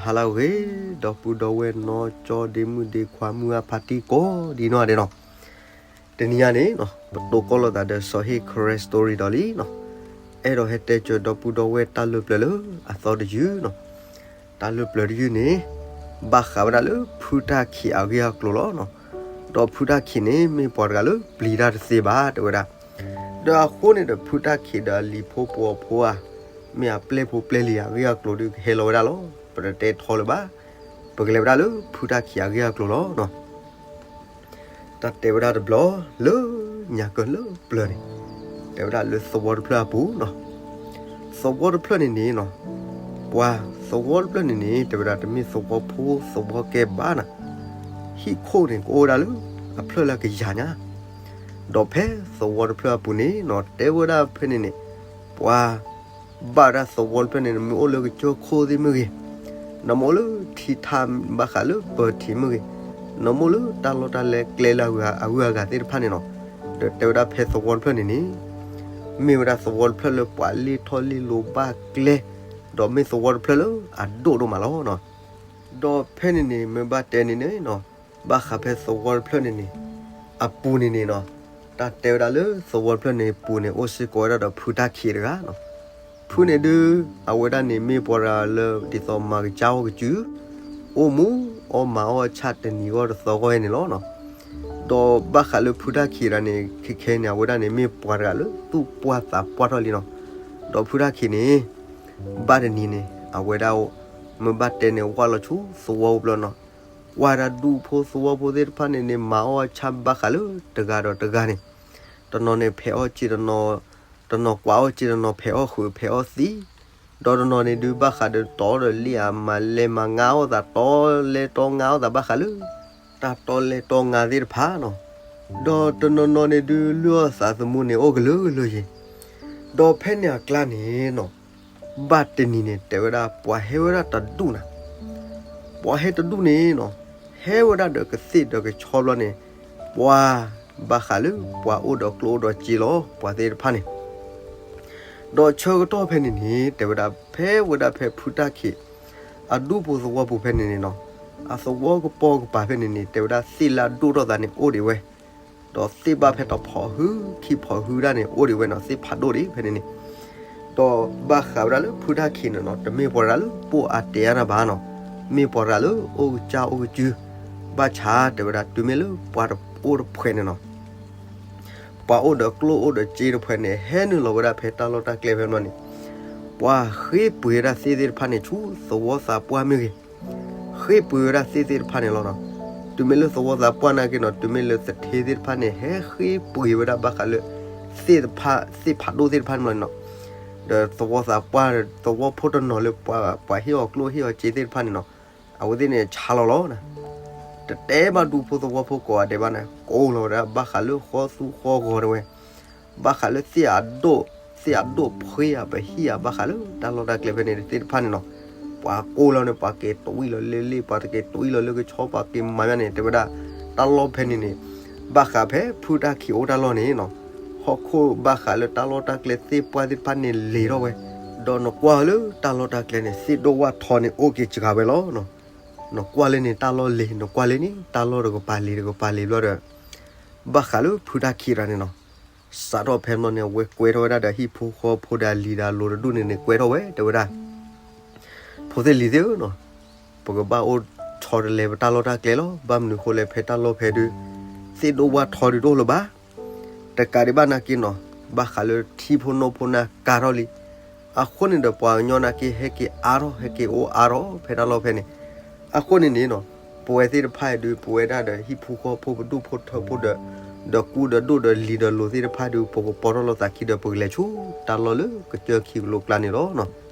ဟါလၢအဂ့ၤ, ဒီပုၢ်ဒီဝဲၢ်နီၢ်ကၠီဒ့မုၣ်ဒ့ခွါမုၢ်အါဖးတံၢ်ကိးဒံးနီၢ်ဒဲးနီၤ, တနံၤညါန့ၣ်နီၤ ပတိၢ်ကီၢ်လိာ်သးဒီးစီၤဟ့ၣ် Karen story ဒီးလံနီၤ, အဲၣ်ဒိးဟဲတဲစၢၤဒီပုၢ်ဒီဝဲၢ်တၢ်လၢပျၢၤလၢအသီတယုၢ်နီၤ, တၢ်လၢပျၢၤတယုၢ်န့ၣ် ဘၣ်ဃးဝဲဒၣ်လၢဖုတၢ်ခံးအဂ့ၢ်အကျိၤလီၤနီၤ, ဒီးဖုတၢ်ခံးန့ၣ် မ့ၢ်ပှၤတဂၤလၢပျံၤတၢ်တသ့ဘၣ် တဲဝဲဒၣ် ဒီးအဃိန့ၣ်ဒီး ဖုတၢ်ခံးဒီးအလံၤဖိပှီၤဖိဧါ, မ့ၢ်အပျဲၢ်ဖိပျဲၢ်လံၤဧါ အဂ့ၢ်အကျိၤဒုးကဟဲလီၤဝဲဒၣ်လီၤ. ပတတဲထီလၢၤဘၣ်, ပကလဲၤဝဲဒၣ်လၢဖုတၢ်ခံးအဂ့ၢ်အကျိၤလီၤ. တၢ်တဲဝဲဒၣ်တဘျီ လၢညါကၢလၢပျၢၤန့ၣ်, တဲဝဲဒၣ်လၢသဝီတဖျၢၣ်အပူၤနီၤ, သဝီတဖျၢၣ်န့ၣ်န့ၣ်နီၤ, ပှၤသဝီတဖျၢၣ်န့ၣ်န့ၣ် တဲဝဲဒၣ်တမ့ၢ်သဝီဖိသဝီကဲဘၣ်နီၤ, ဟံၣ်ခိၣ်န့ၣ်ကအိၣ်ဝဲဒၣ်လၢအဖျၢၣ်လၢကယၤညါ, ဒီးဖဲသဝီတဖျၢၣ်အပူၤန့ၣ်နီၤ တဲဝဲဒၣ်ဖဲန့ၣ်န့ၣ်, ပှၤ ဘၣ်ဝဲဒၣ်သဝီတဖျၢၣ်န့ၣ် နမ့ၢ်အိၣ်လၢကစၢၢ်ခိၣ်သ့ၣ်မ့ၢ်ဂ့ၤ, နမ့ၢ်အိၣ်လၢထံထးဘၣ်ဃးလၢပၢၤထံးမ့ၢ်ဂ့ၤ, နမ့ၢ်အိၣ်လၢတၢ်လီၢ်တၢ်လဲကျဲလၢအဂုၤအဂၤသ့ၣ်တဖၣ်န့ၣ်နီၤ, ဒီးတဲဝဲဒၣ်ဖဲသဝီတဖျၢၣ်န့ၣ်န့ၣ်, မ့ၢ်ဝဲဒၣ်သဝီတဖျၢၣ်လၢပှၤလ့ၢ်ထီၣ်လ့ၢ်လိၤဘၣ်ကျဲ, ဒီးမ့ၢ်သဝီတဖျၢၣ်လၢအဒိၣ်ဒိၣ်မးလီၤနီၤ. ဒီးဖဲန့ၣ်န့ၣ် မ့ၢ်ဘၣ်တဲန့ၣ်န့ၣ်နီၤ, ဘၣ်ဃးဖဲသဝီတဖျၢၣ်န့ၣ်န့ၣ်, အပူၤန့ၣ်န့ၣ်နီၤ, တၢ်တဲဝဲဒၣ်လၢသဝီတဖျၢၣ်န့ၣ်ပူၤန့ၣ် အိၣ်စ့ၢ်ကီးဝဲဒၣ်ဒီးဖုတၢ်ခံးတဂၤနီၤ. ဖုန့ၣ်ဒုး အဝဲဒၣ်န့ၣ်မ့ၢ်ပှၤတဂၤလၢဒ်သိးမၤကစၢ်အီၣ်ကစု, အိၣ်မူအီၣ်မၤအီၣ်ဆၣ်တနံၤဂီၢ်တသီဂီၢ်အံၤန့ၣ်လီၤနီၤ. ဒီးဘၣ်ဃးလၢဖုတၢ်ခံးတဂၤန့ၣ် ခဲခဲန့ၣ် အဝဲဒၣ်န့ၣ် မ့ၢ်ပှၤတဂၤလၢသူၣ်ပှၢ်သးပှၢ်ထီၣ်လံနီၤ. ဒီးဖုတၢ်ခံးန့ၣ် ဘၣ်တနံၤန့ၣ် အဝဲဒၣ်အိၣ်, မ့ၢ်ဘၣ်တဲန့ၣ် ဝၢ်လီၤဆူသဝီအိၣ်ဘျီနီၤ, ကွၢ်ဒၣ်ဒူၣ်ဖိသဝီဖိသ့ၣ်တဖၣ်န့ၣ်န့ၣ် မၤအီၣ်ဆၣ်ဘၣ်ဃးလၢတဂၤဒီးတဂၤန့ၣ်, တနီၤန့ၣ်ဖဲးအီၣ်စ့တနီၤ, တနီၤကွၢ်အီၣ်စ့တနီၤဖဲးအီၣ်ဃုာ်ဖဲးအီၣ်သံ, ဒီးတနီၤန့ၣ်ဒုးဘၣ်ဃးဒီးတီဒီးလံၣ်ဧါ မၤလဲၤမၤငါအီၣ်သး တီလဲတီငါအီၣ်သးဘၣ်ဃးလၢ တၢ်တီလဲတီငါသ့ၣ်တဖၣ်နီၤ. ဒီးတနီၤနီၤန့ၣ်ဒုးလုၢ်အီၣ်သးသမူန့ၣ်အိၣ်ကလုာ်ကလုာ်ယ့ၤ. ဒီးဖဲန့ၣ်အကျါန့ၣ်နီၤ, ဘၣ်တနံၤန့ၣ် တဲဝဲဒၣ်ပှၤဟဲဝဲဒၣ်တဒူၣ်နၤ, ပှၤဟဲတဒူၣ်န့ၣ်နီၤ, ဟဲဝဲဒၣ်ဒီးကသ့ၣ်ဒီးကဆီဘျီန့ၣ်, ပှၤဘၣ်ဃးလၢပှၤအိၣ်ဒီးကျိၣ်အိၣ်ဒီးစ့လီၤ ပှၤသ့ၣ်တဖၣ်န့ၣ် ဒီးဆၢကတီၢ်ဖဲန့ၣ်န့ၣ် တဲဝဲဒၣ်ဖဲဝဲဒၣ်ဖဲဖုတၢ်ခံး အဒူၣ်ဖိသဝီပူၤဖဲန့ၣ်န့ၣ်နီၤ, အသဝီကပိာ်ကပၤဖဲန့ၣ်န့ၣ် တဲဝဲဒၣ်သ့ၣ်လၢအဒိၣ်ထီၣ်သးန့ၣ်အိၣ်ဒံးဝဲ, ဒီးသ့ၣ်ဘၣ်ဖဲတဖီၣ်ဟုခံဖီၣ်ဟုဒၣ်န့ၣ် အိၣ်ဒံးဝဲနီၤ, သ့ၣ်ဖးဒိၣ်ဒံးဖဲန့ၣ်န့ၣ်, ဒီးဘၣ်ဃးဝဲဒၣ်လၢဖုတၢ်ခံးန့ၣ်နီၤ တမ့ၢ်ပှၤတဂၤလၢပိၢ်အါတဲအါတၢ်ဘၣ်နီၤ, မ့ၢ်ပှၤတဂၤလၢအိၣ်ကစၢ်အိၣ်ကစု, ဘၣ်ဆၣ်တဲဝဲဒၣ်တုၤမ့ၢ်လၢပှၤတအိၣ်တဖှဲးန့ၣ်နီၤ ပှၤအိၣ်ဒီးကျိၣ်အိၣ်ဒီးစ့တဖှဲးန့ၣ် ဟဲနုာ်လီၤဝဲဒၣ်ဖဲတၢ်လီၢ်တၢ်ကျဲဖဲဘျီန့ၣ်, ပှၤဃ့ပှ့ၤဝဲဒၣ်သ့ၣ်သ့ၣ်တဖၣ်န့ၣ်ဆူသဝီသးပှၢ်မ့ၢ်ဂ့ၤ, ဃ့ပှ့ၤဝဲဒၣ်သ့ၣ်သ့ၣ်တဖၣ်န့ၣ်လီၤနီၤ. တုၤမ့ၢ်လၢသဝီသးပှၢ်နာ်က့နီၤ တုၤမ့ၢ်လၢသထ့သ့ၣ်တဖၣ်န့ၣ် ဟဲဃ့ပှ့ၤဝဲဒၣ်ဘၣ်ဃးလၢ သ့ၣ်တဖၣ် သ့ၣ်ဖးဒိၣ်သ့ၣ်တဖၣ်န့ၣ်လီၤနီၤ. ဒီးသဝီသးပှၢ် သဝီဖိတနီၤလၢပှၤဟ့ၣ်အီၤကျိၣ်ဟ့ၣ်အီၤစ့သ့ၣ်တဖၣ်န့ၣ်နီၤ, အဝဲသ့ၣ်န့ၣ်ဆါလီၤလီၤနီၤ. တတဲဘၣ်ဒူၣ်ဖိသဝီဖိကိးဂၤဒဲးဘၣ်န့ၣ် ကိးလီၤဝဲဒၣ်ဘၣ်ဃးလၢဃီသူဃီဂီၤတဝဲ ဘၣ်ဃးလၢသ့ၣ်အဒိၣ်, သ့ၣ်အဒိၣ်ဖှ့အပဟံၣ်အဘၣ်ဃးလၢတၢ်လီၢ်တၢ်ကျဲဖဲန့ၣ်သ့ၣ်တဖၣ်န့ၣ်နီၤ, ပှၤကိးလီၤန့ၣ် ပှၤက့ၤတွံၢ်လီၤလၢလ့ၣ် ပှၤတက့ၤတွံၢ်လီၤလၢကဆီ ပှၤက့ၤမၤမၢ်န့ၣ် တဲဝဲဒၣ် တၢ်လီၢ်ဖဲန့ၣ်န့ၣ် ဘၣ်ဃးဖဲဖုတၢ်ခံးအိၣ်တၢ်လီၢ်န့ၣ်နီၤ, ဟီၣ်ခိၣ်ဘၣ်ဃးလၢတၢ်လီၢ်တၢ်ကျဲသ့ၣ်ပှၢ်သ့ၣ်တဖၣ်န့ၣ်လ့ၤထီၣ်ဝဲ, ဒီးနကွၢ်လၢတၢ်လီၢ်တၢ်ကျဲန့ၣ် သ့ၣ်ဒိၣ်ဝၣ်ထီန့ၣ်အိၣ်က့ၤစှၤဝဲလီၤနီၤ. နကွၢ်လၢန့ၣ်တၢ်လီၢ်လ့ၤ နကွၢ်လၢန့ၣ် တၢ်လီၢ်တကပၤလ့ၤတကပၤလ့ၤဘျီဒီး ဘၣ်ဃးလၢဖုတၢ်ခံးတဂၤန့ၣ်နီၤ, စးထီၣ်ဖဲဘျီန့ၣ် အဝဲကွဲထီၣ်ဝဲဒၣ်ဒီးဟံၣ်ဖိဃီဖိဒီးအလံၤဒီးအလိၤတဒူၣ်န့ၣ်န့ၣ် ကွဲထီၣ်ဝဲ တဲဝဲဒၣ် ဖိသ့ၣ်လံၤသ့ၣ်ဧၢနီၤ, ပကဘၣ်အိၣ်ဆီတလဲပတၢ်လီၢ်တၢ်ကျဲလီၤ. ဘၣ်မနုၤဃိလဲၣ် ဖဲတၢ်လီၢ်ဖဲဒုး သ့ၣ်ဒိၣ်ဝၣ်ထီဒုးတအိၣ်လၢၤဘၣ်. တကးဒံးဘၣ်နာ်က့နီၤ, ဘၣ်ဃးလၢထံဖိနီၢ်ဖိန့ၣ်ကါထီၣ်လံ. အဃိန့ၣ်ဒီးပှၤကညီနာ်က့ ဟဲက့ၤအါထီၣ် ဟဲက့ၤအိၣ်အါထီၣ်ဖဲတၢ်လီၢ်ဖဲန့ၣ်. အဃိန့ၣ်န့ၣ်နီၤ, ပဝဲသ့ၣ်တဖၣ်အံၤဒုး ပဝဲဒၣ်ဒီးဟံၣ်ဖိဃီဖိ ပဒူၣ်ဖိထၢဖိဒီး ဒီးကူဒီးဒိၣ်ဒီးလံၤဒီးလိၤသ့ၣ်တဖၣ်ဒုး ပကပီထီၣ်လိာ်သးခံဒီး ပကလဲၤဆူတၢ်လီၢ်လၢကစၢၢ်ခံကလိကျါန့ၣ်လီၤ.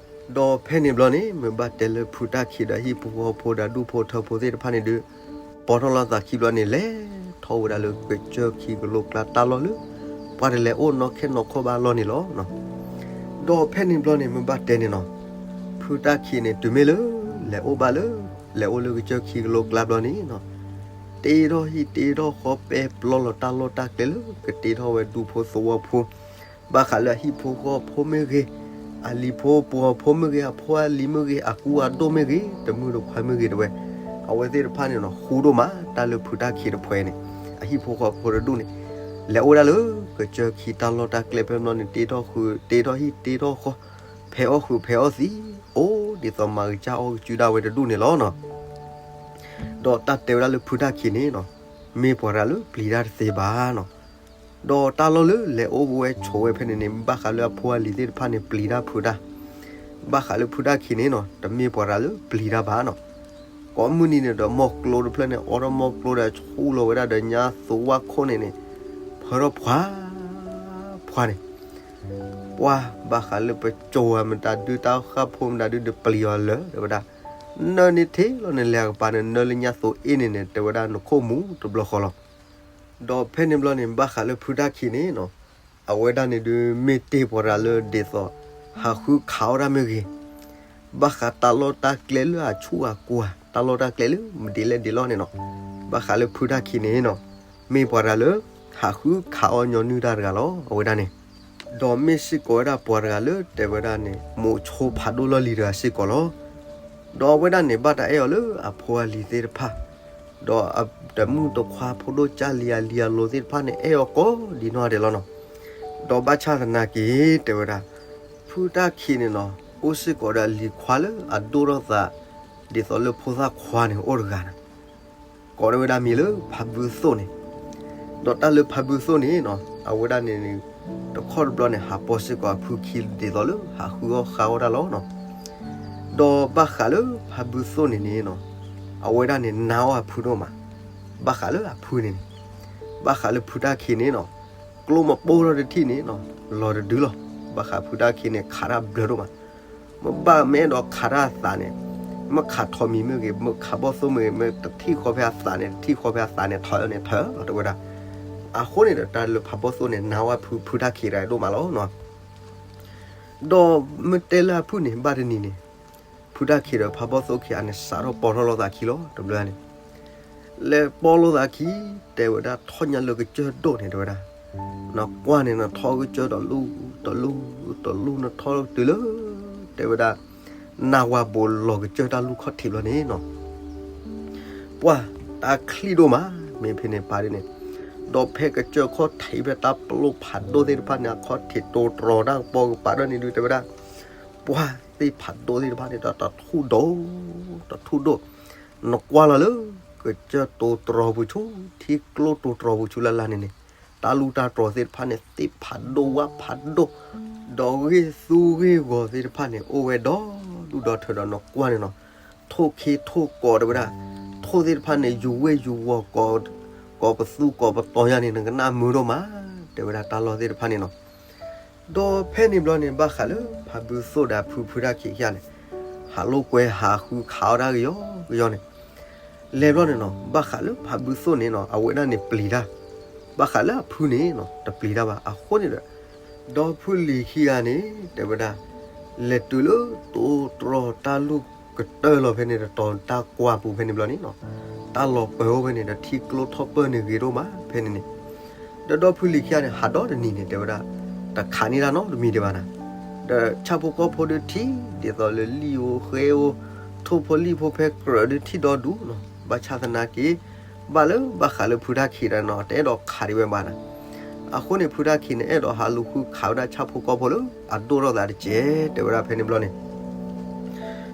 ဒီးဖဲန့ၣ်ဘျီန့ၣ် မ့ၢ်ဘၣ်တဲလၢဖုတၢ်ခံးဒီးဟံၣ်ဖိဃီဖိဒီးဒူၣ်ဖိထၢဖိသ့ၣ်တဖၣ်န့ၣ်ဒုး ပီထီၣ်လိာ်သးခံဘျီန့ၣ် လဲၤထီၣ်ဝဲဒၣ်လၢကစၢၢ်ခံကလိကျါတၢ်လီၢ်လၢ ပှၤတလဲၤအိၣ်နီၢ်ခဲနီၢ်ခီဘၣ်လီၢ်န့ၣ်လီၤ. ဒီးဖဲန့ၣ်ဘျီန့ၣ် မ့ၢ်ဘၣ်တဲန့ၣ်နီၤ, ဖုတၢ်ခံးန့ၣ် တုၤမ့ၢ်လၢ လဲၤအိၣ်ဘၣ်လၢ လဲၤအိၣ်လၢကစၢၢ်ခံကလိကျါဘျီန့ၣ်နီၤ, တ့ထီၣ်ဟံၣ်တ့ထီၣ်ဃီ ပဲပျီလီၤတၢ်လီၢ်တၢ်ကျဲလၢကတ့ထီၣ်ဝဲဒူၣ်ဖိသဝီဖိ ဘၣ်ဃးလၢအဟံၣ်ဖိဃီဖိမ့ၢ်ဂ့ၤ, အလံၤဖိပှီၤဖိမ့ၢ်ဂ့ၤ, အဖိအလံၤမ့ၢ်ဂ့ၤ, အကူအဒိၣ်မ့ၢ်ဂ့ၤ, တမုၢ်တခွါမ့ၢ်ဂ့ၤတဲဝဲ, အဝဲသ့ၣ်တဖၣ်န့ၣ်နီၤ ဃူဒိၣ်မး တၢ်လၢဖုတၢ်ခံးတဖှဲန့ၣ်, အဟံၣ်ဖိဃီဖိတဒူၣ်န့ၣ်, လဲၤအိၣ်ဝဲဒၣ်လၢ ကစၢၢ်ခံတၢ်လီၢ်တၢ်ကျဲဖဲဘျီန့ၣ် တ့ထီၣ်ဃုာ် တ့ထီၣ်ဟံၣ် တ့ထီၣ်ဃီ, ဖဲအီၣ်ဃုာ်ဖဲအီၣ်သံ, အိၣ်ဒ်သိးမၤကစၢ်အီၣ်ကစုဒၣ်ဝဲတဒူၣ်န့ၣ်လီၤနီၤ. ဒီးတၢ်တဲဝဲဒၣ်လၢဖုတၢ်ခံးန့ၣ်နီၤ, မ့ၢ်ပှၤတဂၤလၢပျံၤတၢ်တသ့ဘၣ်နီၤ. ဒီးတၢ်လီၢ်လၢလဲၤအိၣ်ဝဲဆိးဝဲဖဲန့ၣ်န့ၣ် ဘၣ်ဃးလၢအဖိအလံၤသ့ၣ်တဖၣ်န့ၣ် ပျံၤတၢ်ဖုတၢ်, ဘၣ်ဃးလၢဖုတၢ်ခံးန့ၣ်နီၤ တမ့ၢ်ပှၤတဂၤလၢပျံၤတၢ်ဘၣ်နီၤ. ကိးမုၢ်နံၤန့ၣ်ဒီး မီၢ်ကျိတဖျၢၣ်န့ၣ် အိးထီၣ်မီၢ်ကျိဒီးဆူၣ်လီၤဝဲဒၣ်ဒီးညါသူဝၣ်ခိၣ်န့ၣ်န့ၣ်, ဖၢထီၣ်ဖှါ ဖှါန့ၣ်, ပှၤဘၣ်ဃးလၢပစိာ်ဝဲမတၤဒု တၢ်ဃၣ်ဖိမတၤဒုဒီးပျံၤအီၤလၢာ်တဲဝဲဒၣ်, နၢန့ၣ်ထဲလီၤန့ၣ် လဲၤကပၤန့ၣ် နၢလၢညါသူအ့န့ၣ်န့ၣ် တဲဝဲဒၣ်နခိၣ်မူတဘျီဃီလီၤ. ဒီးဖဲန့ၣ်ဘျီန့ၣ် ဘၣ်ဃးလၢဖုတၢ်ခံးန့ၣ်နီၤ, အဝဲဒၣ်န့ၣ်ဒုးမ့ၢ်တ့ၢ်ပှၤတဂၤလၢဒ်သိး ဟးဃုခးအီၣ်တၢ်မ့ၢ်ဂ့ၤ, ဘၣ်ဃးတၢ်လီၢ်တၢ်ကျဲလၢအဆူၣ်အကွၢ် တၢ်လီၢ်တၢ်ကျဲလၢမဒ်လဲၣ်ဒ်လဲၣ်န့ၣ်နီၤ, ဘၣ်ဃးလၢဖုတၢ်ခံးန့ၣ်နီၤ, မ့ၢ်ပှၤတဂၤလၢ ဟးဃုခးအီၣ်ညီနုၢ်တၢ်တဂၤလီၤ အဝဲဒၣ်န့ၣ်. ဒီးမ့ၢ်စ့ၢ်ကီးဝဲဒၣ်ပှၤတဂၤလၢတဲဝဲဒၣ်န့ၣ် မိးဆိဖးဒိၣ်လီၢ်လံၤတဂၤစ့ၢ်ကီးလီၤ. ဒီးအဝဲဒၣ်န့ၣ် ဘၣ်တၢ်အဲၣ်အီၤလၢအဖိအလံၤသ့ၣ်တဖၣ်, ဒီးတမုၢ်တခွါဖိဒိၣ်ကၢ်လံၤအလံၤအလိၤသ့ၣ်တဖၣ်န့ၣ် အဲၣ်အီၤကိးဒံးနီၢ်ဒဲးလီၤနီၤ. ဒီးဘၣ်ဆၣ်သနာ်က့ တဲဝဲဒၣ် ဖုတၢ်ခံးန့ၣ်နီၤ အိၣ်စ့ၢ်ကီးဒီးလံၤခွါလၢအဒိၣ်ထီၣ်သး ဒ်သိးလၢဖိသၣ်ခွါန့ၣ်အိၣ်တဂၤန့ၣ် ကိးဝဲဒၣ်မံၤလၢဖးဘုသိၣ်န့ၣ်. ဒီးတၢ်လၢဖးဘုသိၣ်န့ၣ်နီၤ အဝဲဒၣ်န့ၣ် တခီတဘျီန့ၣ် ဟးပိာ်စ့ၢ်ကီးအဖုခံဒ်သိးလၢဟးဃုအီၣ်ဃုအီတၢ်လီၤနီၤ. ဒီးဘၣ်ဃးလၢဖးဘုသိၣ်န့ၣ်န့ၣ်နီၤ အဝဲဒၣ်န့ၣ်နာ်အီၣ်အဖုဒိၣ်မး, ဘၣ်ဃးလၢအဖုန့ၣ်န့ၣ်, ဘၣ်ဃးလၢဖုတၢ်ခံးန့ၣ်နီၤ ကျိမပိၢ်ထီၣ်တထံၣ်န့ၣ်နီၤ လီၤတဒုလီၤ. ဘၣ်ဃးဖုတၢ်ခံးန့ၣ် ခးတၢ်ဘျၢဒိၣ်မး မ့ၢ်ဘၣ်မ့ၢ်အဲၣ်ဒိးခးတၢ်အသးန့ၣ်, မ့ၢ်ခးထိးမံၤမ့ၢ်ဂ့ၤ, မ့ၢ်ခးဘီၣ်သိၣ်မ့ၢ်ဂ့ၤ, မ့ၢ်တထံၣ်ဃီဖဲအသးန့ၣ် တထံၣ်ဃီဖဲအသးန့ၣ် ထၢၣ်န့ၣ်ထၢၣ်လီၤ တဲဝဲဒၣ်. အဃိန့ၣ်ဒီး တၢ်လၢဖးဘီၣ်သိၣ်န့ၣ် နာ်ဝဲဖု ဖုတၢ်ခံးတဂၤဒိၣ်မးလီၤနီၤ. ဒီးမ့ၢ်တဲလၢအဖုၣ်န့ၣ် ဘၣ်တနံၤန့ၣ် ဖုတၢ်ခံးဒီးဖးဘီၣ်သိၣ်ခံဂၤန့ၣ် စးထီၣ်ပီထီၣ်လိာ်သးခံလီၤ တဘျီန့ၣ် လဲၤပီလိာ်သးခံ တဲဝဲဒၣ် ထီၣ်ညါလၢကစၢၢ်ဒိၣ်န့ၣ် တဲဝဲဒၣ်, နကွၢ်န့ၣ် နထီၣ်ကစၢၢ်တလူၢ် တလူၢ် တလူၢ် နထီၣ်တုၤလၢ တဲဝဲဒၣ် နၢ်ဝါဘိးလီၤကစၢၢ်တၢ်လူၢ်ခီၣ်ထံးဘျီန့ၣ်နီၤ ပှၢ် တၢ်ချံၣ်ဒိၣ်မး မ့ၢ်ဖဲန့ၣ်ပာ်ဒ်န့ၣ်, ဒီးဖဲကစၢၢ်ခီၣ်ထံးဖဲတၢ်ပျိၢ်ဖးဒိၣ်သ့ၣ်တဖၣ်န့ၣ် အခီၣ်ထံးတိတြီတၢ်ကပီၤကပၤဒိၣ်န့ၣ်ဒုး တဲဝဲဒၣ်, ပှၢ်သ့ၣ်ဖးဒိၣ်သ့ၣ်တဖၣ်န့ၣ်ဒီး တထူၣ်ဒိၣ် တထူၣ်ဒိၣ်, နကွၢ်လီၤလၢ ကစၢၢ်တိတြီပူၤဆူ ထံကျိတိတြီပူၤဆူလၢ်လၢ်န့ၣ်န့ၣ်, တၢ်လူၢ်တၢ်တြီသ့ၣ်တဖၣ်န့ၣ် သ့ၣ်ဖးဒိၣ်ဝၣ်ဖးဒိၣ်, ဒီးဂ့ၢ်သူဂ့ၢ်ဂီၤသ့ၣ်တဖၣ်န့ၣ် အိၣ်ဝဲဒီဒူၣ်ဒီထၢဒီး နကွၢ်န့ၣ်နီၤ, ထိၣ်ခ့ထိၣ်ကိးတဲဝဲဒၣ်, ထိၣ်သ့ၣ်တဖၣ်န့ၣ် ယူၤဝ့ၢ်ယူၤဝီၤ ကိးပသူကိးပတီၤယါန့ၣ် နကနၣ်မုာ်ဒိၣ်မး, တဲဝဲဒၣ်တၢ်လီၢ်သ့ၣ်တဖၣ်န့ၣ်နီၤ. ဒီးဖဲန့ၣ်ဘျီန့ၣ် ဘၣ်ဃးလၢဖးဘုသိၣ်ဒီးဖု ဖုတၢ်ခံးခံဂၤန့ၣ် ဟးလိာ်ကွဲဟးဃုခးအီၣ်တၢ်ကယီကယီန့ၣ်, လဲၤဘျီန့ၣ်နီၤ ဘၣ်ဃးလၢဖးဘုသိၣ်န့ၣ်နီၤ အဝဲဒၣ်န့ၣ်ပျံၤတၢ်, ဘၣ်ဃးလၢအဖုန့ၣ်နီၤ တပျံၤတၢ်ဘၣ်. အဃိန့ၣ်ဒီး ဒီဖုလံၤခံဂၤန့ၣ် တဲဝဲဒၣ် လဲၤတုၤလၢတိတြီတၢ်လူၢ်ကတၢၢ်လီၤဖဲန့ၣ်ဒီး တီၤတၢ်ကွၢ်ပူၤဖဲန့ၣ်ဘျီန့ၣ်နီၤ, တၢ်လီၤပၢၤအိၣ်ဖဲန့ၣ်ဒီး ထံကျိထီၣ်ပၢၢ်န့ၣ်ဂ့ၤဒိၣ်မးဖဲန့ၣ်န့ၣ် ဒီးဒီဖုလံၤခံဂၤန့ၣ် ဟးဒီတနံၤန့ၣ် တဲဝဲဒၣ် တခးန့ၢ်တၢ်နီတမံၤဒံးဘၣ်နၤ, ဒီးဆၣ်ဖိကီၢ်ဖိဒုးထံၣ် ဒ်သိးလၢလံၣ်ဧိၤဃဲဧိၤ ထိၣ်ဖိလံၣ်ဖိဖဲကြၢးဒုးထံၣ်ဒီဒူၣ်နီၤ, ဘၣ်ဆၣ်သနာ်က့ ဘၣ်လၢဘၣ်ဃးလၢဖုတၢ်ခံးတၢ်နီၤ တအဲၣ်ဒိးခးဒံးဝဲဘၣ်နၤ. အဃိန့ၣ် ဖုတၢ်ခံးန့ၣ် အဲၣ်ဒိးဟးလူၤဃုခးဝဲဒၣ်ဆၣ်ဖိကီၢ်ဖိလၢအဒိၣ်ထီၣ်သးတကဲး တဲဝဲဒၣ်ဖဲန့ၣ်ဘျီန့ၣ်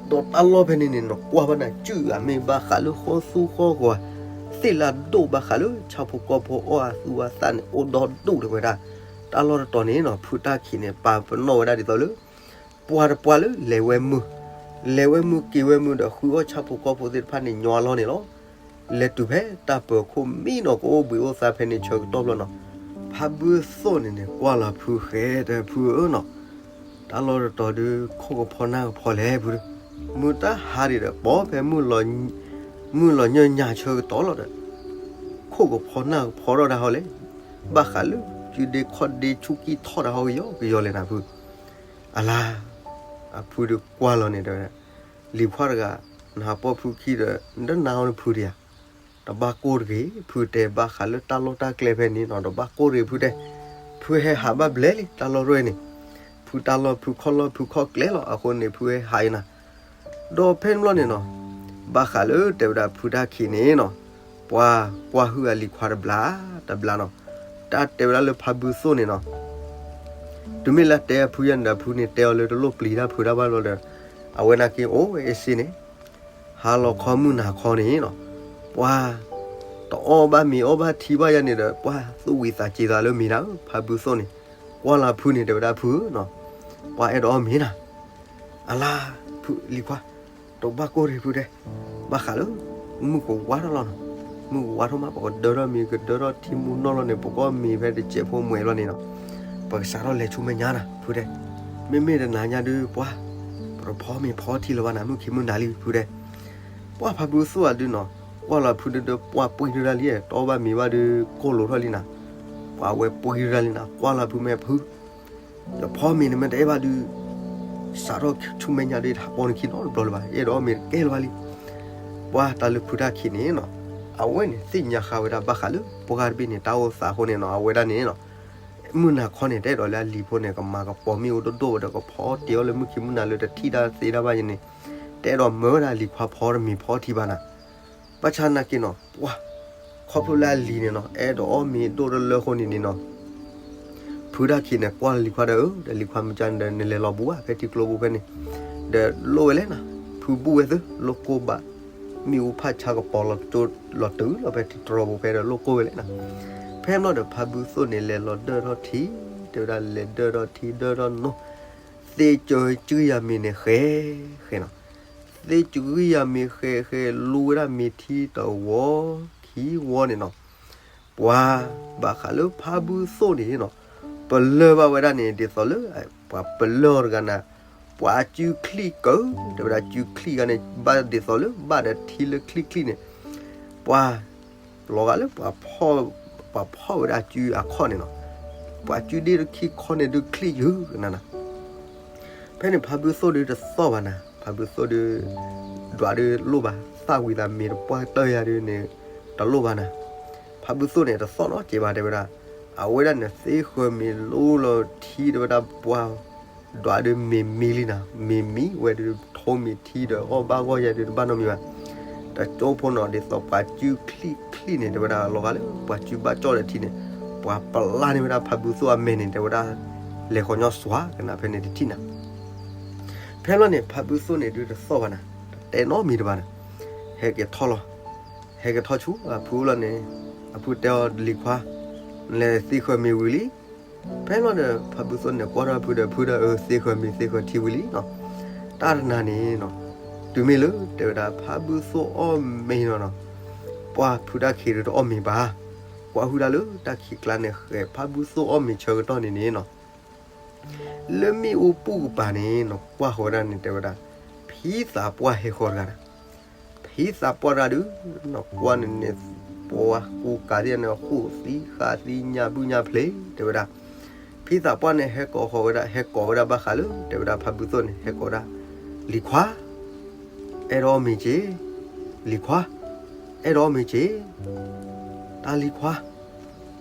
ဒီးတၢ်လီၢ်ဖဲန့ၣ်န့ၣ် နကွၢ်ဘၣ်နၤ စုၣ်အမ့ၢ်ဘၣ်ဃးလၢဃီသူဃီဂီၤ သ့ၣ်လၢဒိၣ်ဘၣ်ဃးလၢဆၣ်ဖိကီၢ်ဖိအီၣ်အသူအသၣ်န့ၣ် အိၣ်ဒီဒူၣ်တဲဝဲဒၣ်. တၢ်လီၢ်တတီၤန့ၣ်နီၤ ဖုတၢ်ခံးန့ၣ် ပာ်ပနီၣ်ဝဲဒၣ်ဒ်သိးလၢ ပှၤတပှၢ်လၢလဲၤဝဲမုၢ်, လဲၤဝဲမုၢ်က့ၤဝဲမုၢ်ဒီး ဃုအီၣ်ဆၣ်ဖိကီၢ်ဖိသ့ၣ်တဖၣ်န့ၣ်ညီအလီၢ်န့ၣ်လီၤ. လဲၤတုၤဖဲတၢ်ပၢၤခိၣ်မံနီၤ ကအိၣ်ဘှံးအိၣ်သါဖဲန့ၣ်ဆၢကတီၢ်ဘျီနီၤ, ဖးဘုသိၣ်န့ၣ်န့ၣ် ကွၢ်လီၤဖုဃဲတဲဖုဧၢနီၤ, တၢ်လီၢ်တတီၤဒုး ခိၣ်ကဖီနၢ်ကဖီလဲၣ်ဖု, မုၢ်တဟါဒံးဒီး ပိာ်ဖဲ မုၢ်လီၤညၢၢ်ညၢ်ဆၢကတီၢ်လီၤဒီး ခိၣ်ကဖီနၢ်ကဖီထီၣ်ဒၣ်ဟီလဲၣ်, ဘၣ်ဃးလၢ ကုဒ့ခီၣ်ဒ့ဆူၣ်ကံၢ်ထီၣ်ဒၣ်ဟီကယီကယီလဲၣ်နၤဖု, အလါ အဖုဒုးကွၢ်လီၤန့ၣ်တဲဝဲဒၣ်, လံၤဖီၣ်တဂၤ နဟးပိာ်ဖုခံဒီး နတနာ်အီၤနဖုတယၤ, တဘၣ်ကိၢ်တဂ့ၤ ဖုတဲ ဘၣ်ဃးလၢတၢ်လီၢ်တၢ်ကျဲဖဲန့ၣ်နီၤ တဘၣ်ကိၢ်တဂ့ၤဖုတဲ, ဖုဟဲဟးဘၣ်ဘျဲလံ တၢ်လီၢ်တရဲၣ်န့ၣ်, ဖုတၢ်လီၢ်ဖုခီၣ်လီၢ်ဖုခီၣ်ကျဲလီၤ အဃိန့ၣ် ဖုဟဲဟးအံၤနၤ. ဒီးဖဲန့ၣ်ဘျီန့ၣ်နီၤ, ဘၣ်ဃးလၢတဲဝဲဒၣ်ဖုတၢ်ခံးန့ၣ်နီၤ, ပှၤကွၢ်ဟုၣ်အလံၤခွါတဘျီ, တဘျီနီၤ, တၢ်တဲဝဲဒၣ်လၢဖးဘုသိၣ်န့ၣ်နီၤ, တုၤမ့ၢ်လၢတဲအဖုယဲန့ၣ်ဒီး ဖုန့ၣ်တဲအီၤလၢတလိၣ်ပျံၤတၢ်ဖုတၢ်ဘၣ်ဘျီဒီး, အဝဲနာ်က့အိၣ်ဝဲအ့ၣ်စ့န့ၣ် ဟါလီၤခီမုၢ်နၤခီန့ၣ်နီၤ, ပှၤတအီၣ်ဘၣ်မ့ၤအီၣ်ဘၣ်ထံဘၣ်ယဲန့ၣ်ဒီး ပှၤသူၣ်ဝံၤသးစ့ၤသးလၢမ့ၤဒၣ်ဧၢ, ဖးဘုသိၣ်န့ၣ် ကွၢ်လီၤဖုန့ၣ် တဲဝဲဒၣ်ဖုဧၢနီၤ, ပှၤအဲၣ်ဒိးအီၣ်မ့ၤနၤ, အလါ, ဖုလံၤခွါ, တဘၣ်ကိၢ်ရံၤဖုတဲ, ဘၣ်ဃးလၢ မုၢ်ကဝါထီၣ်လီၤနီၤ, မုၢ်ကဝါထီၣ်မး ပကဒၢထီၣ်မ့ၤ ကဒၢထီၣ်ထံမူနီၢ်လီၤန့ၣ် ပကအီၣ်မ့ၤဖဲတစဲးဖိမှဲးလီၤန့ၣ်နီၤ, ပကစးထီၣ်လဲၤဆူမဲာ်ညါနၤ ဖုတဲ, မ့မ့ၢ်တနၤညါဒုးပှၤ, ပတဖီမ့ၤဖီထံလၢၤဘၣ်နၤ မုၢ်ခံမုၢ်နၤလံ ဖုတဲ ပှၤဖးဘုသိၣ်အဒုနီၤ, ကွၢ်လီၤဖုဒုဒီး ပှၤပှံၤဒုဒၣ်လံ, တအီၣ်ဘၣ်မ့ၤဘၣ်ဒုး ကိၢ်လိာ်ထီၣ်လံနၤ, ပှၤဝဲပှံၤဒုဒၣ်လံနၤ, ကွၢ်လီၤဖုမ့ၢ်ဖု, ယဖီမ့ၤန့ၣ်မ့ၢ်တအဲၣ်ဘၣ်ဒုး, စးထီၣ်ဆူမဲာ်ညါဒုး တဟးပိာ်နခံနီတဘျီလၢၤဘၣ်, အဲၣ်ဒိးအီၣ်မ့ၤတကဲလၢၤဘၣ်လံ. ပှၤတၢ်လၢဖုတၢ်ခံးန့ၣ်နီၤ, အဝဲန့ၣ်သ့ၣ်ညါဃာ်ဝဲဒၣ်ဘၣ်ဃးလၢ ပှၤတဘ့ၣ်န့ၣ် တၢ်အိၣ်သးအဃိန့ၣ်နီၤ, အဝဲဒၣ်န့ၣ်နီၤ မုၢ်နၤခီန့ၣ် တအဲၣ်ဒိးလၢအလံၤဖိန့ၣ် ကမၤကပီၤမ့ၣ်အူဒိၣ်ဒိၣ်ဝဲဒီး ကဖီတ့ၢ်အီၤလၢမုၢ်ခံမုၢ်နၤလၢတထံၣ်တၢ်သ့တၢ်ဘၣ်ယဲန့ၣ်, တအဲၣ်ဒိးမၢဝဲဒၣ်လံၤခွါဖီတမ့ၤဖီထံဘၣ်နၤ. ဘၣ်ဆၣ်နာ်က့နီၤ ပှၤ ခီဖျိလၢအလံၤန့ၣ်နီၤ အဲၣ်ဒိးအီၣ်မ့ၤဒိၣ်တလၢအဃိန့ၣ်န့ၣ်နီၤ ဖုတၢ်ခံးန့ၣ် ကွၢ်လၢလံၤခွါဒီး ဒီးလံၤခွါမုၢ်ကၢန့ၣ်ဒီး နလဲၤလီၤဘူးဘၣ်ဖဲထံကျိပူၤဖဲန့ၣ်, ဒီးလိၣ်ဝဲလဲၣ်နီၤ, ဖုဘူးဝဲသု လိၣ်ကိၢ်ဘၣ်, မ့ၣ်အူဖးဆါကပီၤလီၤကၠိလီၤတုၤလီၤဖဲထံတြီၤပူၤဖဲဒီး လိၣ်ကိၢ်ဝဲလဲၣ်နီၤ. ဖဲန့ၣ်ဘျီဒီး ဖးဘုသိၣ်န့ၣ် လဲၤလီၤဒၢၣ်ထီၣ်ထံ, တဲဝဲဒၣ်လဲၤဒၢၣ်ထီၣ်ထံဒၢၣ်ထီၣ်နိ, သ့ၣ်ကၢကံၢ်ယၤမ့ၤန့ၣ်ဃဲ, ဃဲနီၤ, သ့ၣ်ကၢကံၢ်ယၤမ့ၤဃဲဃဲ လူဝဲဒၣ်မ့ၤထံတဝီခံဝီန့ၣ်နီၤ ပှၤ ဘၣ်ဃးလၢဖးဘုသိၣ်န့ၣ်နီၤ, ပလၢၢ်ဘၣ်ဝဲဒၣ်န့ၣ် ဒ်သိးလၢ ပှၤပလၢၢ်အီၤတဂၤနၤ, ပှၤအစုချံၣ်ကၢ, တဲဝဲဒၣ်စုချံၣ်ဂၤန့ၣ် ဘၣ်ဒ်သိးလၢ ဘၣ်ဒီးထံလၢချံၣ်ချံၣ်န့ၣ်, ပှၤ လီၤဂာ်လၢပှၤဖီၣ်, ပှၤဖီၣ်ဝဲဒၣ်အစုအခီၣ်န့ၣ်နီၤ, ပှၤစုဒ့တခံခီန့ၣ်ဒုးချံၣ်ယုာ်ကနၤနၤ ဖဲန့ၣ်ဖးဘုသိၣ်ဒုးတသီၣ်ဘၣ်နၤ, ဖးဘုသိၣ်ဒုး ဒွးဒုးလိၣ်ဘၣ်, သၣ်ဝံၤသးမ့ၤတပှၢ်တၢၢ်ယၤဒုးန့ၣ် တလိၣ်ဘၣ်နၤ. ဖးဘုသိၣ်န့ၣ် တသီၣ်နီတစဲးဘၣ် တဲဝဲဒၣ်, အဝဲဒၣ်န့ၣ် သ့ဃၢၤမ့ၤလိလီၤထံ တဲဝဲဒၣ်ပှၤ ဒွးဒုးမ့ၤမံလံနၤ, မ့ၤမံဝဲဒုး ထိမ့ၤထံဒီးအီၣ်ဘၣ်ဂီၢ်ယၤဒုးတဘၣ်နီတမံၤဘၣ်. တကၠိဖိနီၤ ဒ်သိးပှၤစုချံၣ်ချံၣ်န့ၣ် တဲဝဲဒၣ် လီၤဂာ်လၢ ပှၤစုဘၣ်ကၠီၣ်ဒီးထံန့ၣ်, ပှၤပျၢ်န့ၢ်ဝဲဒၣ်ဖးဘုသိၣ်အမဲာ်န့ၣ် တဲဝဲဒၣ် လဲၤဃီၤညီစွၤကနၣ်ဖဲန့ၣ်တထံၣ်နၤ ဖဲလီၤန့ၣ် ဖးဘုသိၣ်န့ၣ်ဒုးတသီၣ်ဘၣ်နၤ, တတဲနီတမံၤတဘၣ်နၤ, ဟဲက့ၤထီၣ်လီၤ, ဟဲက့ၤထီၣ်ဆူအဖုလီၤန့ၣ်, အဖုတဲအီၤလံၤခွါ, နလဲၤသ့ဃၢၤမ့ၤဝံၤလံ. ဖဲလီၤဒီး ဖးဘုသိၣ်န့ၣ်ကွၢ်ထီၣ်ဖုဒီး ဖုဒီးအသ့ဃၢၤမ့ၤသ့ဃၢၤထံဝံၤလံနီၤ, တၢ်တနၤန့ၣ်နီၤ, တုၤမ့ၢ်လၢတဲဝဲဒၣ်ဖးဘုသိၣ်အီၣ်မ့ၤနီၤနီၤ, ပှၢ်ဖုတၢ်ခံးဒုးတအီၣ်မ့ၤဘၣ်, ကွၢ်ဟုၣ်တၢ်လၢတၢ်ခံးကျါန့ၣ် ဃဲးဖးဘုသိၣ်အီၣ်မ့ၤဆၢကတီၢ်န့ၣ်န့ၣ်နီၤ လၢမ့ၣ်အူပူၤကပၤန့ၣ်နီၤ ကွၢ်ဃီၤဝဲဒၣ်န့ၣ် တဲဝဲဒၣ် ဖံသးပှၢ်ဟဲဃီၤတဂၤနီၤ, ဖံသးပှၢ်တဂၤဒုး နီၤကွၢ်န့ၣ်န့ၣ် ပှၤကူကၤသ့ၣ်န့ၣ် ဟူးသံဃာ်သံညါဘုၣ်ညါဖျ့ တဲဝဲဒၣ်, ဖံသးပှၢ်န့ၣ် ဟဲကိးဃီၤဝဲဒၣ် ဟဲကိးဝဲဒၣ်ဘၣ်ဃးလၢ တဲဝဲဒၣ်ဖးဘုသိၣ်န့ၣ် ဟဲကိးဒၣ်, လံၤခွါ, အဲၣ်ဒိးအီၣ်မ့ၤက့ၤ, လံၤခွါ, အဲၣ်ဒိးအီၣ်မ့ၤက့ၤ, တၢ်လံၤခွါ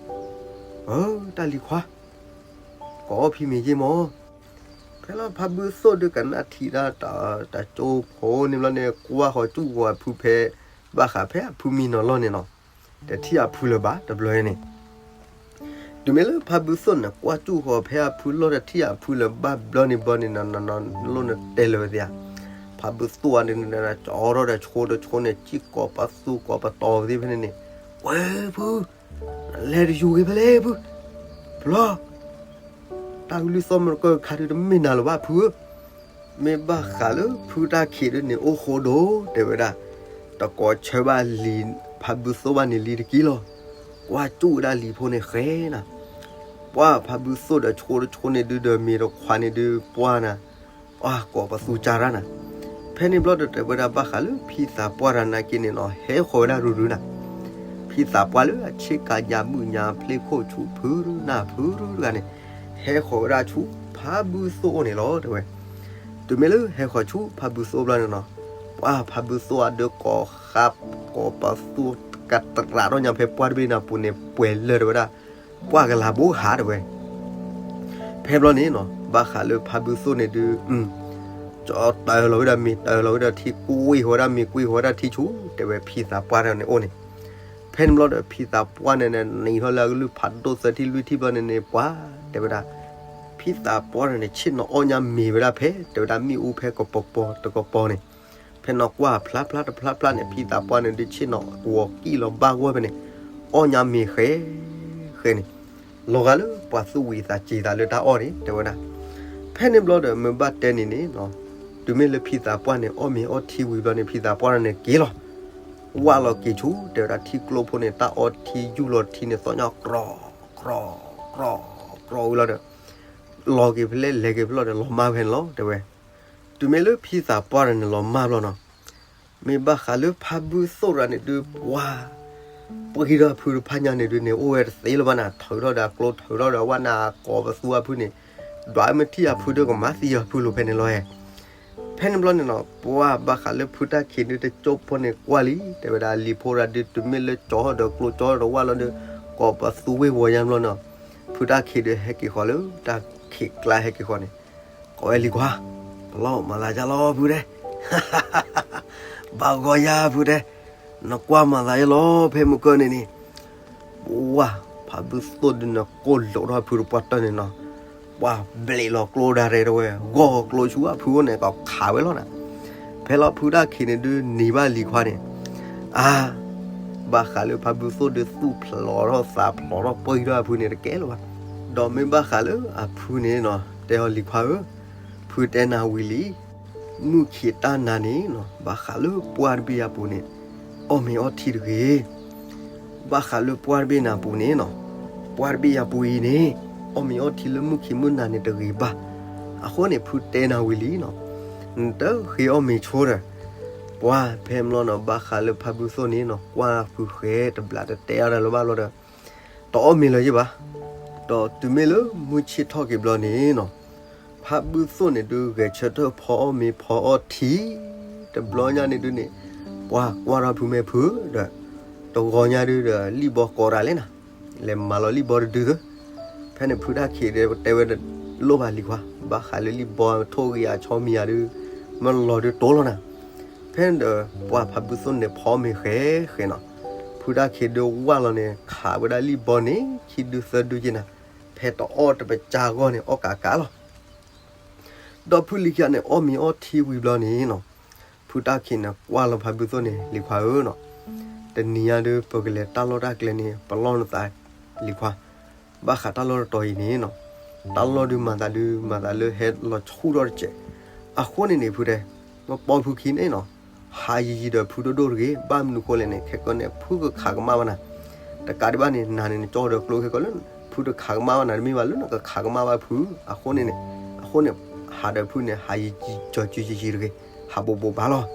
အၢ တၢ်လံၤခွါ, ကအီၣ်ဖံမ့ၤယ့ၢ်မီၢ်, ဖဲလီၤဖးဘုသိၣ်ဒုးကနၣ်ထံၣ်ဒၣ်တၢ်ကၠိဖိန့ၣ်ဘျီန့ၣ် ကွၢ်ဃီၤစူၣ်ဃီၤအဖုဖဲ ဘၣ်ဃးဖဲအဖုမံနီၤလီၢ်န့ၣ်နီၤ, တထံၣ်အဖုလၢၤဘၣ်တဘျီန့ၣ် တုၤမ့ၢ်လၢဖးဘုသိၣ်န့ၣ် ကွၢ်စူၣ်ဃီၤဖဲအဖုလီၢ် တထံၣ်အဖုလၢၤဘၣ်ဘျီန့ၣ်ဘျီန့ၣ် နီၤနီၤနီၤ လိၣ်န့ၣ်တဲလၢၤဝဲသ့ဧါ, ဖးဘုသိၣ်အန့ၣ် ကၠီထီၣ်ဒီးဆိဒီးဆိန့ၣ် စံၣ်ကိးပသူကိးပတီၤဝဲသ့ၣ်ဖဲန့ၣ်န့ၣ်, ဝဲဖု လဲၤတယူၤဂ့ၤဖဲလဲၣ်ဖု, ဖုလီၤ တၢ်ကလုၢ်သီၣ်မ့ၢ်တကၢၢ်ခါဒုးတမ့ၢ်နၤလၢၤဘၣ်ဖုဧၢ, မ့ၢ်ဘၣ်ဃးလၢဖုတၢ်ခံးဒုးန့ၣ် အိၣ်ဃိဒိၣ် တဲဝဲဒၣ်, တကိးဆၢဘၣ်လံၤ ဖးဘုသိၣ်ဘၣ်န့ၣ်လံတက့ၢ်လီၤ, ကွၢ်စူၣ်ဝဲဒၣ်လံၤဖိန့ၣ်ဃဲနၤ, ပှၢ်ဖးဘုသိၣ်ဒီးဆိဒီးဆိန့ၣ်ဒုးဒီးမ့ၤတခွးန့ၣ်ဒုးပှၢ်နၤ ပှၢ်ကိးပသူကၢ်ရၣ်နၤ, ဖဲန့ၣ်ဘျီဒီးတဲဝဲဒၣ်ဘၣ်ဃးလၢဖံသးပှၢ်တၢ်နာ်က့န့ၣ်နီၤ ဟဲဃီၤဝဲဒၣ်ရူၤရူၤနၤ, ဖံသးပှၢ်လၢအဆ့ကၤညါဘုၣ်ညါဖျ့ခိၣ်ဆူဖုနၢ်ဖုတဂၤန့ၣ်, ဟဲဃီၤဝဲဒၣ်ဆူဖးဘုသိၣ်အိၣ်န့ၣ်လီၤ တဲဝဲ, တုၤမ့ၢ်လၢဟဲဃီၤဆူဖးဘုသိၣ်ဘျီန့ၣ်နီၤ, ပှၢ်ဖးဘုသိၣ်အဒုးကိးဃါ ကိးပသူကတရးထီၣ်ညါဖဲပှၢ်တဘ့ၣ်န့ၣ်အပူၤန့ၣ် ပှဲၤလၢာ်တဲဝဲဒၣ်, ပှၢ်ကလၤဘိဟးတဲဝဲ ဖဲဘျီန့ၣ်နီၤ, ဘၣ်ဃးလၢဖါဘုသိၣ်န့ၣ်ဒုး ကၠီတၢလီၤဝဲဒၣ်မ့ၤ တၢလီၤဝဲဒၣ်ထံ ကွံာ်ဃီၤဝဲဒၣ်မ့ၤ ကွံာ်ဃီၤဝဲဒၣ်ထံဆူၣ် တဲဝဲဖံသးပှၢ်တဂၤန့ၣ်အိၣ်န့ၣ်. ဖဲန့ၣ်ဘျီဒီးဖံသးပှၢ်န့ၣ်န့ၣ် နံၤထီၣ်လၢအကလုၢ်ဖးဒိၣ်သၢထံလွံၢ်ထံဘျီန့ၣ်န့ၣ် ပှၤတဲဝဲဒၣ် ဖံသးပှၢ်န့ၣ်န့ၣ် ဆ့ၣ်နီၤအီၣ်ညါမ့ၤဝဲဒၣ်ဖဲ တဲဝဲဒၣ်မ့ၣ်အူဖဲကပီၤပီၤတကပီၤန့ၣ် ဖဲနီၢ်ကွၢ်ဖျါဖျါတဖျါဖျါန့ၣ် ဖံသးပှၢ်န့ၣ်ဒုးဆ့ၣ်နီၤဂီၤကံၣ်လီၤဘၣ်ဂီၢ်ဖဲန့ၣ် အီၣ်ညါမ့ၤဃဲ ဃဲန့ၣ် လီၤဂာ်လၢပှၤသူၣ်ဝံၤသးစ့ၤသးလၢတၢ်အီၣ်န့ၣ် တဲဝဲဒၣ်. ဖဲန့ၣ်ဘျီဒီးမ့ၢ်ဘၣ်တဲန့ၣ်န့ၣ် တုၤမ့ၢ်လၢဖံသးပှၢ်န့ၣ် အီၣ်မ့ၤအီထံဝံၤဘျီန့ၣ် ဖံသးပှၢ်န့ၣ်က့ၤလီၤ ဝၢ်လီၤက့ၤဆူ တဲဝဲဒၣ်ထံကျိဖိန့ၣ် တၢ်အီထံယူၢ်လီၤထံန့ၣ် သီၣ်ညါကြီ ကြီ ကြီ ကြီဝံၤလီၤဒီး လီၤက့ၤဖဲလဲၣ် လဲၤက့ၤဖဲလဲၣ်ဒီး လီၤမၢ်ဖဲန့ၣ်လီၤ တဲဝဲ. တုၤမ့ၢ်လၢဖံသးပှၢ်န့ၣ်န့ၣ် လီၤမၢ်ဘျီနီၤ မ့ၢ်ဘၣ်ဃးလၢဖါဘုသိၣ်တဂၤန့ၣ်ဒုး ပှၤ ပှ့ၤထီၣ်ဖုတဖၣ်ညါန့ၣ်ဒုးန့ၣ် အိၣ်ဝဲတသ့လၢၤဘၣ်နၤ ထုးထီၣ်ဒီးအကျိ ထုးထီၣ်ဒီးဝဲနၤ ကိးပသူအဖုန့ၣ် ဒွးမ့ၢ်ထံၣ်အဖုဒုးကမၤသံအဖုလိၤဖဲန့ၣ်လီၤဟဲ. ဖဲန့ၣ်ဘျီန့ၣ်နီၤ ပှၤဘၣ်ဃးလၢဖုတၢ်ခံးဒုးတကၠိဖိန့ၣ်ကွၢ်လံ တဲဝဲဒၣ်လံၤဖိတဂၤဒုး တုၤမ့ၢ်လၢကၠီဒီးကျိကၠီဒီးဝၣ်လီၤဒီး ကိးပသူဝ့ၢ်ဝီၤညါဘျီနီၤ ဖုတၢ်ခံးဒုးဟဲက့ၤဃီၤလၢတၢ်ခံးကျါဟဲက့ၤဃီၤန့ၣ် ကိးဝဲလံၤခွါ ပလီၢ်မၤသးယါလီၤဖုတဲ ဘၣ်ဂီၤယါဖုတဲ နကွၢ်မၤသးယါလီၤ ဖဲမုၢ်ကၢၢ်န့ၣ်န့ၣ် ပှၤ ဖါဘုသိၣ်ဒုးန့ၣ် ကိၢ်လိာ်ထီၣ်ဖုတပှၢ်တၢၢ်န့ၣ်နီၤ ပှၤဘျးလီၤကျိဒၣ်ရဲၣ်တဝဲ ဂီၢ်ကျိဆူအဖုအိၣ်န့ၣ် ကခးဝဲလီၤနၤ ဖဲလီၤဖုတၢ်ခံးန့ၣ်ဒုးန့ၢ်ဘၣ်လံၤခွါန့ၣ် အါ ဘၣ်ဃးလၢဖါဘုသိၣ်ဒုးသူၣ်ဖျိးထီၣ်သးဖျိးထီၣ်ပှ့ၤထီၣ်အဖုန့ၣ်တကဲလၢၤဘၣ်. ဒီးမ့ၢ်ဘၣ်ဃးလၢအဖုန့ၣ်နီၤ တဲအီၤလံၤခွါဧၢ ဖုတဲနၤဝံၤလံ မုၢ်ခံးတၢ်နၤန့ၣ်နီၤ ဘၣ်ဃးလၢပှၢ်တဘ့ၣ်အပူၤန့ၣ် အီၣ်မ့ၤအီထံတဂ့ၤ ဘၣ်ဃးလၢပှၢ်တဘ့ၣ်နၤပူၤန့ၣ်နီၤ ပှၢ်တဘ့ၣ်ယၤပူၤအံၤန့ၣ် အီၣ်မ့ၤအီထံလၢမုၢ်ခံးမုၢ်နၤန့ၣ်တဂ့ၤဘၣ်. အဃိန့ၣ် ဖုတဲနၤဝံၤလံနီၤ နတဃ့အီၣ်မ့ၤဆိဒီး ပှၤဖဲမလီနီၤ ဘၣ်ဃးလၢဖါဘုသိၣ်န့ၣ်နီၤ ကွၢ်ဖုဃဲတဘျးတတဲအီၣ်တၢ်လၢၤဘၣ်လီၤဒီး တအီၣ်မ့ၤလၢၤယ့ၢ်ဘၣ်. ဒီးတုၤမ့ၢ်လၢမုၢ်ဆ့ၣ်ထီၣ်က့ၤဘျီန့ၣ်နီၤ ဖါဘုသိၣ်န့ၣ်ဒုးဂဲၤဆၢထၢၣ်ဖီအီၣ်မ့ၤဖီအီထံ တဘျီညါန့ၣ်ဒုးန့ၣ် ပှၤကွၢ်ထီၣ်ဖုမဲာ်ဖုဒီး တဂီၤညါဒုးဒီးလံၣ်ဘီကိးတၢ်လဲၣ်နၤ လဲၤမၤလီၤလံၣ်ဘီတဒုသၢ ဖဲန့ၣ်ဖုတၢ်ခံးဒီးတဲဝဲ လိၣ်ဘၣ်လံၤခွါ ဘၣ်ဃးလၢလံၣ်ဘီထိၣ်ဂ့ၤအဆီမံၤယၤဒုး မ့ၢ်လီၤဒုးတိၢ်လီၤနၤ. ဖဲန့ၣ်ဒီးပှၤဖါဘုသိၣ်န့ၣ်ဖီအီၣ်မ့ၤဃဲဃဲနီၤ ဖုတၢ်ခံးဒုးဝၢ်လီၤန့ၣ် ခးဝဲဒၣ်လံၣ်ဘီန့ၣ် ခံဒုသၢဒုက့ၤနၤ ဖဲတအီၣ်တပစၢ်အဂီၢ်န့ၣ် အီၣ်ကးကးလီၤ. ဒီးဖုလံၤခံးန့ၣ် အီၣ်မ့ၤအီထံဝံၤဘျီန့ၣ်နီၤ ဖုတၢ်ခံးန့ၣ် ကွၢ်လီၤဖါဘုသိၣ်န့ၣ် လံၤခွါဧၢနီၤ တနံၤညါဒုး ပကလဲၤတၢ်လီၢ်တၢ်ကျဲန့ၣ် ပလီၢ်နသးလံၤခွါ ဘၣ်ဃးတၢ်လီၢ်တတီၤအံၤန့ၣ်နီၤ တၢ်လီၢ်ဒုးမၤသးဒုး မၤသးလၢဟဲလီၤဆူၣ်ထီၣ်တစဲး အဃိန့ၣ်န့ၣ် ဖုတဲ မ့ၢ်ပိာ်ဖုခံန့ၣ်နီၤ ဟးယံာ်ယံာ်ဒီးဖုဒိၣ်ဒိၣ်တဂ့ၤ ဘၣ်မနုၤဃိလဲၣ်န့ၣ် ခဲကနံၣ်န့ၣ် ဖုကခးကမၣ်ဘၣ်နၤ တကးဒံးဘၣ်န့ၣ် နၤန့ၣ်နကၠီဒီးကျိခဲကီလၢ ဖုတခးကမၣ်ဘၣ်နၤတမ့ၢ်ဘၣ်လၢနကခးကမၣ်ဘၣ်ဖု အဃိန့ၣ်န့ၣ် အဃိန့ၣ် ဟးဒီးဖုန့ၣ် ဟးယံာ်ယံာ်ကၠီၤကၠူကၠူကၠူတဂ့ၤ ဟးဘိးဘိးဘၣ်လီၤ.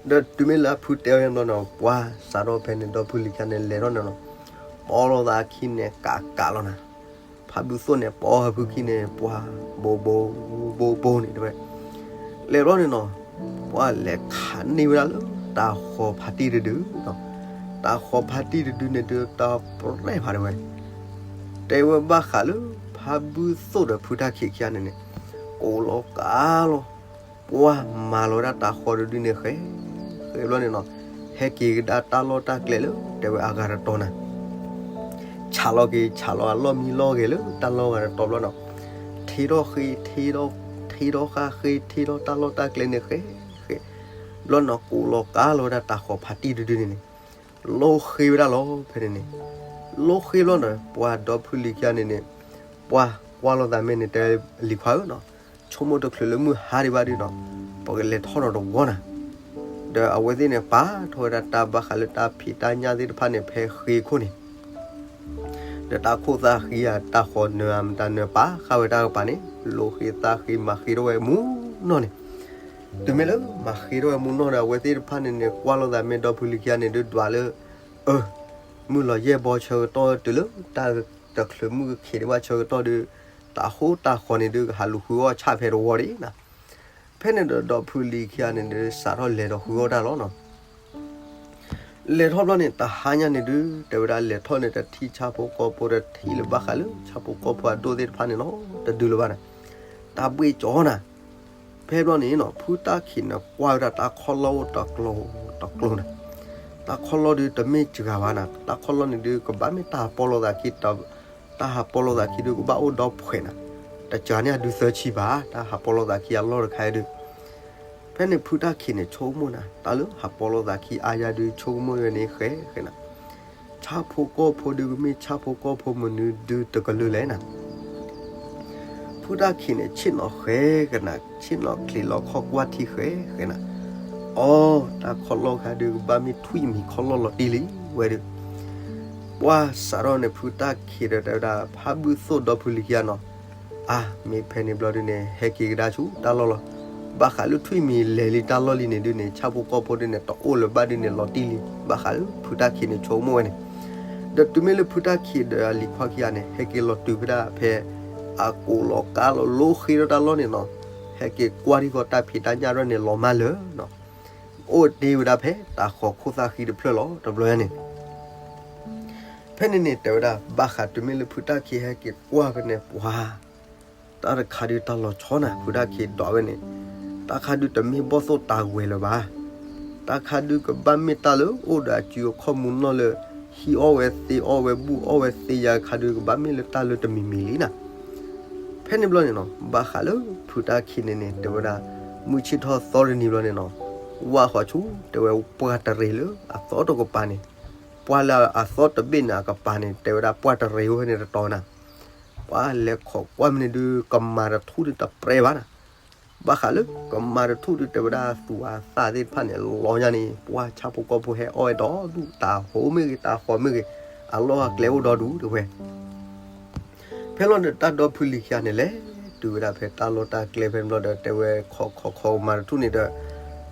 ဒီးတုၤမ့ၢ်လၢအဖုတဲအီၤန့ၣ်ဘျီန့ၣ် ပှၤစးထီၣ်ဖဲန့ၣ် ဒီဖုလံၤခံန့ၣ် လဲၤထီၣ်န့ၣ်နီၤ ပိာ်လိာ်သးခံန့ၣ် ကးကးလီၤနၤ ဖါဘုသိၣ်န့ၣ် ပိာ်ဟၢဖုခံန့ၣ် ပှၤ ဘိးဘိး ဘိးဘိးန့ၣ်တဲဝဲ လဲၤထီၣ်န့ၣ်နီၤ ပှၤလဲၤခးန့ၢ်ဝဲဒၣ်လၢတၢ်ဃီၤဖးတံၢ်တဒုနီၤ တၢ်ဃီၤဖးတံၢ်တဒုန့ၣ်ဒုးတၢ်ပြဲၢ်ဖးဒိၣ်ဝဲ တဲဝဲဘၣ်ဃးလၢ ဖါဘုသိၣ်ဒီးဖုတၢ်ခံးခံဂၤန့ၣ်န့ၣ် ကိးလီၤကးလီၤ ပှၤမၤလီၤဝဲဒၣ်တၢ်ဃီၤတဒုန့ၣ်ဃဲ ဃဲဘျီန့ၣ်နီၤ ဟဲက့ၤကဒါတၢ်လီၢ်တၢ်ကျဲလၢ တဲဝဲအဂၤတတီၤနၤ ဆးလီၤက့ၤ ဆးလီၤအလီၢ်မံလီၢ်ဂဲၤလၢတၢ်လီၢ်ဂၤတတီၤဘျီနီၤ ထံထီၣ်ဃ့ ထံထီၣ် ထံထီၣ်ဃာ်ဃ့ ထံထီၣ်တၢ်လီၢ်တၢ်ကျဲန့ၣ်ဃဲ ဃဲ ဘျီနီၤ ကိးလီၤကးလီၤဝဲဒၣ်တၢ်ဃီၤဖးတံၢ်တဒုန့ၣ်န့ၣ် လိဃ့ဝဲဒၣ်လီၤဖဲန့ၣ်န့ၣ် လိဃ့ဘျီနီၤ ပှၤဒီဖုလံၤခံဂၤန့ၣ်န့ၣ် ပှၤကွၢ်လိာ်သးမဲာ်န့ၣ် တဲလံၤခွါဧၢနီၤ ဆိကမိၣ်တချုးလၢမုၢ်ဟါဒံးဘၣ်ဒုးနီၤ ပကလဲၤထီၣ်ဒီးတဝီနၤ ဒီးအဝဲသ့ၣ်န့ၣ် ပာ်ထီၣ်ဝဲဒၣ်တၢ်ဘၣ်ဃးလၢတၢ်ဖံးတၢ်ညၣ်သ့ၣ်တဖၣ်န့ၣ် ဖဲဃ့ခိၣ်န့ၣ် ဒီးတၢ်ခိၣ်သၣ်ဃံအတၢ်ဃီၤနၢၤအမတၤနၢၤ ပာ်ဃာ်ဝဲတၢ်ကပၤန့ၣ် လိဃ့သၣ်ဃ့မၤဃ့ထီၣ်ဝဲမူနီၢ်န့ၣ် တုၤမ့ၢ်လၢမၤဃ့ထီၣ်ဝဲမူနီၢ်ဒီး အဝဲသ့ၣ်တဖၣ်န့ၣ်န့ၣ် ကွၢ်လိာ်သးမဲာ်ဒီဖုလံၤခံဂၤန့ၣ် ဒုးဒွးလၢ အၢ မုၢ်လီၤယဲၢ်ဘီဆၢကတီၢ်တုၤလၢ တၢ်တချုးမုၢ်ကခ့းဒံးဘၣ်ဆၢကတီၢ်ဒီး တၢ်ဃိတၢ်ဃီၤန့ၣ်ဒုး ကဟးလူၤဃုအီၣ်ဆၣ်ဖဲတဝီဒံးနၤ ဖဲန့ၣ်ဒီးဒီဖုလံၤခံဂၤန့ၣ်ဒုး စးထီၣ်လဲၤဒီးဃုအီၣ်တၢ်လီၤနီၤ. လဲၤထီၣ်ဘျီန့ၣ် တဟါညါန့ၣ်ဒုး တဲဝဲဒၣ်လဲၤထီၣ်န့ၣ် တထံၣ်ဆၣ်ဖိကီၢ်ဖိ တထံၣ်လၢဘၣ်ဃးလၢဆၣ်ဖိကီၢ်ဖိအဒိၣ်သ့ၣ်တဖၣ်န့ၣ်လီၤ. တဒုလၢၤဘၣ်န့ၣ် တၢ်ဘှ့ၣ်ကၠီနၤ. ဖဲဘျီန့ၣ်နီၤ ဖုတၢ်ခံးန့ၣ် ကွၢ်ဝဲဒၣ်တၢ်ခီၣ်လီၢ်အိၣ်တကျိၤတကျိၤနၤ. တၢ်ခီၣ်လီၢ်ဒုးတမ့ၢ်စှၤဘၣ်နၤ. တၢ်ခီၣ်လီၢ်န့ၣ်ဒုး ကဘၣ်မ့ၢ်တၢ်ဟးပီလိာ်သးခံ တၢ်ဟးပီလိာ်သးခံဒုး ကဘၣ်အိၣ်ဒီဖှဲးနၤ. တစှၤန့ၢ်အဒုးသၢဆံဘၣ် တၢ်ဟးပီလိာ်သးခံအလီၢ်တခါအံၤဒုး. ဖဲန့ၣ်ဖုတၢ်ခံးန့ၣ် ဆိကမိၣ်နၤ တၢ်လၢဟးပီလိာ်သးခံအါယၤဒုး ဆိကမိၣ်ဝဲန့ၣ်ဃဲဃဲနၤ. ဆၣ်ဖိကီၢ်ဖိဒုး ကမ့ၢ်ဆၣ်ဖိကီၢ်ဖိမနုၤဒုးတကလုာ်လဲၣ်နၤ. ဖုတၢ်ခံးန့ၣ် ဆ့ၣ်နီၤဃဲကနၤ ဆ့ၣ်နီၤချံးလီၤခီၣ်ကွၢ်ထံဃဲဃဲနၤ. အီ တၢ်ခီၣ်လီၢ်ခါဒုး ကဘၣ်မ့ၢ်ထွံၣ်မံၤခီၣ်လီၢ်လီၤတံၢ်လံဝဲဒုး. ပှၢ်စးထီၣ်န့ၣ် ဖုတၢ်ခံးဒီးတဲဝဲဒၣ် ဖးဘုၣ်သိၣ်ဒီဖုလံၤခံဂၤနီၤ. အါ မ့ၢ်ဖဲန့ၣ်ဘျီဒုးန့ၣ် ဟဲက့ၤကဒါဆူတၢ်လီၢ်လီၤ. ဘၣ်ဃးလၢထွံၣ်မံၤလဲၤလံတၢ်လီၢ်လံန့ၣ်ဒုးန့ၣ် ဆၣ်ဖိကီၢ်ဖိဒုးန့ၣ် တအိၣ်လၢၤဘၣ်ဒုးန့ၣ်လီၤတံၢ်လံ. ဘၣ်ဃးလၢဖုတၢ်ခံးန့ၣ် ဆိကမိၣ်ဝဲန့ၣ်. ဒီးတုၤမ့ၢ်လၢဖုတၢ်ခံးဒီးအလံၤခွါခံဂၤန့ၣ် ဟဲက့ၤလီၤတုၤဖဲဒၣ်ဖဲ အကိးလီၤကါလီၤ လိဃ့ဒီးတၢ်လီၢ်န့ၣ်နီၤ. ဟဲက့ၤကွၢ်ထံဃီတၢ်ဖံးတၢ်ညၣ်ရဲၣ်န့ၣ် လီၤမၢ်လၢာ်နီၤ. အိၣ်တ့ၢ်ဝဲဒၣ်ဖဲတၤဃီၤခိၣ်သၣ်ဃံတဖျၢၣ်လီၤ တဘျီညါန့ၣ်. ဖဲန့ၣ်န့ၣ် တဲဝဲဒၣ် ဘၣ်ဃးတုၤမ့ၢ်လၢဖုတၢ်ခံးဟဲက့ၤကွၢ်ဖဲန့ၣ် ပှၤ တၢ်တခါဒုးတၢ်လီၤဆီနၤ ဖုတၢ်ခံးဒိးဝဲန့ၣ်. တၢ်ခါဒုးတမ့ၢ်ဘီၣ်သိၣ်တၤဝဲၤလၢၤဘၣ်. တၢ်ခါဒုးကဘၣ်မ့ၢ်တၢ်လၢအိၣ်ဒီးအစုအခီၣ်မူနီၣ်လၢ ဟံၣ်အီၣ်ဝဲသ့အီၣ်ဝဲဘူၣ်အီၣ်ဝဲသ့ယၤခါဒုး ကဘၣ်မ့ၢ်လၢတၢ်လၢတမံၤမံၤလံနၤ. ဖဲန့ၣ်ဘျီန့ၣ်နီၤ ဘၣ်ဃးလၢဖုတၢ်ခံးန့ၣ်န့ၣ် တဲဝဲဒၣ် မုၢ်ဆ့ၣ်ထီၣ်သီတနံၤဘျီန့ၣ်နီၤ ဝၣ်ဃီဆူ တဲဝဲပှၢ်တရံးလၢအသီတကပၤန့ၣ်, ပှၢ်လၢအသီတဘ့ၣ်န့ၣ်အကပၤန့ၣ် တဲဝဲဒၣ်ပှၢ်တရံးအိၣ်ဖဲန့ၣ်တတီၤနၤ. ပှၢ်လဲၤခိးကွၢ်မ့ၢ်န့ၣ်ဒုး ကမၤတထူၣ်ဒုးတပြဲဘၣ်နၤ. ဘၣ်ဃးလၢကမၤတထူၣ်ဒုး တဲဝဲဒၣ်သူၣ်အသးသ့ၣ်တဖၣ်န့ၣ် လီၤညါန့ၣ် ပှၢ်ဆၣ်ဖိကီၢ်ဖိဟဲအီၣ်ဝဲဒီဒူၣ် တၤဟိးမ့ၢ်ဂ့ၤ တၤဃီၤမ့ၢ်ဂ့ၤ အလီၢ်အကျဲအိၣ်ဒီဒူၣ်တဲဝဲ. ဖဲလီၤဒီးတၢ်ဒီဖုလံၤခံဂၤန့ၣ် လဲၤတုၤဝဲဒၣ်ဖဲတၢ်လီၢ်တၢ်ကျဲဖဲန့ၣ်ဘျီဒီး တဲဝဲခိးခိးခိးမၤတထူၣ်န့ၣ်ဒီး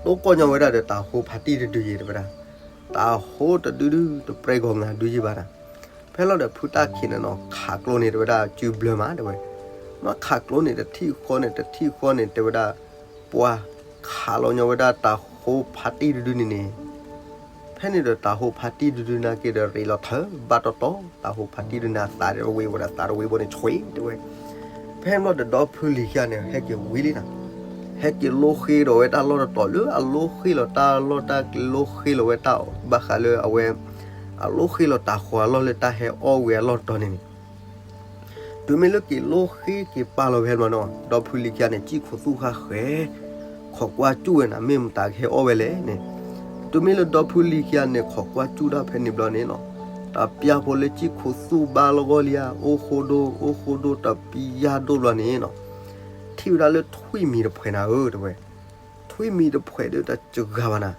တိၢ်ကီၢ်ညီဝဲဒၣ်ဒီးတၤဟိးဖးတံၢ်တဒုယဲၤတဲဝဲဒၣ်. တၤဟိးတဒုဒု တပြဲဂီၤငါဒုယဲၤဘၣ်နၤ. ဖဲလီၤဒီးဖုတၢ်ခံးန့ၣ်နီၤ ခးကျိန့ၣ် တဲဝဲဒၣ်စုဘျၢမးတဲဝဲ. မ့ၢ်ခးကျိန့ၣ် တထံၣ်ဃီန့ၣ် တထံၣ်ဃီန့ၣ် တဲဝဲဒၣ် ပှၢ်ခးလီၤညီဝဲဒၣ်တၤဟိးဖးတံၢ်တဒုန့ၣ်န့ၣ် ဖဲန့ၣ်ဒီးတၤဟိးဖးတံၢ်တဒုနာ်က့ဒီး ရ့းလီၤထၢဘၣ်တီတီ တၤဟိးဖးတံၢ်တဒုန့ၣ် အသးတဝ့ၤဝဲဒီး သးတဝ့ၤဘိန့ၣ် ဆွ့တဲဝဲ. ဖဲန့ၣ်ဘျီဒီးဒီဖုလံၤခံဂၤန့ၣ် ဟဲက့ၤဝံၤလံနၤ. ဟဲက့ၤလိဃ့ဒီးဝဲတၢ်လီၢ်တတီၤလၢအလိဃ့လီၤတၢ်လီၢ်တၢ်လိဃ့လီၤဝဲတၢ်ဘၣ်ဃးလၢအဝဲ အလိဃ့လီၤတၤဃီၤအလီၢ်လၢတၢ်ဟဲအီၣ်ဝဲအလီၢ်တတီၤန့ၣ်န့ၣ် တုၤမ့ၢ်လၢက့ၤလိဃ့က့ၤပာ်လီၤဝဲမးနီၤ ဒီဖုလံၤခံဂၤန့ၣ် စံၣ်ခိၣ်သူၣ်ဃၣ်ဃဲ ခိးကွၢ်စူၣ်ဝဲနၤ မ့ၢ်မတၤကဟဲအီၣ်ဝဲလဲၣ်န့ၣ်. တုၤမ့ၢ်လၢဒီဖုလံၤခံဂၤန့ၣ် ခိးကွၢ်စူၣ်တၢ်ဖဲန့ၣ်ဘျီန့ၣ်နီၤ တပျၢ်ဖိလၢစံၣ်ခိၣ်သူၣ်ဘါလီၢ်ဂီၢ်လံဧါ အိၣ်ဃိဒိ အိၣ်ဃိဒိတပျၢ်ဒိၣ်ဘျီန့ၣ်နီၤ ထံၣ်ဝဲဒၣ်လၢထွံၣ်မံၤတဖှဲးနၤဧၢ တဲဝဲ. ထွံၣ်မံၤတဖှဲးဒုးတစှၤဘၣ်နၤ.